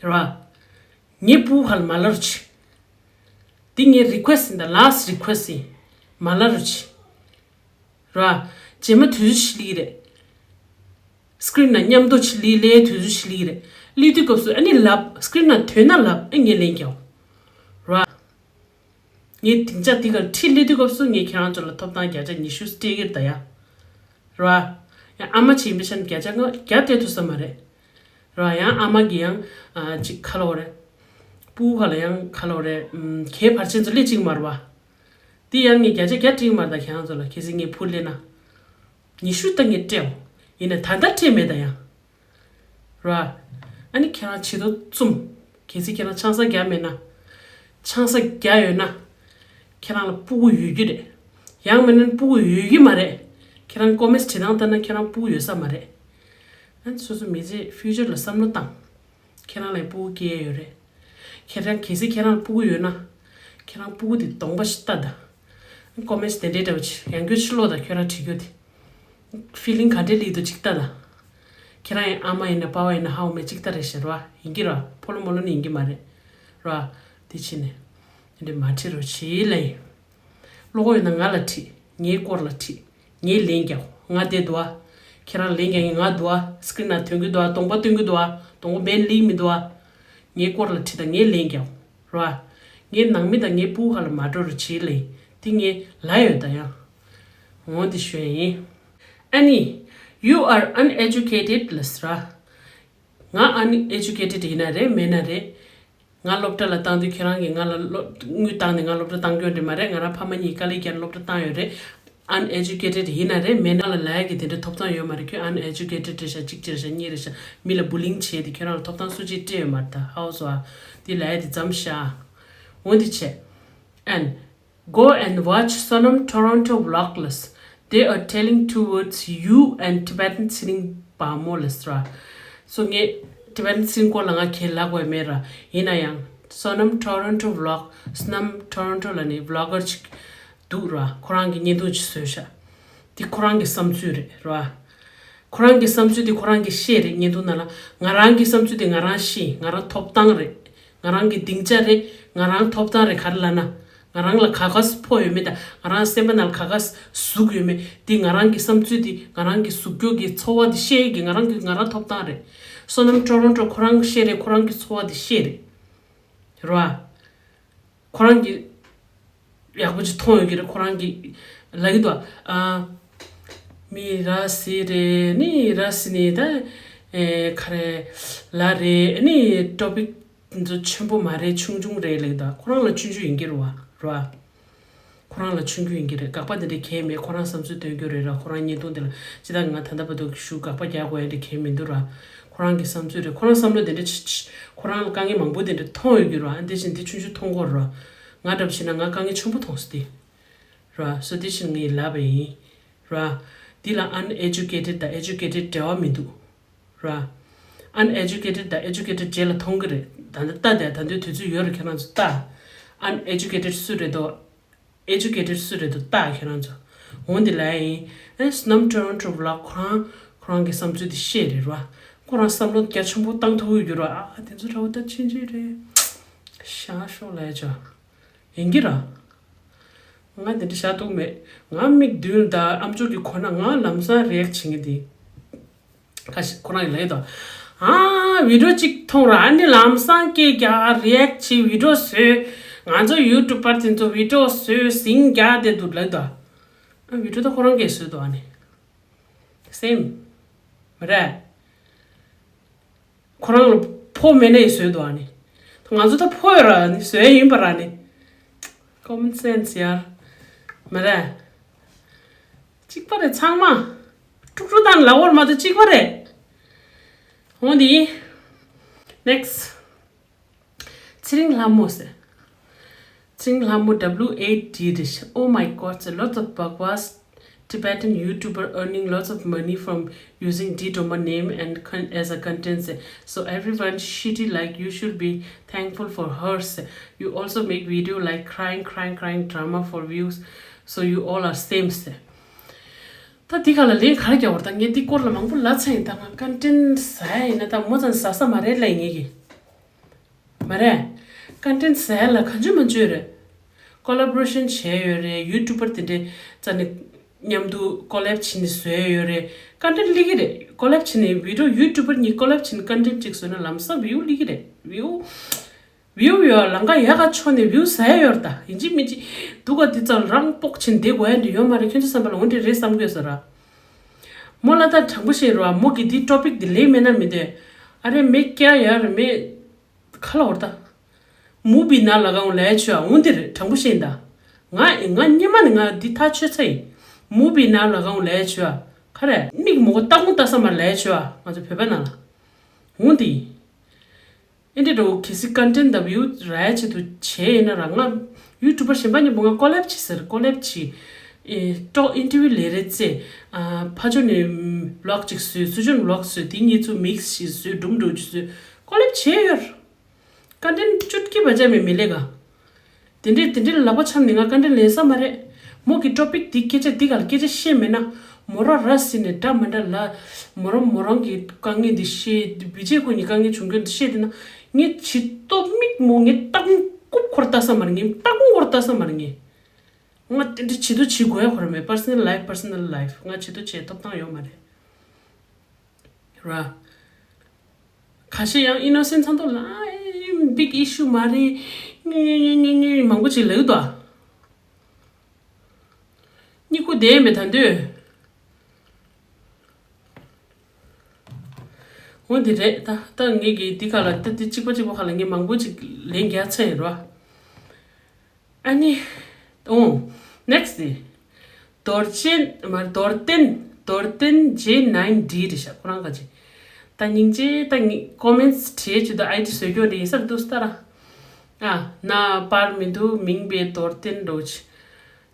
རེད་བ། ངའི་སྤུ་གུ་ཁ་ལ་མ་ལབ་རོགས་བྱེད། འདི་ངའི་རི་ཀུ་ཨེ་སི་ཊི་ཡིན་ད། ལཱ་སི་ཊི་རི་ཀུ་ཨེ་སི་ཊི་ཡིན། མ་ལབ་རོགས་བྱེད། ར། རྗེས་མ་དུས་ཚོད་ཞིག་སླེབས་ཀྱི་རེད། སི་ཀི་རིན་ནང་མཉམ་དུ་ཅིག་སླེབས་སླེབས་དུས་ཚོད་ཞིག་སླེབས་ཀྱི་རེད། སླེབས་དུས་སྐབས་སུ་ཨ་ནི་ལབ། སི་ཀི་རིན་ནང་ཐོན་ན་ལབ། ཨ་ངས་ལན་རྒྱག་ར། ངས་སྡིངས་ཆ་འདི་གར་ཁྲིད་སླེབས་དུས་སྐབས་སུ་ངས་ཁྱེད་རང་ཚོ་ལ་ཐོབ་ཐང་བརྒྱ་ཆ་ཉི་ཤུ་སྤྲད་ཀྱི་རེད་ད་ཡ། ར། ཡང་ཨ་མ་ཆེན་པོ་ཆ་ནས་བརྒྱ་ཆ་ལྔ་བརྒྱ་སྤྲད་ཐུབ་ས་མ་རེད། ར། ཡང་ཨ་མ་གི་ཡང་ཨ་ཅིག་ཁ་ལོ་རེད། སྤུ་གུ་ཁ་ལ་ཡང་ཁ་ལོ་རེད། ཨམ། གའི་བར་ཆད་ཚོ་སླེབས་ཅིག་མ་རེད་བ། འདི་ཡང་ངས་བརྒྱ་ཆ་བརྒྱ་སྤྲད་ཀྱི་མ་རེད་ད། ཁྱེད་རང་ཚོ་ལ་གལ་སྲིད་ངས་ཕུར་སླེབས་ན། ཉི་ཤུ་ད་ངས་སྤྲད་འོ། ཡིན་ནའི་ད་ལྟ་སྤྲད་མེད་ད་ཡང་། ར། ཨ་ནི་ཁྱེད་རང་བྱི་དོ་བཙུམ། གལ་སྲིད་ཁྱེད་རང་ཆང་ས་རྒྱག་མེད་ན། ཆང་ས་རྒྱག་ཡོད་ན། ཁྱེད་རང་ལ་སྤུ་གུ་ཡོད་རྒྱུ་རེད། ཡང་མིན་ན་སྤུ་གུ་ཡོད་ཀྱི་མ་རེད། ཁྱེད་རང་ཀོ་མེན་ཊི་བྲིས་སྟངས་ལྟར་ན་ཁྱེད་རང་སྤུ་གུ་ཡོད་ས་མ་རེད། ཨ་ནི་སོ་སོ་མི་ཚེ་ཕིའུ་ཅར་ལ་བསམ་བློ་བཏང་། ཁྱེད་རང་ལ་སྤུ་གུ་སྐྱེ་ཡ་ཡོད་རེད། ཁྱེད་རང་གལ་སྲིད་ཁྱེད་རང་ལ་སྤུ་གུ་ཡོད་ན། ཁྱེད་རང་སྤུ་གུ་དེ་གདོང་པ་ཞིག་ལྟ་ད། ཀོ་མེན་ཊི་དེ་འདྲའི་འདྲ་བོ་ཅིག་ཡང་སྐྱར་ཕྱིར་ལོག་ད་ཁྱོད་རང་བྲིས་རྒྱུ་དེ། ཕི་ལིང་ག་འདྲའི་སླེབས་འདུག་ཅིག་ལྟ་ད། ཁྱེད་རང་ཡང་ཨ་མ་ཡིན་ན་པ་ཕ་ཡིན་ན་ཧ་འོ་མེད་ཅིག་ལྟ་རེད་ཤག་ར། ཡིན་གྱི་ར། ཕོ་ལོ་མོ་ལོ་ནི་ཡིན་གྱི་མ་རེད། ར། དེ་ཕྱིན་ནས། དེ་འདྲའི་མ་བྲིས་རོགས་བྱེད་ལེ། བློ་ཁོག་ཡོད་ན་ང་ལ་བྲིས། ངའི་སྐོར་ལ་བྲིས། ངས་ལན་རྒྱག་ང་བསྡད་འདུག་ཨ། ཁྱེད་རང་ལན་རྒྱག་མཁན་ང་འདུག་ཨ། སི་ཀི་རིན་ནང་ཐོན་གྱི་འདུག་ཨ། གདོང་པ་སྟོན་གྱི་འདུག་ཨ། གདོང་པ་བན་ལིག་མི་འདུག་ཨ། ངའི་སྐོར་ལ་བྲིས་དང་ངས་ལན་རྒྱག་ར། ངའི་ནང་མི་དང་ངའི་སྤུ་གུ་ཁ་ལ་མ་འགྲོ་རོགས་བྱེད་ལེ། འདི་ངས་ལབ་ཡོད་ད་ཡང་། འོ་འདི་ཞུ་ཡ་ཡིན། ཨ་ནི། You are uneducated ལབ་སོང་ར། ང་uneducated ཡིན་ན་རེད་མེད་ན་རེད། ང་སློབ་གྲྭ་ལ་བཏང་དུས་ཁྱེད་རང་གིས་ང་ལ་སློབ་དངུལ་བཏང་ནས་ང་སློབ་གྲྭ་བཏང་རྒྱུ་འདྲ་མ་རེད། ང་རང་ཕ་མ་གཉིས་དཀའ་ལས་བརྒྱབ་ནས་སློབ་གྲྭ་བཏང་ཡོད་རེད། Uneducated ཡིན་ན་རེད་མེད་ན་ལ་ལབ་ཡ་གི་དེ་འདྲ་ཐོབ་ཐང་ཡོད་མ་རེད། ཁྱོད་uneducated རེད་ཤག་གཅིག་བྱས་རེད་ཤག་གཉིས་རེད་ཤག་མི་ལ་bullying བྱས་ཏེ་ཁྱོད་རང་ལ་ཐོབ་ཐང་སུ་གཅིག་སྤྲད་ཡོད་མ་རེད་ད། ཧའོ་སོ་ཨ། དེ་ལབ་ཡ་དེ་མཚམས་བཞག་འོ་འདི་བྱས། And go and watch Sonam Toronto vlog ལབ་སོང་། They are telling towards you and Tibetan singing བ་མོ་ལབ་སོང་ར། སོ་ངས་Tibetan singing སྐོར་ལ་ང་གང་ལབ་དགོས་མེད་ར། ཡིན་ན་ཡང་Sonam Toronto vlog Sonam Toronto ལབ་ནས་vlogger ཅིག་འདུག་ར། ཁོ་རང་གིས་བརྙན་ཐུང་ཅིག་བཟོས་ཤག་དེ་ཁོ་རང་གི་བསམ་ཚུལ་རེད་ར། ཁོ་རང་གི་བསམ་ཚུལ་དེ་ཁོ་རང་གིས་བཤད་རེད། བརྙན་ཐུང་ནང་ལ་ང་རང་གི་བསམ་ཚུལ་དེ་ང་རང་བཤད། ང་རང་ཐོབ་ཐང་རེད། ང་རང་གི་སྡིངས་ཆ་རེད། ང་རང་ཐོབ་ཐང་རེད། ག་རེ་ལབ་ན། ང་རང་ལ་ག་ག་སུ་ཕོག་ཡོད་མེད་དང་ང་རང་སེམས་པ་ནང་ལ་ག་ག་སུ་ཟུག་ཡོད་མེད་དེ་ང་རང་གི་བསམ་ཚུལ་དེ་ང་རང་གི་གཟུགས་སྐྱོ་གི་ཚོར་བ་དེ་བཤད་ཀྱི་ང་རང་གི་ང་རང་ཐོབ་ཐང་རེད། Sonam Toronto ཁོ་རང་བཤད་རེད། ཁོ་རང་གི་ཚོར་བ་དེ་བཤད་རེད། རེད་བ། ཁོ་རང་གི་ཡག་པོ་ཅིག་མཐོང་ཡོད་ཀྱི་རེད། ཁོ་རང་གི་ལབ་ཀྱི་འདུག་ཨ། མི་ར་སི་རེད་ནི་ར་སི་ནི་ད་ཨེ་ག་རེ་ལ་རེད་ནི་ཊོ་པིག་འདི་ཚོ་ཆེན་པོ་མ་རེད། ཆུང་ཆུང་རེད་ལབ་ཀྱི་འདུག་ཁོ་རང་ལ་ཆུང་ཆུང་ཡིན་གྱི་རེད་བ། རེད་བ། ཁོ་རང་ལ་ཆུང་ཆུང་ཡིན་གྱི་རེད། དགག་པ་དེ་འདྲ་གང་ཡང་མེད། ཁོ་རང་བསམ་ཚུལ་སྟོན་རྒྱུ་རེད་ར། ཁོ་རང་བརྙན་ཐུང་དེ་ལ་ཅི་ལྟར་ང་ད་ལྟ་བར་དུ་ཞུ་དགག་པ་རྒྱག་དགོས་ཡ་དེ་གང་ཡང་མི་འདུག་ར། ཁོ་རང་གི་བསམ་ཚུལ་རེད། ཁོ་རང་བསམ་བློ་དེ་འདྲ་ཆ་ཆ་ཁོ་རང་ལ་དཀའ་ངལ་མང་པོ་དེ་འདྲ་མཐོང་ཡོད་ཀྱི་རེད་བ། དེ་བཞིན་དེ་ཆུང་ཆུང་མཐོང་གི་རེད་བ། ང་འདྲ་པོ་བྱས་ན་ང་དཀའ་ངལ་ཆེན་པོ་མཐོང་སོང་དེ། ར། སོ་དེ་བཞིན་ངས་ལབ་པ་ཡིན། ར། འདི་ལ་uneducated་དང་educated་འབྲེལ་བ་མི་འདུག་ར། uneducated་དང་educated་རྗེས་ལ་མཐོང་གི་རེད། ད་ལྟ་ལྟ་དེ་ད་དུང་དུས་ཚོད་ཡོད་རེད། ཁྱེད་རང་ཚོ་ལྟ། uneducated་སུ་རེད་དོ། educated་སུ་རེད་དོ་ལྟ་ཁྱེད་རང་ཚོ། འོ་འདི་ལ་ཡིན། ཨེ་སྣམ་Toronto vlog་ཁོ་རང་ཁོ་རང་གི་བསམ་ཚུལ་དེ་བཤད་རེད་ར། ཁོ་རང་བསམ་བློ་རྒྱ་ཆེན་པོ་བཏང་ཐུབ་ཀྱི་ཡོད་ར། ཨ་དེ་ཚོ་འདྲ་བོ་ད་ཕྱིན་ཆད་རེད། ཤ་ཤོག་ལས་ཅོ། ཡིན་གྱི་ར། ང་དེ་འདྲ་བཞག་ཐུབ་མེད། ང་མིག་མདུན་ད་ཨམ་ཅོག་གི་གོ་ན་ང་ལམ་སང་react་བྱེད་ངེས་དེ། ཁ་ཤས་ཁོ་རང་གི་ལབ་ཡོད་དོ། ཨ་video་གཅིག་མཐོང་ར་ཨ་ནི་ལམ་སང་སྐད་རྒྱག་react་བྱེད་video་བཟོས། ང་ཚོ་YouTuber་དེ་ཚོ་video་བཟོས་ཟིང་རྒྱག་དེ་འདུག་ལབ་དོ། ཨ་video་ད་ཁོ་རང་གིས་བཟོས་དོ་ཨ་ནི། same། མ་རེད། ཁོ་རང་ལ་ཕོ་མེད་ནའི་བཟོས་འདུག་ཨ་ནི། ང་ཚོ་ད་ཕོ་ཡོད་ར་ནི་བཟོས་ཡིན་པ་ར་ནི། Common sense་ཡར། མ་རེད། གཅིག་པ་རེད་ཚང་མ། དཀྲུག་དཀྲུག་དང་ལ་འོར་མ་གཏོགས་གཅིག་པ་རེད། འོ་འདི། Next། ཚེ་རིང་ལྷ་མོ་ཟེར། ཚེ་རིང་ལྷ་མོ W A D རེད། Oh my God, a lot of bakwas Tibetan YouTuber earning lots of money from using Didoma name and con- as a content ཟེར། So everyone shitty like you should be thankful for her ཟེར། You also make video like crying, crying, crying drama for views. So you all are same ཟེར། ད་འདི་ག་ལ་ལན་ག་རེ་རྒྱག་བར་ད་ངས་འདི་སྐོར་ལ་མང་པོ་ལབ་ཚར་ཡིན། ད་ང་content་ཟ་ཡ་ཡིན་ན་ད་མོ་ཙམ་ཟ་ས་མ་རེད་ལབ་ངེས་ཀྱི། མ་རེད། Content་ཟ་ཡ་ལ་གང་བྱུང་མང་བྱུང་རེད། Collaboration་བྱས་ཡོད་རེད། YouTuber་དེ་འདྲའི་རྩ་ནས་མཉམ་དུ་collab་བྱས་ནས་བཟོས་ཡོད་རེད། Content་སླེབས་ཀྱི་རེད། Collab་བྱས་ནས་video YouTuber་གཉིས་collab་བྱས་ནས་content་གཅིག་བཟོས་ན་ལམ་སང་view་སླེབས་ཀྱི་རེད། view view་ཡོད་ལང་ཀ་ཡག་ག་ཆོག་ནས་view་ཟ་ཡ་ཡོད་རེད། ད་ཡིན་གཅིག་མིན་གཅིག་སྡུག་ག་འདི་ཙམ་རང་སྤོག་བྱས་ནས་བསྡད་དགོས་ཡ་འདྲ་ཡོད་མ་རེད། ཁྱོད་ཚོ་བསམ་པ་ལ་འོ་འདྲ་རེད་བསམ་གྱི་ཡོད་ས་ར། མོ་ལ་ད་དྲང་པོ་བཤད་རོགས། མོ་གི་འདི་topic་འདི་ལེན་མེད་ན་མི་འདོད། ཨ་རེ་མེ་ཀྱ་ཡར་མེ་ཁ་ལ་འོར་ད། མུ་བི་ན་ལ་གང་ལས་ཆོ་འོན་ཏེ་རེད། དྲང་པོ་བཤད་ད། ང་ང་སྙེ་མ་ནི་ང་འདི་ཐག་ཆོད་ཚ་ཡིན། མུ་བི་ན་ལ་གང་ལས་ཆོ་ཁ་རེ་མིག་མོ་གོ་ལྟ་མོ་ལྟ་ས་མ་ལས་ཆོ་ང་ཚོ་བོད་པ་ན་ལ། འོན་ཏེ། ཨེ་འདྲ་འགྲོ་གལ་སྲིད་content་དང་view་རག་ཡ་ཆེད་དུ་བྱས་ཡིན་ན་ར། ང་YouTuber་གཞན་པ་གཉིས་པོ་ང་collab་བྱེད་ཟེར། collab་བྱེད། ཨེ་ཏོག་interview་ལས་རེད་ཙེ། ཨ་ཕ་ཆོ་ནས་vlog་ཅིག་བཟོས། སུ་ཆོ་ནས་vlog་བཟོས། དེ་གཉིས་ཚོ་mix་བྱེད་བཟོས། སྒྲུང་འགྲོ་ཅིག་བཟོས། collab་བྱས་ཡོད། content་བཅུད་ཀྱི་བ་ཅག་མེད་མི་ལས་ག་དེ་འདྲས་དེ་འདྲས་ལག་པ་འཆང་ནས་ང་content་ལེན་ས་མ་རེད། མོ་གི་topic་འདི་སྐད་ཆ་འདི་ག་ལ་སྐད་ཆ་བཤད་མེད་ན། མོ་ར་ར་ཟིན་ནས་འདྲ་མི་འདྲ་ལ། མོ་རང་མོ་རང་གི་དཀའ་ངལ་འདི་བཤད། བི་ཇེ་ཁོ་གཉིས་དཀའ་ངལ་བྱུང་རྒྱུ་འདི་བཤད་དེ་ན། ངས་ཇི་ལྟོ་མིག་མོ་ངས་ལྟ་ཀུབ་ཁོར་ལྟ་ས་མ་རེད། ངས་ལྟ་ཀུབ་ཁོར་ལྟ་ས་མ་རེད། ངས་ང་དེ་འདྲས་བྱེད་དུ་བྱེད་དགོས་ཡ་ཁོ་ར་མེད། personal life, personal life། ང་བྱེད་དུ་བྱེད་ཐོབ་ཐང་ཡོད་མ་རེད། ར། ཁ་ཤས་ཡང་innocent་ཚང་ཐོག་ལ་big issue་མ་རེད། ཉེ་ཉེ་ཉེ་ཉེ་མང་པོ་ཅིག་ལབ་འདུག་གཉིད་ཁུག་བསྡད་མེད་ད་འདོད། འོ་འདི་རེད་ད། ད་ངེད་ཀྱི་འདི་ཁ་ལ་ད་འདི་གཅིག་པ་གཅིག་པ་ཁ་ལ་ངས་མང་པོ་ཅིག་ལན་རྒྱག་ཚར་ཡིན་ར། ཨ་ནི། ཨོ། next་དེ། རྡོ་རྗེ། མ་རྡོར་བསྟན། རྡོར་བསྟན་J nine D་རེད་ཤག་ཁོ་རང་ག་ཅི། ད་སྙིང་རྗེ་ད་ངི་comments་བྲིས་ཅི་ད་ID་བཟོས་རྒྱུ་རེད་ཡིན་ས་རེད་འདུག་སྟ་ར། ཨ། ན་པར་མི་འདུག་མིང་པའི་རྡོར་བསྟན་རྡོ་རྗེ།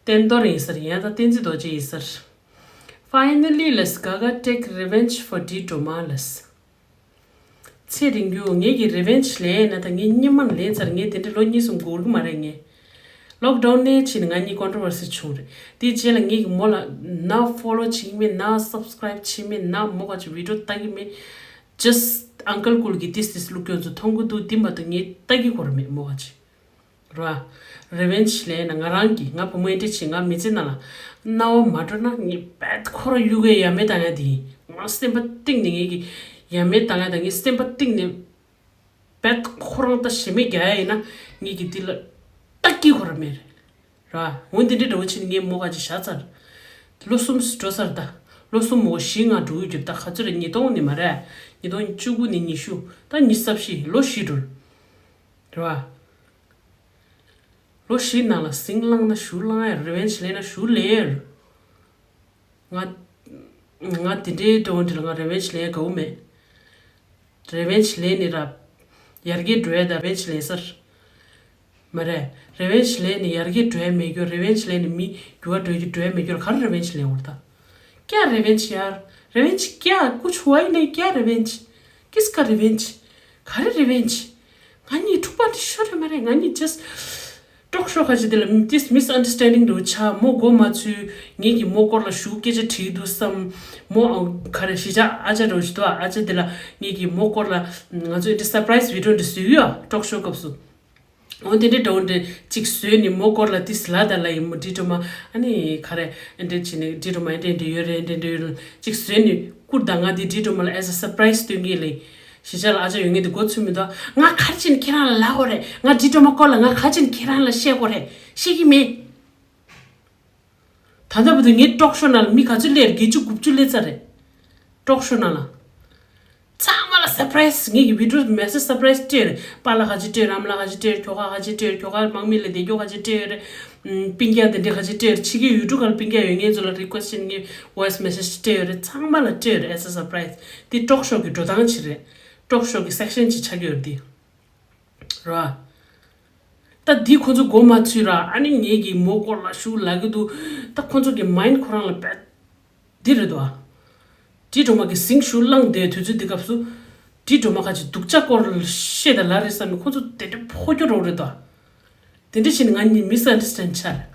བསྟན་རྡོར་ཡིན་ས་རེད། ཡང་ད་བསྟན་འཛིན་རྡོ་རྗེ་ཡིན་ས་རེད། Finally let's Gaga take revenge for D Drama་ལས། ཚེ་རིང་རྒྱུ་ངེད་ཀྱི་revenge་ལེན་ན་ད་ངས་སྙེ་མ་ལེན་ཚར། ངས་དེ་འདྲ་ལོ་གཉིས་གསུམ་འགོར་གི་མ་རེད་ངས། Lockdown་ནས་ཕྱིན་ནས་ང་གཉིས་controversy་བྱུང་རེད། དེའི་རྗེས་ལ་ངེད་ཀྱི་མོ་ལ་ན་follow་བྱེད་ཀྱི་མེད། ན་subscribe་བྱེད་མེད། ན་མོ་ག་ཅིག་video་ལྟ་གི་མེད། Just Uncle Cool་གི་this this་ལུག་སྐྱོན་ཚོ་མཐོང་གི་འདུག་འདི་མ་གཏོགས་ངས་ལྟ་གི་གོ་ར་མེད་མོ་ག་ཅིག་ར། revenge་ལེན་ན་ང་རང་གིས་ང་བུ་མོ་ཨེ་འདྲ་བྱེད། ང་མི་ཚེ་ནང་ལ་རྣ་བ་མ་འགྲོ་ན་ངས་རྦད་ཁོ་ར་གཡུག་གི་ཡ་མེད་བཏང་ཡ་དེ་ཡིན། ང་སེམས་པ་གཏིང་ནས་ངེད་ཀྱི་ཡ་མེད་བཏང་ཡ་དང་ངས་སེམས་པ་གཏིང་ནས་རྦད་ཁོ་རང་ད་ཞེ་མེད་རྒྱག་ཡ་ཡིན་ན་ངེད་ཀྱི་འདི་ལ་ལྟ་གི་གོ་ར་མེད་ར། འོ་འདི་འདྲ་འདྲ་བོ་བྱས་ནས་ངས་མོ་ག་ཅིག་བཞག་ཚར། ལོ་གསུམ་འགྲོ་ཚར། ད་ལོ་གསུམ་མོ་བཞི་ལྔ་འགྲོ་གི་འགྱུར། ད་ག་ཚོད་རེད། ཉིས་སྟོང་ནས་མ་རེད། ཉིས་སྟོང་བཅུ་དགུ་ནས་ཉི་ཤུ། ད་ཉི་ཤུ་རྩ་བཞི། ལོ་བཞི་འགྲོ་ར། ལོ་བཞི་ནང་ལ་ཟིང་བླངས་ན་ཞུ་བླངས་ཡ། revenge་ལེན་ན་ཞུ་ལེན་ཡ། ང་ང་དེ་འདྲའི་འགྲོ་འདི་ལ་ང་revenge་ལེན་དགའ་བོ་མེད། revenge་ལེན་ནི་ར། ཡར་རྒྱས་འགྲོ་ཡ་ད་revenge་ལེན་སར། མ་རེད། revenge་ལེན་ནི་ཡར་རྒྱས་འགྲོ་ཡ་མེད་རྒྱུ། revenge་ལེན་ནི་མི་འགྱུར་བ་འགྲོ་རྒྱུ་འགྲོ་ཡ་མེད་རྒྱུ་ལ་ག་རེ་revenge་ལེན་འོར་ད། क्या रिवेंज यार? रिवेंज क्या? कुछ हुआ ही नहीं, क्या रिवेंज? किसका रिवेंज? ག་རེ་རི་ཝེན་ཇི། ང་གཉིས་འཁྲུག་པ་འདི་ཤོར་རེད་མ་རེད། ང་གཉིས་just ཊོག་ཤོ་ཁ་ཅིག་འདི་ལ་ཏིས་མིས་ཨན་ཌར་སི་ཊན་ཌིང་འདྲ་བོ་ཆགས། མོ་མགོ་མ་ཚོས་ངེད་ཀྱིས་མོ་སྐོར་ལ་ཞུ་སྐད་ཆ་དྲིས་འདུག་བསམ། མོ་ག་རེ་གཞིས་ཆགས་ཨ་ཅག་འདྲ་བོ་ཞིག་འདུག་ཨ་ཅག་འདི་ལ་ངེད་ཀྱིས་མོ་སྐོར་ལ་ང་ཚོས་འདི་སར་པ་རའི་སི་བི་ཌི་ཡོ་འདི་བཟོས་ཡོད་ཨ། ཊོག་ཤོ་སྐབས་སུ། འོ་དེ་འདྲའི་འདྲ་བོ་འདྲ་ཅིག་བཟོས་ནས་མོ་སྐོར་ལ་ཏིས་ལབ་ད་ལབ་ཡིན། མོ་འདི་འགྲོ་མ་ཨ་ནི་ག་རེ་ཨེ་འདྲ་བྱས་ནས་འདི་འགྲོ་མ་ཨེ་འདྲ་ཨེ་འདྲ་ཡོད་རེད། ཨེ་འདྲ་ཡོད་རེད་ཅིག་བཟོས་ནས་བསྐུར་ད། ང་འདི་འདི་འགྲོ་མ་ལ་as a surprise སྟོན་གྱི་ལས། གཞིས་ཆགས་ལ་ཨ་ཅག་ཡོད་ངེས་འདི་མགོ་ཚོས་མི་འདུག་ང་ག་རེ་བྱས་ནས་ཁྱེད་རང་ལ་ལབ་དགོས་རེད། ང་འདི་འགྲོ་མ་སྐོར་ལ་ང་ག་རེ་བྱས་ནས་ཁྱེད་རང་ལ་བཤད་དགོས་རེད། ཤེས་ཀྱི་མེད། ད་ལྟ་བར་དུ་ངའི་ཊོག་ཤོ་ནང་ལ་མི་ག་ཚོད་སླེབས་རེད། བརྒྱད་ཅུ་དགུ་བཅུ་སླེབས་ཚར་རེད། ཊོག་ཤོ་ནང་ལ། ཚང་མ་ལ་སར་པ་རའི་སི། ངེད་ཀྱི་བི་ཌི་ཡོ་མེ་སེ་ཇི་སར་པ་རའི་སི་སྤྲད་རེད། པཱ་ལགས་ག་ཅིག་སྤྲད་རེད། ཨ་མ་ལགས་ག་ཅིག་སྤྲད་རེད། ཁྱོ་ག་ག་ཅིག་སྤྲད་རེད། ཁྱོ་ག་དམག་མི་ལ་བསྡད་རྒྱུ་ག་ཅིག་སྤྲད་རེད། ཨམ། སྤུན་ཀྱག་དེ་འདྲས་ག་ཅིག་སྤྲད་རེད། ཕྱི་རྒྱལ་ཡུལ་གྲུ་ཁག་ལ་སྤུན་ཀྱག་ཡོད་ངེས་ཚོ་ལ་རི་ཀུ་ཨེ་སི་ཊི་བྱས་ནས་ངས་ཝོ་ཡི་སི་མེ་སེ་ཇི་སྤྲད་ཡོད་རེད། ཚང་མ་ལ་སྤྲད་ཡོད་རེད། as a surprise དེ་ཊོག་ཤོ་གི་འགྲོ་སྟངས་ཅིག་རེད། ཊོག་ཤོ་གི་སེག་ཤན་ཅིག་ཆགས་ཀྱི་ཡོད་རེད་དེ། ར། ད་འདི་ཁོ་ཚོ་མགོ་མ་ཚོས་ར། ཨ་ནི་ངེད་ཀྱིས་མོ་སྐོར་ལ་ཞུ་ལབ་ཀྱི་འདུག་ད་ཁོ་ཚོ་གི་མའིན་ཌི་ཁོ་རང་ལ་བེད་འདི་རེད་དོ། འདྲེ་སྒྲོལ་མ་གི་ཟིང་ཞུ་བླངས་བསྡད་དུས་ཚོད་འདི་སྐབས་སུ། འདྲེ་སྒྲོལ་མ་ཁ་ཅིག་སྡུག་ཅག་སྐོར་ལ་བཤད་ད་ལ་རེད་བསམ་ནས་ཁོ་ཚོ་དེ་འདྲ་ཕོ་སྐྱོ་རོགས་རེད་དོ། དེ་འདྲ་བྱས་ནས་ང་གཉིས་མིས་ཨན་ཌར་སི་ཊེན་ཌི་ཆགས།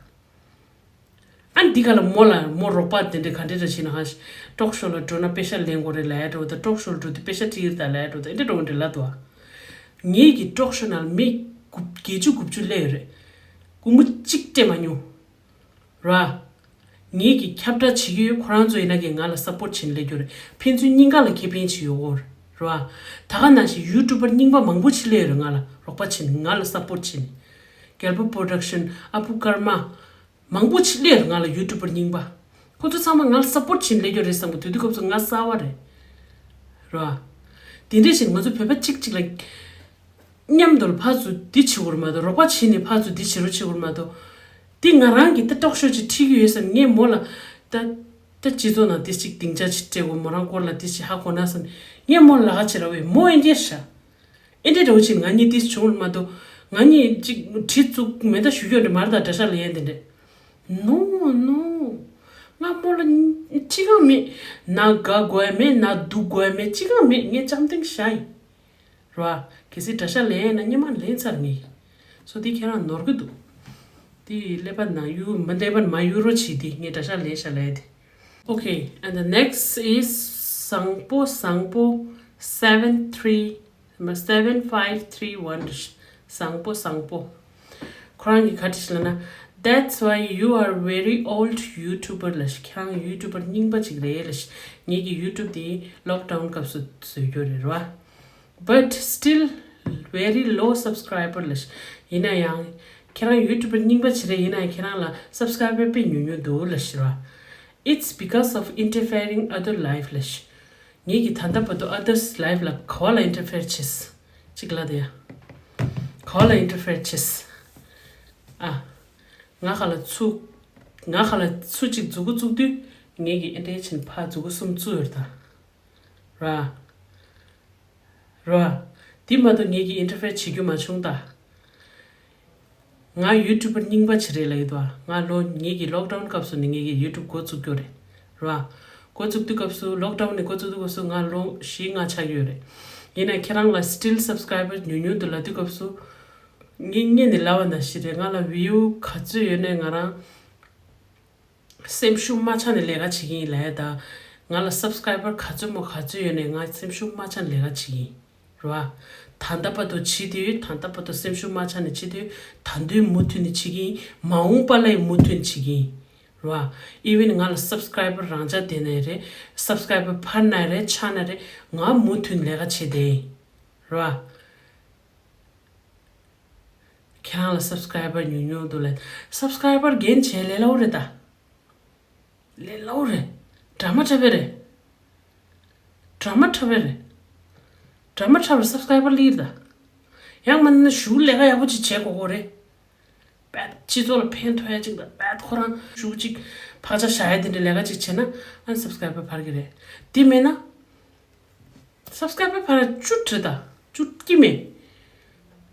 ཨ་ནི་འདི་ག་ལ་མོ་ལ་མོ་རོགས་པ་དེ་འདྲས་ག་འདྲས་འདྲ་བྱས་ན་ཧ་ཤི། ཊོག་ཤོ་ལ་འགྲོ་ན་པེ་ཤ་ལེན་དགོས་རེད་ལབ་ཡ་འགྲོ་ད། ཊོག་ཤོ་ལ་འགྲོ་དུས་པེ་ཤ་སྤྲད་ཡོད་ད་ལབ་ཡ་འགྲོ་ད། ཨེ་འདྲས་འགྲོ་འདྲ་ལབ་འདུག་ངེད་ཀྱི་ཊོག་ཤོ་ནང་ལ་མི་དགུ་བརྒྱད་ཅུ་དགུ་བཅུ་སླེབས་ཡོད་རེད། སྒོར་མོ་གཅིག་སྤྲད་མ་མྱོང་། ར། ངེད་ཀྱིས་ཁྱབ་བསྒྲགས་བྱེད་ཀྱི་ཡོད། ཁོ་རང་ཚོ་ཡིན་ན་གི་ང་ལ་སབ་པོར་ཊི་བྱེད་ནས་སླེབས་རྒྱུ་རེད། ཕན་ཚུན་གཉིས་ཀ་ལ་ཁེ་ཕན་ཅིག་ཡོད་གོ་ར། ད་ག་ནང་བཞིན་ཡུ་ཊུབ་པར་རྙིང་པ་མང་པོ་ཅིག་སླེབས་ཡོད་རེད། ང་ལ་རོགས་པ་བྱེད་ནས་ང་ལ་སབ་པོར་ཊི་བྱེད་ནས། རྒྱལ་པོ་པོ་རོ་ཌག་ཤན། ཨ་ཕུ་ཀརྨ། མང་པོ་ཅིག་སླེབས་རེད་ང་ལ་ཡུ་ཊུབ་པར་རྙིང་པ། ཁོ་ཚོ་ཚང་མ་ང་ལ་སབ་པོར་ཊི་བྱེད་ནས་སླེབས་རྒྱུ་རེད་བསམ་གི་འདུག་དེ་དུས་སྐབས་སུ་ང་གསར་པ་རེད། ར། དེ་འདྲས་བྱས་ནས་ང་ཚོ་བོད་པ་གཅིག་གཅིག་ལ། མཉམ་དུ་ལ་ཕར་ཚུར་འདི་བྱེད་དགོས་རེད་མ་གཏོགས། རོགས་པ་བྱས་ནས་ཕར་ཚུར་འདི་བྱེད་རོགས་བྱེད་དགོས་རེད་མ་གཏོགས། འདི་ང་རང་གིས་ད་ཊོག་ཤོ་ཅིག་ཁྲིད་ཀྱི་ཡོད་བསམ། ངས་མོ་ལ་ད་ད་སྤྱི་ཚོགས་ནང་འདི་ཅིག་སྡིངས་ཆ་ཅིག་སྤྲད་དགོས། མོ་རང་སྐོར་ལ་འདི་ཅིག་ཧ་གོ་ན་བསམ། ངས་མོ་ལ་ལབ་ཀ་བྱེད་ར་བས་མོ་ཨེ་འདྲས་ཤ། ཨེ་འདྲས་འདྲ་བོ་ཅིག་ང་གཉིས་འདི་བྱུང་རེད་མ་གཏོགས། ང་གཉིས་ཅིག་བྲིས་བཙུགས་མེ་མདའ་གཞུ་རྒྱུ་འདྲ་མ་རེད་ད། གྲྭ་ཤག་ལ་ཡན་དེ་འདྲས། ནོ་ནོ། ང་མོ་ལ་ཅི་གང་མེད། ན་དགའ་དགོས་ཡ་མེད། ན་སྡུག་དགོས་ཡ་མེད། ཅི་གང་མེད། ངས་ལྕམ་སྟེང་བཞག་ཡིན། ར། གལ་སྲིད་གྲྭ་ཤག་ལེན་ན་སྔོན་མ་ལེན་ཚར་ངེས། སོ་དེ་ཁྱེད་རང་ནོར་གི་འདུག་དེ་ཀླད་པ་ནང་གཡུག་མ་ཀླད་པ་མ་གཡུག་རོགས་བྱེད་དེ། ངས་གྲྭ་ཤག་ལེན་ཤག་ལབ་ཡ་དེ། Okay, and the next is བཟང་པོ་བཟང་པོ་seven three seven five three one བཟང་པོ་བཟང་པོ། ཁོ་རང་གིས་ག་རེ་བྲིས་ལབ་ན། That's why you are very old YouTuber ལབ་ཤག་ཁྱེད་རང་ཡུ་ཊུབ་པར་རྙིང་པ་ཅིག་རེད་ལབ་ཤག་ངེད་ཀྱི་ཡུ་ཊུབ་དེ་ལོག་ཌའུན་སྐབས་སུ་བཟོས་རྒྱུ་རེད་ར། But still very low subscriber ལབ་ཤག་ཡིན་ན་ཡང་། ཁྱེད་རང་ཡུ་ཊུབ་པར་རྙིང་པ་ཅིག་རེད། ཡིན་ན་ཡང་ཁྱེད་རང་ལ་སབ་སི་ཀ་རའི་བར་དཔེ་ཉུང་ཉུང་འདུག་ལབ་ཤག་ར། It's because of interfering other life ལབ་ཤག་ངེད་ཀྱིས་ད་ལྟ་བར་དུ་others life ལ་ག་བ་ལ་interfere བྱས། གཅིག་ལ་དེ་ཡ། ག་བ་ལ་interfere བྱས། ཨ། ང་ཁ་ལ་ཚུ། ང་ཁ་ལ་ཚུ་གཅིག་འཛུགས་འགོ་བཙུགས་དུས། ངེད་ཀྱིས་ཨེ་འདྲས་བྱས་ནས་ཕར་འཛུགས་འགོ་གསུམ་བཙུགས་ཡོད་ད། ར། ར། དེ་མ་གཏོགས་ངེད་ཀྱིས་interfere བྱེད་རྒྱུ་མ་བྱུང་ད། ང་ཡུ་ཊུབ་པར་རྙིང་པ་ཅིག་རེད་ལབ་ཀྱི་འདུག་ང་ལོ་ངེད་ཀྱི་ལོག་ཌའུན་སྐབས་སུ་ནས་ངེད་ཀྱི་ཡུ་ཊུབ་འགོ་བཙུགས་རྒྱུ་རེད། ར། འགོ་བཙུགས་དུས་སྐབས་སུ་ལོག་ཌའུན་ནས་འགོ་བཙུགས་དུས་སྐབས་སུ་ང་ལོ་བཞི་ལྔ་ཆགས་ཀྱི་ཡོད་རེད། ཡིན་ན་ཁྱེད་རང་ལ་still subscriber ཉུང་ཉུང་འདུག་ལབ་དུས་སྐབས་སུ། ངས་སྔོན་ནས་ལབ་པ་ནང་བཞིན་རེད། ང་ལ་view ག་ཚོད་ཡོད་ནའི་ང་རང་སེམས་ཤུགས་མ་ཆག་ནས་ལས་ཀ་བྱེད་ཀྱི་ཡིན་ལབ་ཡ་ད། ང་ལ་སབ་སི་ཀ་རའི་བར་ག་ཚོད་མོ་ག་ཚོད་ཡོད་ནའི་ང་སེམས་ཤུགས་མ་ཆག་ནས་ལས་ཀ་བྱེད་ཀྱི་ཡིན། རེད་བ། ད་ལྟ་བར་དུ་བྱེད་དུས། ད་ལྟ་བར་དུ་སེམས་ཤུགས་མ་ཆག་ནས་བྱེད་དུས། ད་དུང་མུ་མཐུད་ནས་བྱེད་ཀྱི་ཡིན། མ་འོངས་པ་ལ་ཡང་མུ་མཐུད་ནས་བྱེད་ཀྱི་ཡིན། རེད་བ། Even ང་ལ་སབ་སི་ཀ་རའི་བར་རང་འཇགས་བསྡད་ནའི་རེད། སབ་སི་ཀ་རའི་བར་འཕར་ནའི་རེད། ཆག་ནའི་རེད། ང་མུ་མཐུད་ནས་ལས་ཀ་བྱེད་བསྡད་ཡིན། རེད་བ། ཁྱེད་རང་ལ་སབ་སི་ཀ་རའི་བར་ཉུང་ཉུང་འདུག་ལབ། སབ་སི་ཀ་རའི་བར་རྒྱན་བྱས་ལས་སླ་པོ་རེད་ད། ལས་སླ་པོ་རེད། འདྲ་མ་འདྲ་པོ་རེད། འདྲ་མ་འདྲ་པོ་རེད། འདྲ་མ་འདྲ་པོ་སབ་སི་ཀ་རའི་བར་སླེབས་ད། ཡང་མིན་ན་གཞུག་ལས་ཀ་ཡག་པོ་ཅིག་བྱེད་དགོས་ཀྱི་རེད། དཔེ་སྤྱི་ཚོགས་ལ་ཕན་ཐོགས་ཡ་ཅིག་དང་། དཔེ་ཁོ་རང་གཞུག་ཅིག་བག་ཆགས་བཞག་ཡ་དེ་འདྲའི་ལས་ཀ་ཅིག་བྱས་ན། ཨ་ནི་སབ་སི་ཀ་རའི་བར་འཕར་གྱི་རེད། དེ་མེད་ན། སབ་སི་ཀ་རའི་བར་བཅུ་བྲིས་ད། བཅུ་སྐྱིད་མེད།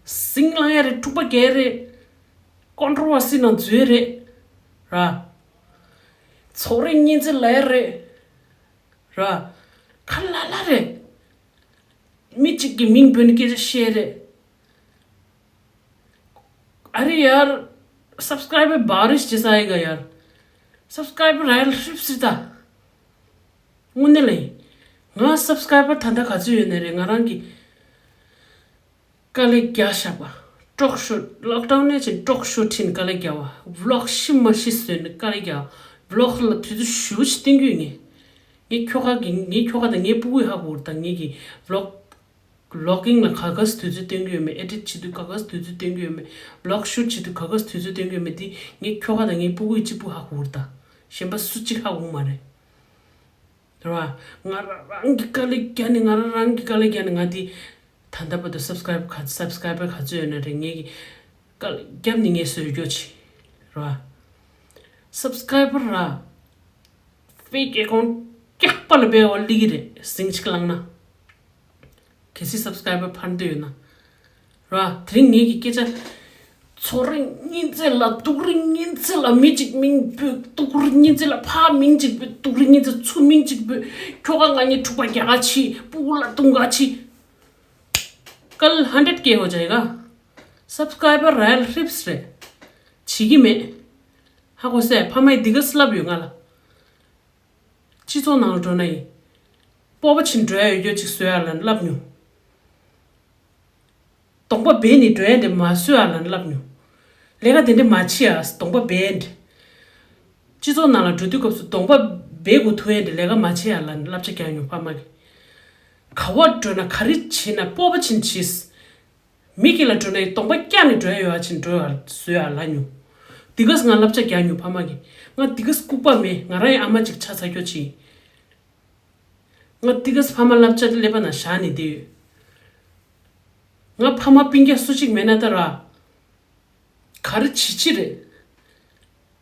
ཟིང་ལངས་ཡ་རེད། འཁྲུག་པ་རྒྱག་ཡ་རེད། ཀོན་ཊོ་བར་སི་ནང་འཛུལ་ཡ་རེད། ར། ཚོགས་རིག་གཉིས་འཛིན་ལ་ཡ་རེད། ར། ཁ་ལ་ལ་རེད། མི་གཅིག་གི་མིང་འབོད་ནས་སྐད་ཆ་བཤད་རེད། ཨ་རེ་ཡར། སབ་སི་ཀ་རའི་བར་བར་རེས་བྱེད་ས་ཡི་ག་ཡར། སབ་སི་ཀ་རའི་བར་རལ་ཧྲིབ་སི་ད། དངོས་གནས་ལ་ཡིན། ང་སབ་སི་ཀ་རའི་བར་ད་ལྟ་ག་ཚོད་ཡོད་ནི་རེད། ང་རང་གི་དཀའ་ལས་རྒྱག་བཞག་པ། དཀྲོག་ཤོ། ལོག་ཌའུན་ནས་ཕྱིན་དཀྲོག་ཤོ་ཁྲིན་དཀའ་ལས་རྒྱག་པ། བི་ལོག་ཤི་མ་ཤི་བཟོས་ནས་དཀའ་ལས་རྒྱག་པ། བི་ལོག་ལ་དུས་ཚོད་ཞེ་པོ་ཅིག་བསྟན་གྱི་ཡོད་ངས། ངས་ཁྱོ་ག་གི་ངས་ཁྱོ་ག་དང་ངའི་ཕྲུ་གུ་ཧ་གོ་ར། ད་ངས་ཀྱི་བི་ལོག་ལོག་གིང་ལ་ག་ག་སེ་དུས་ཚོད་སྟོན་གྱི་ཡོད་མེད། ཨེ་ཌིཊ་བྱེད་དུས་ག་ག་སེ་དུས་ཚོད་སྟོན་གྱི་ཡོད་མེད། བི་ལོག་ཤུཊ་བྱེད་དུས་ག་ག་སེ་དུས་ཚོད་སྟོན་གྱི་ཡོད་མེད། འདི་ངས་ཁྱོ་ག་དང་ངའི་ཕྲུ་གུ་ཡི་གཅིག་པུ་ཧ་གོ་ར། ད་གཞན་པ་སུ་གཅིག་ཧ་གོ་མ་རེད། རེད་བ། ང་རང་རང་གི་དཀའ་ལས་རྒྱག་ནས་ང་རང་རང་གི་དཀའ་ལས་རྒྱག་ནས་ང་འདི་ད་ལྟ་བར་དུ་སབ་སི་ཀ་རའི་བར་ག་སབ་སི་ཀ་རའི་བར་ག་ཚོད་ཡོད་ན་རེད། ངས་ཀྱི་དཀའ་ལས་རྒྱབ་ནས་ངས་བཟོས་རྒྱུ་ཆེ། རེད་བ། སབ་སི་ཀ་རའི་བར་ར། ཕེག་ཨེ་ཀའུན་ཊི་སྐྱག་པ་ལ་སྦས་པ་སླེབས་ཀྱི་རེད། ཟིང་ཆིག་བསླངས་ན། གལ་སྲིད་སབ་སི་ཀ་རའི་བར་འཕར་འདོད་ཡོད་ན། ར། དེ་རིང་ངེད་ཀྱི་སྐད་ཆ། ཚོ་རིང་གཉིས་ཚེ་ལ་སྡུག་རིང་གཉིས་ཚེ་ལ་མི་གཅིག་མིང་འབོད། སྡུག་རིང་གཉིས་ཚེ་ལ་ཕ་མིང་གཅིག་འབོད། སྡུག་རིང་གཉིས་ཚེ་ཚུ་མིང་གཅིག་འབོད། ཁྱོ་ག་ང་གཉིས་འཁྲུག་པ་རྒྱག་ག་ཕྱིན། སྤུ་གུ་ལ་རྡུང་ག་ཕྱིན། ཀལ་ཧན་ཌེ་རེཌ་ཀེ་ཧོ་ཇའེ་ག། སབ་སི་ཀ་རའི་བར་རལ་ཧྲིབ་སི་རེད། བྱེད་ཀྱི་མེད། ཧ་གོ་སོང་། ཕ་མ་ཡིས་འདི་ག་སེ་ལབ་ཡོད་ང་ལ། སྤྱི་ཚོགས་ནང་ལ་འགྲོ་ན་ཡིན། སྤོབས་པ་བྱིན་འགྲོ་ཡ་ཡོད་རྒྱུ་ཅིག་བཟོ་ཡ་ལབ་མྱོང་། གདོང་པ་སྦས་ནས་འགྲོ་ཡ་དེ་མ་བཟོ་ཡ་ལབ་མྱོང་། ལས་ཀ་དེ་འདྲ་མ་བྱེད་ཡ། གདོང་པ་སྦས་འདྲ། སྤྱི་ཚོགས་ནང་ལ་འགྲོ་དུས་སྐབས་སུ་གདོང་པ་སྦས་དགོས་ཐུག་ཡ་འདྲ་ལས་ཀ་མ་བྱེད་ཡ་ལབ་བསླབ་བྱ་རྒྱག་མྱོང་ཕ་མ་གིས། ག་བར་འགྲོ་ན་ག་རེ་བྱེད་ན་སྤོབས་པ་བྱིན་བྱེད། མི་དཀྱིལ་ལ་འགྲོ་ན་ཡང་གདོང་པ་བཀྱགས་ནས་འགྲོ་ཡ་ཡོད་པ་བྱས་འགྲོ་ཡ་བཟོ་ཡ་ལབ་མྱོང་། འདི་ག་སེ་ང་བསླབ་བྱ་རྒྱག་མྱོང་ཕ་མ་གིས། ང་འདི་ག་སེ་ལྐུགས་པ་མེད། ང་རང་ཡང་ཨ་མ་ཅིག་ཆགས་ཚར་ཁྱོ་ཆེ། ང་འདི་ག་སེ་ཕ་མ་བསླབ་བྱ་ཀླད་པ་ནང་བཞག་ནས་བསྡད་ཡོད། ང་ཕ་མ་སྤུན་ཀྱག་སུ་གཅིག་མེད་ན་ད་ར། ག་རེ་བྱེད་ཀྱི་རེད།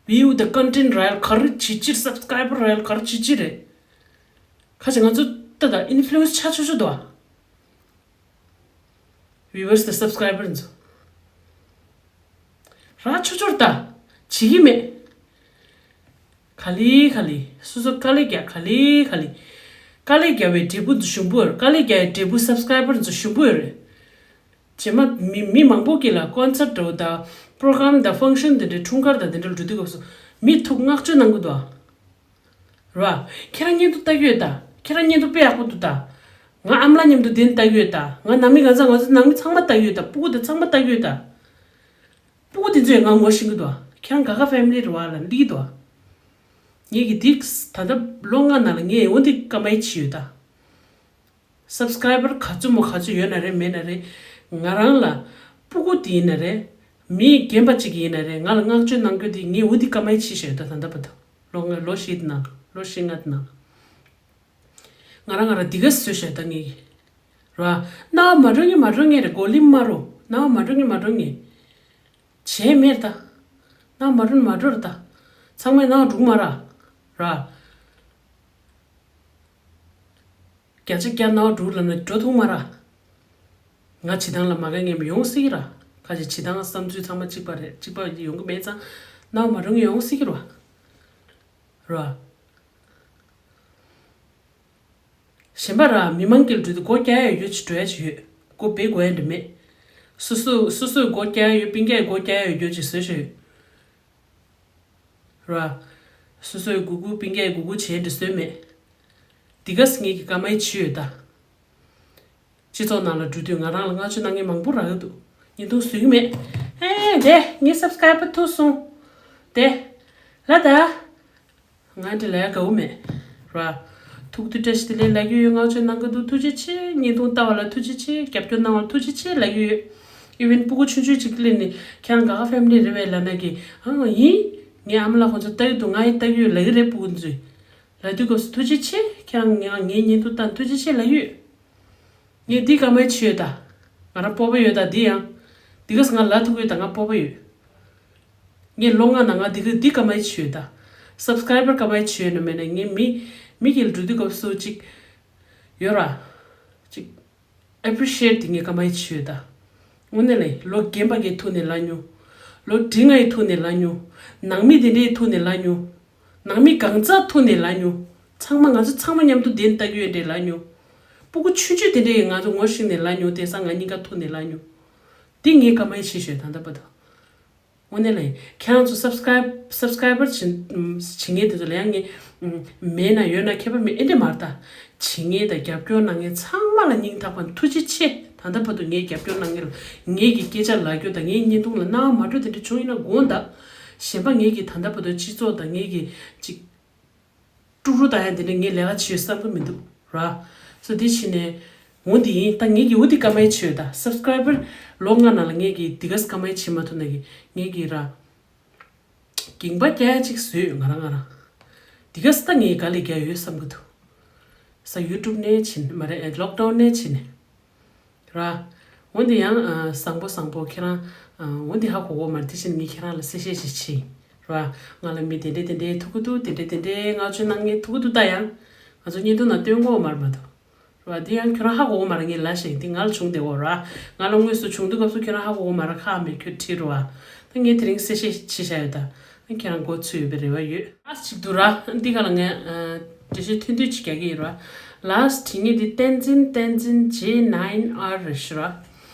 བིའུ་དང་ཀོན་ཊེན་ཊི་རལ། ག་རེ་བྱེད་ཀྱི་རེད། སབ་སི་ཀ་རའི་བར་རལ། ག་རེ་བྱེད་ཀྱི་རེད། ཁ་ཅིག་ང་ཚོ་ད་ད་ཨིན་ཕུ་ལུ་ཨེན་སི་ཆགས་ཆོག་ཆོག་འདུག་ཨ། བིའུ་ཝར་སི་དང་སབ་སི་ཀ་རའི་བར་ཚོ། རག་ཆོག་ཆོག་རེད་ད། བྱེད་ཀྱི་མེད། ག་ལེ་ག་ལེ། སོ་སོ་དཀའ་ལས་རྒྱག་ག་ལེ་ག་ལེ། དཀའ་ལས་རྒྱག་པའི་འབྲས་བུ་ཞུམ་པོ་ཡོད་རེད། དཀའ་ལས་རྒྱག་པའི་འབྲས་བུ་སབ་སི་ཀ་རའི་བར་ཚོ་ཞུམ་པོ་ཡོད་རེད། རྗེས་མ་མི་མི་མང་པོ་གིས་ལ་ཀོན་སར་ཊི་འདྲ་བོ་དང་པོ་རོ་གྷ་རམ་དང་ཕང་ཤན་དེ་འདྲའི་འཁྲུངས་སྐར་དང་དེ་འདྲ་ལ་འགྲོ་དུས་སྐབས་སུ་མི་ཐུག་བསྔགས་བརྗོད་གནང་གི་འདུག་ཨ། རེད་བ། ཁྱེད་རང་བརྙན་ཐུང་ལྟ་གི་ཡོད་ད། ཁྱེད་རང་བརྙན་ཐུང་དཔེ་ཡག་པོ་འདུག་ད། ང་ཨ་མ་ལགས་མཉམ་དུ་དེ་ནས་ལྟ་གི་ཡོད་ད། ང་ནང་མི་གང་ཚང་ང་ཚོ་ནང་མི་ཚང་མ་ལྟ་གི་ཡོད་ད། སྤུ་གུ་དེ་ཚང་མ་ལྟ་གི་ཡོད་ད། སྤུ་གུ་དེ་ཚོས་ང་ངོ་ཤེས་ཀྱི་འདུག་ཨ། ཁྱེད་རང་ག་ག་ཕེ་མི་ལི་རེད་བ་ལབ་འདི་གི་འདུག་ཨ། ངས་ཀྱི་འདི་ད་ལྟ་ལོ་ལྔ་ནང་ལ་ངས་འོ་འདི་སྐར་མ་ཡི་བྱས་ཡོད་ད། སབ་སི་ཀ་རའི་བར་ག་ཚོད་མོ་ག་ཚོད་ཡོད་ན་རེད་མེད་ན་རེད། ང་རང་ལ་སྤུ་གུ་དེ་ཡིན་ན་རེད། མི་རྒན་པ་ཅིག་ཡིན་ན་རེད། ང་ལ་བསྔགས་བརྗོད་གནང་རྒྱུ་དེ་ངས་འོ་འདི་སྐར་མ་ཡི་བྱས་བཞག་ཡོད་ད། ད་ལྟ་བར་དུ་ལོ་ལྔ་ལོ་བཞི་དེ་ནང་ལོ་བཞི་ལྔ་དེ་ནང་ང་རང་ང་རང་འདི་ག་བཟོས་བཞག་ཡོད་ད་ངས། ར། རྣ་བ་མ་འགྲོ་ངེས་མ་འགྲོ་ངེས་རེད། གོ་ལིམ་མ་རོ། རྣ་བ་མ་འགྲོ་ངེས་མ་འགྲོ་ངེས། བྱས་མེད་ད། རྣ་བ་མ་འགྲོ་མ་འགྲོ་རེད་ད། ཚང་མས་རྣ་བ་འགྲོ་གི་མ་ར། ར། བརྒྱ་ཆ་བརྒྱ་རྣ་བ་འགྲོ་ལབ་ན་འགྲོ་ཐུབ་མ་ར། ང་བྱེད་སྟངས་ལ་མ་དགའ་མཁན་ཡོང་སྲིད་ཀྱི་ར། ཁ་ཅིག་བྱེད་སྟངས་བསམ་ཚུལ་ཚང་མ་གཅིག་པ་རེད། གཅིག་པ་ཡོང་གི་མེད་ཙང་རྣ་བ་མ་འགྲོ་མཁན་ཡོང་སྲིད་ཀྱི་ར། ར། གཞན་པ་ར་མི་མང་གི་འགྲོ་དུས་སྒོ་རྒྱག་ཡ་ཡོད་ཅིག་འགྲོ་ཡ་ཅིག་ཡོད། སྒོ་སྦས་དགོས་ཡ་འདྲ་མེད། སོ་སོ་སོ་སོའི་སྒོ་རྒྱག་ཡ་ཡོད། སྤུན་ཀྱག་གི་སྒོ་རྒྱག་ཡ་ཡོད་རྒྱུ་ཅིག་བཟོས་བཞག་ཡོད། ར། སོ་སོའི་གུ་གུ་སྤུན་ཀྱག་གི་གུ་གུ་བྱས་འདྲ་བཟོས་མེད། འདི་ག་སེ་ངེད་ཀྱི་སྐར་མ་ཡི་བྱས་ཡོད་ད། སྤྱི་ཚོགས་ནང་ལ་འགྲོ་དུས་ང་རང་ལ་བསྔགས་བརྗོད་གནང་མཁན་མང་པོ་རག་གི་འདུག་བརྙན་ཐུང་བཟོ་གི་མེད། ཨེ་དེ་ངའི་སབ་སི་ཀ་རའི་བར་ཐུག་སོང་། དེ། ལ་ད། ང་འདི་ལ་ཡ་དགའ་བོ་མེད། ར། ཐུགས་རྗེ་བཀྲ་ཤིས་བདེ་ལེགས་ལབ་ཀྱི་ཡོད། བསྔགས་བརྗོད་གནང་གི་འདུག་ཐུགས་རྗེ་ཆེ། བརྙན་ཐུང་ལྟ་བ་ལ་ཐུགས་རྗེ་ཆེ། རྒྱབ་སྐྱོར་གནང་བ་ལ་ཐུགས་རྗེ་ཆེ་ལབ་ཀྱི་ཡོད། ཨི་ཝན་སྤུ་གུ་ཆུང་ཆུང་ཅིག་སླེབས་ནས་ཁྱེད་རང་ག་ག་ཕེ་མི་ལི་རེད་པས་ལབ་ན་གི། ཨང་ཡིན། ངའི་ཨ་མ་ལགས་ཁོང་ཚོ་ལྟ་གི་འདུག་ང་ཡི་ལྟ་གི་ཡོད་ལབ་ཀྱི་རེད། སྤུ་གུ་ཚོས་ལབ་དུས་སྐབས་སུ་ཐུགས་རྗེ་ཆེ། ཁྱེད་རང་ངའི་བརྙན་ཐུང་ལྟ་ཐུགས་རྗེ་ཆེ་ལབ་ཀྱི་ཡོད། ངས་འདི་སྐར་མ་ཡི་བྱས་ཡོད་ད། ང་རང་སྤོབས་པ་ཡོད་ད་འདི་ཡང་། འདི་ག་སེ་ང་ལབ་ཐུབ་ཀྱི་ཡོད་ད། ང་སྤོབས་པ་ཡོད། ངས་ལོ་ལྔ་ནང་ང་འདི་ག་འདི་སྐར་མ་ཡི་བྱས་ཡོད་ད། སབ་སི་ཀ་རའི་བར་སྐར་མ་ཡི་བྱས་ཡོད་ན་མེད་ན་ངས་མི་མི་སྒེར་འགྲོ་དུས་སྐབས་སུ་ཅིག་ཡོད་ར། ཅིག་ཨེ་པི་རི་ཤི་ཨེཊ་དེ་ངས་སྐར་མ་ཡི་བྱས་ཡོད་ད། དངོས་གནས་ལ་ལོ་རྒན་པ་གི་ཐུག་ནས་ལབ་མྱོང་། ལོ་བགྲེས་ང་ཡི་ཐུག་ནས་ལབ་མྱོང་། ནང་མི་དེ་འདྲའི་ཐུག་ནས་ལབ་མྱོང་། ནང་མི་གང་ཚ་ཐུག་ནས་ལབ་མྱོང་། ཚང་མ་ང་ཚོ་ཚང་མ་མཉམ་དུ་བསྡད་ནས་ལྟ་གི་ཡོད་འདྲེ་ལབ་མྱོང་། སྤུ་གུ་ཆུང་ཆུང་དེ་འདྲས་ཀྱིས་ང་ཚོ་ངོ་ཤེས་ནས་ལབ་མྱོང་། དེང་སང་ང་གཉིས་ཀ་ཐུག་ནས་ལབ་མྱོང་། འདི་ངས་སྐར་མ་ཡི་བྱེད་ཤོད་ད་ལྟ་བར་དུ། དངོས་གནས་ལ་ཡིན། ཁྱེད་རང་ཚོ་སབ་སི་ཀ་རའེབ་སབ་སི་ཀ་རའེ་བར་བྱེད་བྱེད་མཁན་དེ་ཚོ་ལ་ཡང་ངས་མེད་ན་ཡོད་ན་ཁྱད་པར་མེད། ཨེ་འདྲས་མ་རེད་ད། བྱེད་མཁན་དང་རྒྱབ་སྐྱོར་གནང་མཁན་ཚང་མ་ལ་སྙིང་ཐག་པ་ནས་ཐུགས་རྗེ་ཆེ། ད་ལྟ་བར་དུ་ངའི་རྒྱབ་སྐྱོར་གནང་མཁན་ལ། ངེད་ཀྱི་སྐད་ཆ་ལབ་རྒྱུ་དང་ངའི་བརྙན་ཐུང་ལ་སྣང་བ་མ་འགྲོ་དེ་འདྲ་བྱུང་ཡིན་ན་དགོངས་དག། གཞན་པ་ངེད་ཀྱི་ད་ལྟ་བར་དུ་སྤྱི་ཚོགས་དང་ངེད་ཀྱི་ཅིག་ཀྲུག་ཀྲུག་བཏང་ཡ་དེ་འདྲ་ངས་ལས་ཀ་བྱེད་ཡོད་བསམ་གི་མི་འདུག་ར། སོ་དེ་བྱས་ནས་འོ་འདི་ཡིན། ད་ངེད་ཀྱི་འོ་འདི་སྐར་མ་ཡི་བྱེད་ཡོད་ད། སབ་སི་ཀ་རའེ་བར་ལོ་ལྔ་ནང་ལ་ངེད་ཀྱི་འདི་ག་སྐར་མ་ཡི་བྱེད་མ་ཐུབ་ན་གི་ངེད་ཀྱི་ར། འགྱིང་པ་རྒྱག་ཅིག་བཟོས་ཡོད་ང་རང་ང་རང་། འདི་ག་ས་ད་ངས་ག་ལས་རྒྱག་ཡོད་བསམ་གི་འདུག་ས་ཡུ་ཊུབ་ནས་ཕྱིན་མ་རེད་ལོག་ཌའུན་ནས་ཕྱིན་ནས། ར། འོན་ཏེ་ཡང་ཨ་བཟང་པོ་བཟང་པོ་ཁྱེད་རང་ཨ་འོན་ཏེ་ཧ་གོ་གོ་མ་རེད། དེ་བཞིན་ངས་ཁྱེད་རང་ལ་གསལ་བཤད་ཞིག་བྱེད། ར། ང་ལ་མི་དེ་འདྲས་དེ་འདྲས་ཐུག་གི་འདུག་དེ་འདྲས་དེ་འདྲས་བསྔགས་བརྗོད་གནང་མཁན་ཐུག་གི་འདུག་ད་ཡང་ང་ཚོ་བརྙན་ཐུང་ནང་སྟོན་གོ་མ་རེད་མ་གཏོགས། ར། དེ་ཡང་ཁྱོད་རང་ཧ་གོ་གོ་མ་རེད། ངས་ལབ་བཞག་འདི་ང་ལ་བྱུང་བསྡད་གོ་ར། ང་ལ་དངོས་སུ་བྱུང་དུས་སྐབས་སུ་ཁྱོད་རང་ཧ་གོ་གོ་མ་རེད། ཁག་མེད་ཁྱོད་ཁྲིད་རོ་ཨ། ད་ངས་དེ་རིང་གསལ་བཤད་བྱེད་བཞག་ཡོད་ད། ཁྱེད་རང་མགོ་ཚོས་ཡོད་པའི་རེ་བ་ཡོད། ལཱ་སི་ཊི་ཅིག་འདུག་ར། འདི་ག་ལ་ངས་ཨ་འགྲེལ་བཤད་ཐུང་ཐུང་ཅིག་རྒྱག་གི་ཡིན་ར། ལཱ་སི་ཊི་ངས་འདི་བསྟན་འཛིན་བསྟན་འཛིན་ཇེ་ནའིན་ཨར་རེད་ཤི་ར།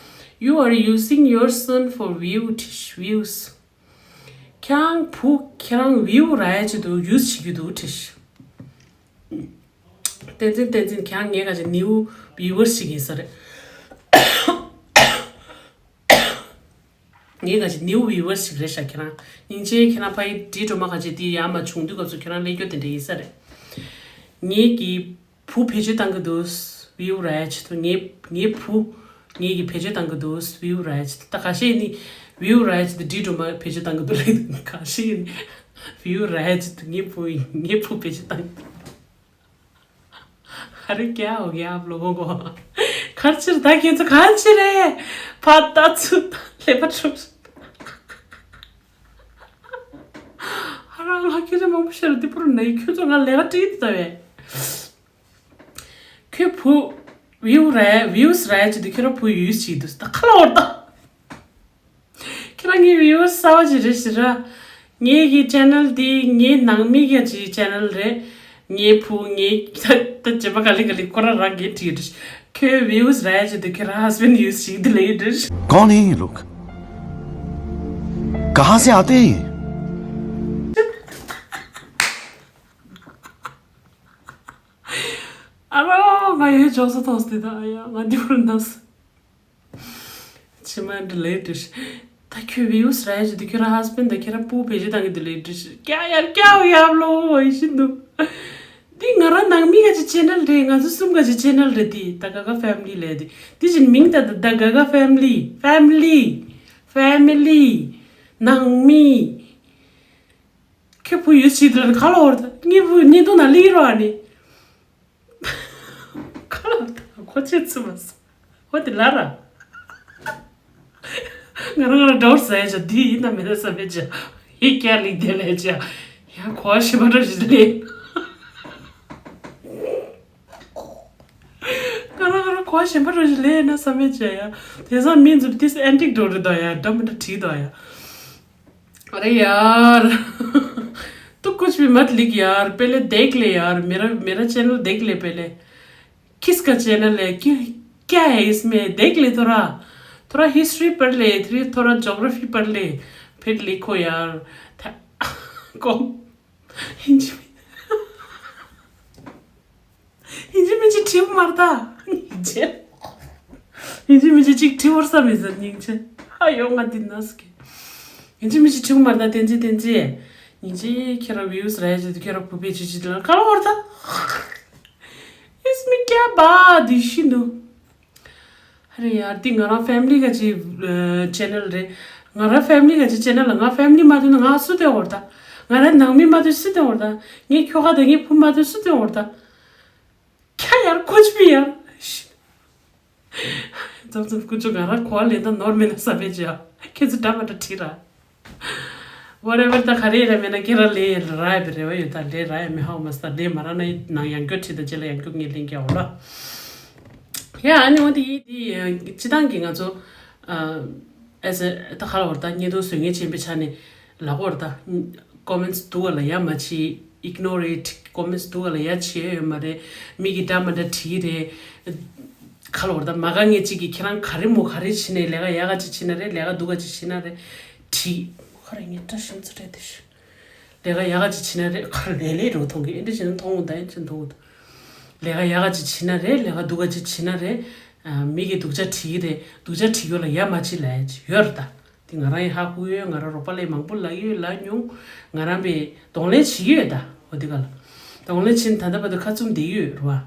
You are using your son for view views. ཁྱེད་རང་བུ་ཁྱེད་རང་བིའུ་རག་ཡ་ཆེད་དུ་ཡུ་སི་བྱེད་ཀྱི་འདུག་བྲིས། བསྟན་འཛིན་བསྟན་འཛིན་ཁྱེད་རང་ངའི་ཁ་ཆེ་ནིའུ་བིའུ་ཝར་ཞིག་ཡིན་ས་རེད། ངའི་ཁ་ཆེ་ནིའུ་བིའུ་ཝར་ཞིག་རེད་ཤག་ཁྱེད་རང་སྙིང་རྗེ། ཁྱེད་རང་ཕ་ཡི་བྲིས་སྒྲོལ་མ་ཁ་ཆེ་དེ་ཡར་མར་བྱུང་དུས་སྐབས་སུ་ཁྱེད་རང་ལས་སྐྱོ་དེ་འདྲ་ཡིན་ས་རེད། ངེད་ཀྱི་བུ་བེད་སྤྱོད་བཏང་གི་འདུག་བིའུ་རག་ཡ་ཆེད་དུ་ངའི་ངའི་བུ་ངེད་ཀྱི་བེད་སྤྱོད་བཏང་གི་འདུག་བིའུ་རག་ཡ་ཆེད་དུ། ད་ཁ་ཤས་ནི་བིའུ་རག་ཡ་ཆེད་དུ་བྲིས་སྒྲོལ་མ་བེད་སྤྱོད་བཏང་གི་འདུག་ལབ་འདུག་ཁ་ཤས་ནི་བིའུ་རག་ཡ་ཆེད་དུ་ངའི་བུ་ངའི་བུ་བེད་སྤྱོད་བཏང་གི་འདུག་ཨ་རེ་ཀྱ་འོ་ཀྱ་ཨབ་ལོ་གོ་གོ། ག་རེ་བྱེད་རེད་ད་ཁྱེད་ཚོ་ག་རེ་བྱེད་རེད། ཕ་ད་ཚུ་ད་ལེ་པ་ཁྲུ། ཨ་རང་ང་ཁྱེད་ཚོ་མང་པོ་ཤེས་རེད་དེ་པུ་རུ་ནའི་ཁྱོད་ཚོ་ང་ལས་ཀ་བྲིས་ཏེ་ད་བས། ཁྱོད་བུ་བིའུ་རེད་བིའུ་སི་རེད་ཅེས་དུས་ཁྱོད་རང་བུ་ཡུས་ཅིག་འདུག་ད་ཁ་ལ་འོར་ད། ཁྱེད་རང་ངའི་བིའུ་སི་གསར་བ་ཅིག་རེད་ཤི་ར། ངའི་གི་ཅེ་ནལ་འདི་ངའི་ནང་མི་ག་ཅིག་ཅེ་ནལ་རེད། ངའི་བུ་ངའི་ད་ད་བྱེད་པ་ག་ལེ་ག་ལེ་ཁོ་རང་རང་གིས་བྲིས་རེད། ཁྱོད་བིའུ་སི་རེད་ཅེས་དུས་ཁྱོད་རང་ཧ་སི་བེན་ཌི་ཡུས་ཅིག་འདི་ལས་རེད། कौन है ये लोग? कहाँ से आते हैं ये? ཨ་རོ་ང་ཡོད་ཅོག་ས་ཐོག་སྟེ་ད་ཨ་ཡ་ང་འདི་བུ་ན་ས། ཕྱི་མ་འདི་ལས་འདྲི་ཤི། ད་ཁྱོད་བིའུ་སི་རེད་ཅེས་དུས་ཁྱོད་རང་ཧ་སི་བེན་ཌི་དང་ཁྱེད་རང་བུ་བེད་སྤྱོད་བཏང་གི་འདི་ལས་འདྲི་ཤི། ཀྱ་ཡར་ཀྱ་ཡར་ལོ་ཡི་ཤི་འདུག་འདི་ང་རང་ནང་མི་ག་ཅིག་ཅེ་ནལ་རེད། ང་ཚོ་གསུམ་ག་ཅིག་ཅེ་ནལ་རེད། འདི་ད་ག་ག་ཕེ་མི་ལི་ལས་འདི་འདི་བཞིན་མིང་ད་ད་ག་ག་ཕེ་མི་ལི་ཕེ་མི་ལི་ཕེ་མི་ལི་ནང་མི། ཁྱོད་བུ་ཡུས་ཅིག་འདི་ལ་ག་ལ་འོར་ད་ངའི་བུ་ཉིན་དུ་ན་ལི་རོ་ཨ་ནི། ཁ་ལག་དང་ཁོ་ཆེ་ཚུ་མ་ས། ཧོ་དེ་ལ་ར། ང་རང་ང་རང་འདྲ་བོར་ཟ་ཡ་ཅག་འདི་ཡིན་ན་མེད་ན་ས་མེད་ཅག་ཡི་ཀྱ་ལིག་དེ་ལས་ཅག་ཡ་གོ་བ་ཞིམ་པ་འདྲ་ཞིག་ལས། ང་རང་ང་རང་གོ་བ་ཞིམ་པ་འདྲ་ཞིག་ལས་ན་ས་མེད་ཅག་ཡ། དེང་སང་མི་ཚོ་ཏིས་ཨན་ཊིག་འགྲོ་རེད་དོ་ཡ་འདྲ་མི་འདྲ་བྲིས་དོ་ཡ། अरे यार, तू कुछ भी मत लिख यार। पहले देख ले यार, मेरा मेरा चैनल देख ले पहले। किसका चैनल है? क्या क्या है इसमें? देख ले थोड़ा, थोड़ा हिस्ट्री पढ़ ले, फिर थोड़ा ज्योग्राफी पढ़ ले, फिर लिखो यार। था- कौन? ཡིན་གཅིག་མིན་གཅིག་བྲིས་མ་རེད་ད། ཡིན་གཅིག་ཡིན་གཅིག་མིན་གཅིག་གཅིག་བྲིས་བར་བསམ་མི་ཟེར་སྙིང་རྗེ། ཨ་ཡོ་ང་འདི་ན་ཟེར་གི། ཡིན་གཅིག་མིན་གཅིག་བྲིས་མ་རེད་ད་བསྟན་འཛིན་བསྟན་འཛིན། ཡིན་གཅིག་ཁྱེད་རང་བིའུ་སི་རེད་ཅེས་ཁྱེད་རང་བུ་ཕེ་ཅི་ཅི་ལ་ག་ལ་བར་ད། ཨིས་མི་ཀྱ་བ་འདི་ཤི་འདུག་ཨ་རེ་ཡར་འདི་ང་རང་ཕེ་མི་ལི་ག་ཅི་ཅེ་ནལ་རེད། ང་རང་ཕེ་མི་ལི་ག་ཅི་ཅེ་ནལ་ལ་ང་ཕེ་མི་ལི་མ་འདུག་ན་ང་སུ་སྟེ་བར་ད། ང་རང་ནང་མི་མ་འདུག་སུ་སྟེ་བར་ད། ངའི་ཁྱོ་ག་དང་ངའི་བུ་མ་འདུག་སུ་སྟེ་བར་ད། ཁྱ་ཡར་ཁོ་ཆུ་ཡར། ཙམ་ཙམ་ཀུ་ཅོ་ང་རང་གོ་བ་ལེན་ད་ནོར་མེད་ན་ས་མེད་ཅིག་ཨ། ཁྱེད་ཚོ་འདྲ་མ་འདྲ་བྲིས་ར། Whatever ད་ག་རེ་ར་མེད་ན་ཁྱེད་རང་ལས་ར་ཡ་བའི་རེ་བ་ཡོད་ད་ལས་ར་ཡ་མེད་ཧ་མ་ས་ད་ལས་མ་ར་ན་ནང་ཡང་སྐྱོ་བྲིས་ད་རྗེས་ལ་ཡང་སྐྱོ་ངས་ལེན་རྒྱ་འོ་ལ། ཡ་ཨ་ནི་འོ་དེ་ཡིད་དེ་སྤྱི་བཏང་གི་ང་ཚོ་ཨ་ཨེ་ད་ག་ལ་བར་ད་བརྙན་ཐུང་བཟོ་མཁན་ཆེན་པོའི་ཆ་ནས་ལ་གོ་བར་ད་ཀོ་མེན་ཊི་འདུག་བ་ལ་ཡ་མ་ཆི། Ignore it. ཀོ་མེན་སི་སྡུག་ག་ལ་ཡ་བྱེད་ཡོད་མ་རེད། མི་གི་འདྲ་མ་འདྲ་བྲིས་རེད། ཁ་ལོར་ད་མ་དགའ་ངེས་གཅིག་གིས་ཁྱེད་རང་ག་རེ་མོ་ག་རེ་བྱེད་ནས་ལས་ཀ་ཡག་ག་ཅིག་བྱེད་ན་རེད། ལས་ཀ་སྡུག་ག་ཅིག་བྱེད་ན་རེད། བྲིས། ཁོ་རང་ངས་བཀྲ་ཤིས་ཚོ་རེད་དེ་ཤི། ལས་ཀ་ཡག་ག་ཅིག་བྱེད་ན་རེད། ཁ་ལས་ལས་རོ་མཐོང་གི་ཨེ་འདྲ་བྱེད་ན་མཐོང་གི་ད་ཨེ་འདྲ་མཐོང་གི་ད། ལས་ཀ་ཡག་ག་ཅིག་བྱེད་ན་རེད། ལས་ཀ་སྡུག་ག་ཅིག་བྱེད་ན་རེད། མི་གི་སྡུག་ཅག་བྲིས་ཀྱི་རེད། སྡུག་ཅག་བྲིས་ཡོད་ལ་ཡ་མ་བྱེད་ལ་ཡ་ཅིག་ཡོད་རེད་ད། དེ་ང་རང་ཡི་ཧ་གོ་ཡོད། ང་རང་རོགས་པ་ལས་མང་པོ་ལ་ཡོད་ལ་མྱོང་། ང་རང་པའི་གདོང་ལེན་བྱེད་ཀྱི་ཡོད་ད། འོ་དེ་ག་ལ་གདོང་ལེན་བྱེད་ད་ལྟ་བར་དུ་ཁ་བཙུམ་བསྡད་ཡོད་རེད་བ།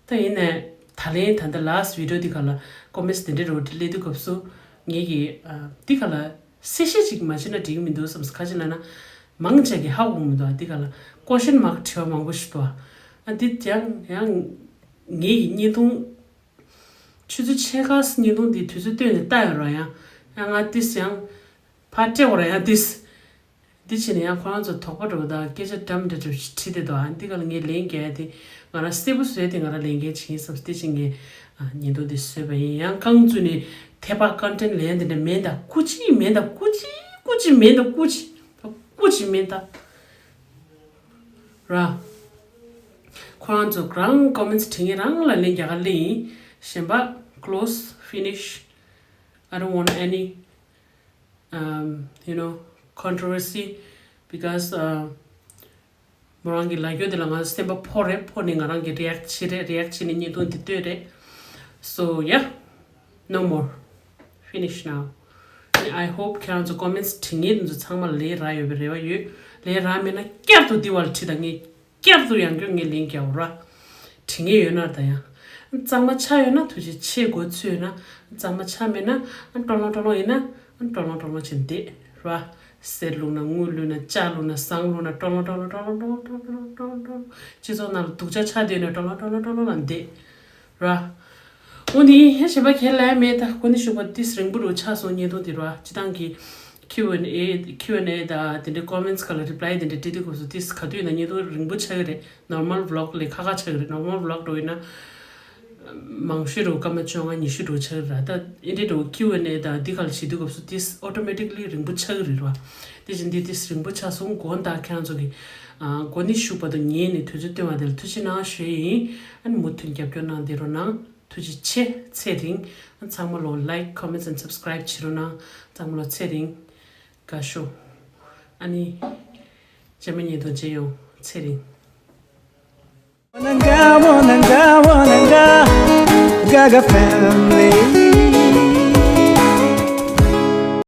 ད་ཡིན་ནས་ད་ལན་ད་ལྟ་last video་དེ་ག་ལ་ཀོ་མེན་སི་དེ་འདྲའི་རོ་དེ་སླེབས་དུས་སྐབས་སུ་ངེད་ཀྱི་དེ་ག་ལ་གསལ་བཤད་ཅིག་མ་བྱས་ན་འགྲིག་གི་མི་འདུག་བསམ་སོང་། ག་ཅི་ལབ་ན་མང་ཆེ་གི་ཧ་གོ་མི་འདུག་དེ་ག་ལ་ཀོ་ཤན་མཱག་དྲི་བ་མང་པོ་ཞིག་འདུག་ཨ་དེ་ཡང་ཡང་ངེད་ཀྱི་བརྙན་ཐུང་ཆུ་ཚོད་ཕྱེད་ཀ་བརྙན་ཐུང་འདི་དུས་ཚོད་བཏོན་ནས་ལྟ་ཡོད་ར། ཡང་ཡང་ང་ཏིས་ཡང་ཕར་སྤྲད་བར་ཡང་ཏིས། འདི་བྱས་ནས་ཡང་ཁོ་རང་ཚོ་དོགས་པ་འགྲོ་དང་སྐད་ཆ་འདྲ་མི་འདྲ་འདྲ་བྲིས་བསྡད་འདུག་ཨ་འདི་ག་ལ་ངས་ལན་རྒྱག་ཡ་དེ་ང་རང་གསལ་པོ་བཟོས་ཏེ་ང་རང་ལན་རྒྱག་བྱེད་ཡིན་བསམ་སྟེ་ཅིག་ངས་ཉིན་ཐོ་འདི་བཟོས་པ་ཡིན། ཡང་རྐང་བཙུགས་ནས་ཐེ་པ་ཀོན་ཊེན་ལན་འདི་འདྲ་མེད་ད་སྐུ་ཅི་མེད་ད་སྐུ་ཅི་སྐུ་ཅི་མེད་ད་སྐུ་ཅི་སྐུ་ཅི་མེད་ད། ར། ཁོ་རང་ཚོ་རང་ཀོ་མེན་སི་བྲིས་ངས་རང་ལ་ལན་རྒྱག་ག་ལེ་ཡིན། གཞན་པ་close, finish. I don't want any, um, you know, controversy because, uh, མོ་རང་གི་ལབ་རྒྱུ་དེ་ལ་ང་སེམས་པ་ཕོག་རེད། ཕོག་ནས་ང་རང་གི་རི་ཨེག་བྱེད་རེད། རི་ཨེག་བྱེད་ནས་བརྙན་ཐུང་འདི་བཏོད་རེད། So yeah, no more. Finish now. I hope ཁྱེད་རང་ཚོ་ཀོ་མེན་སི་བྲིས་ངས་འདི་ཚོ་ཚང་མ་ལས་རག་ཡོད་པའི་རེ་བ་ཡོད། ལས་རག་མེད་ན་བསྐྱར་དུ་འདི་བར་བྲིས་དང་ངས་བསྐྱར་དུ་ཡང་བསྐྱར་ངས་ལན་རྒྱག་ར། བྲིས་ངས་ཡོད་ན་ད་ཡང་། གཙང་མ་ཆགས་ཡོད་ན་ཐུགས་རྗེ་ཆེ་གོ་ཚོད་ཡོད་ན། གཙང་མ་ཆགས་མེད་ན་ཀྲོ་ལོང་ཀྲོ་ལོང་ཡིན་ན་ཀྲོ་ལོང་ཀྲོ་ལོང་བྱས་བསྡད་ར། གསེར་བླུགས་ན་དངུལ་བླུགས་ན་ལྕགས་བླུགས་ན་ཟངས་བླུགས་ན་ཀྲོ་ལོང་ཀྲོ་ལོང་། སྤྱི་ཚོགས་ནང་ལ་སྡུག་ཅག་ཆགས་བསྡད་ན་ཀྲོ་ལོང་ཀྲོ་ལོང་ཀྲོ་ལོང་ལ་བསྡད་ར། འོ་འདི་ཧེ་ཞེ་པོ་ཁས་ལེན་མེད་ད། གོ་ནི་ཞུ་བ་ཏིས་རིང་པོ་རུ་ཆགས་སོང་བརྙན་ཐུང་འདི་ར། སྤྱི་བཏང་གི་Q and A, Q and A ད་དེ་འདྲའི་ཀོ་མེན་སི་ག་ལ་རི་པ་ལའི་དེ་འདྲ་བྲིས་དུས་སྐབས་སུ་ཏིས་ག་དུས་ན་བརྙན་ཐུང་རིང་པོ་ཆགས་ཀྱི་རེད། Normal vlog ལས་ཁག་ཁག་ཆགས་ཀྱི་རེད། Normal vlog འགྲོ་ཡིན་ན་མང་ཤོས་རུ་སྐར་མ་བཅོ་ལྔ་ཉི་ཤུ་འགྲོ་ཆགས་ཀྱི་རེད། ད་ཨེ་འདྲའི་འགྲོ་Q and A ད་འདི་ག་ལ་བྱེད་དུས་སྐབས་སུ་ཏིས་automatically རིང་པོ་ཆགས་ཀྱི་རེད་ར། དེ་བཞིན་འདི་ཏིས་རིང་པོ་ཆགས་སོང་། དགོངས་དག་ཁྱེད་རང་ཚོ་གི་གོ་ནི་ཞུ་བ་དང་ཉན་ནས་དུས་ཚོད་བཏོན་པ་དེ་ལ་ཐུགས་རྗེ་གནང་ཞུ་ཡི་ཡིན། ཨ་ནི་མུ་མཐུད་རྒྱབ་སྐྱོར་གནང་བསྡད་རོགས་གནང་། ཐུགས་རྗེ་ཆེ། ཚེ་རིང་། ཚང་མ་ལོ་like, comments and subscribe བྱེད་རོགས་གནང་། ཚང་མ་ལོ་ཚེ་རིང་། དགའ་ཤོག་ཨ་ནི། རྗེས་མ་ཉིན་ཐོ་མཇལ་ཡོང་། ཚེ་རིང་། Wananga, wananga, wananga, Gaga family.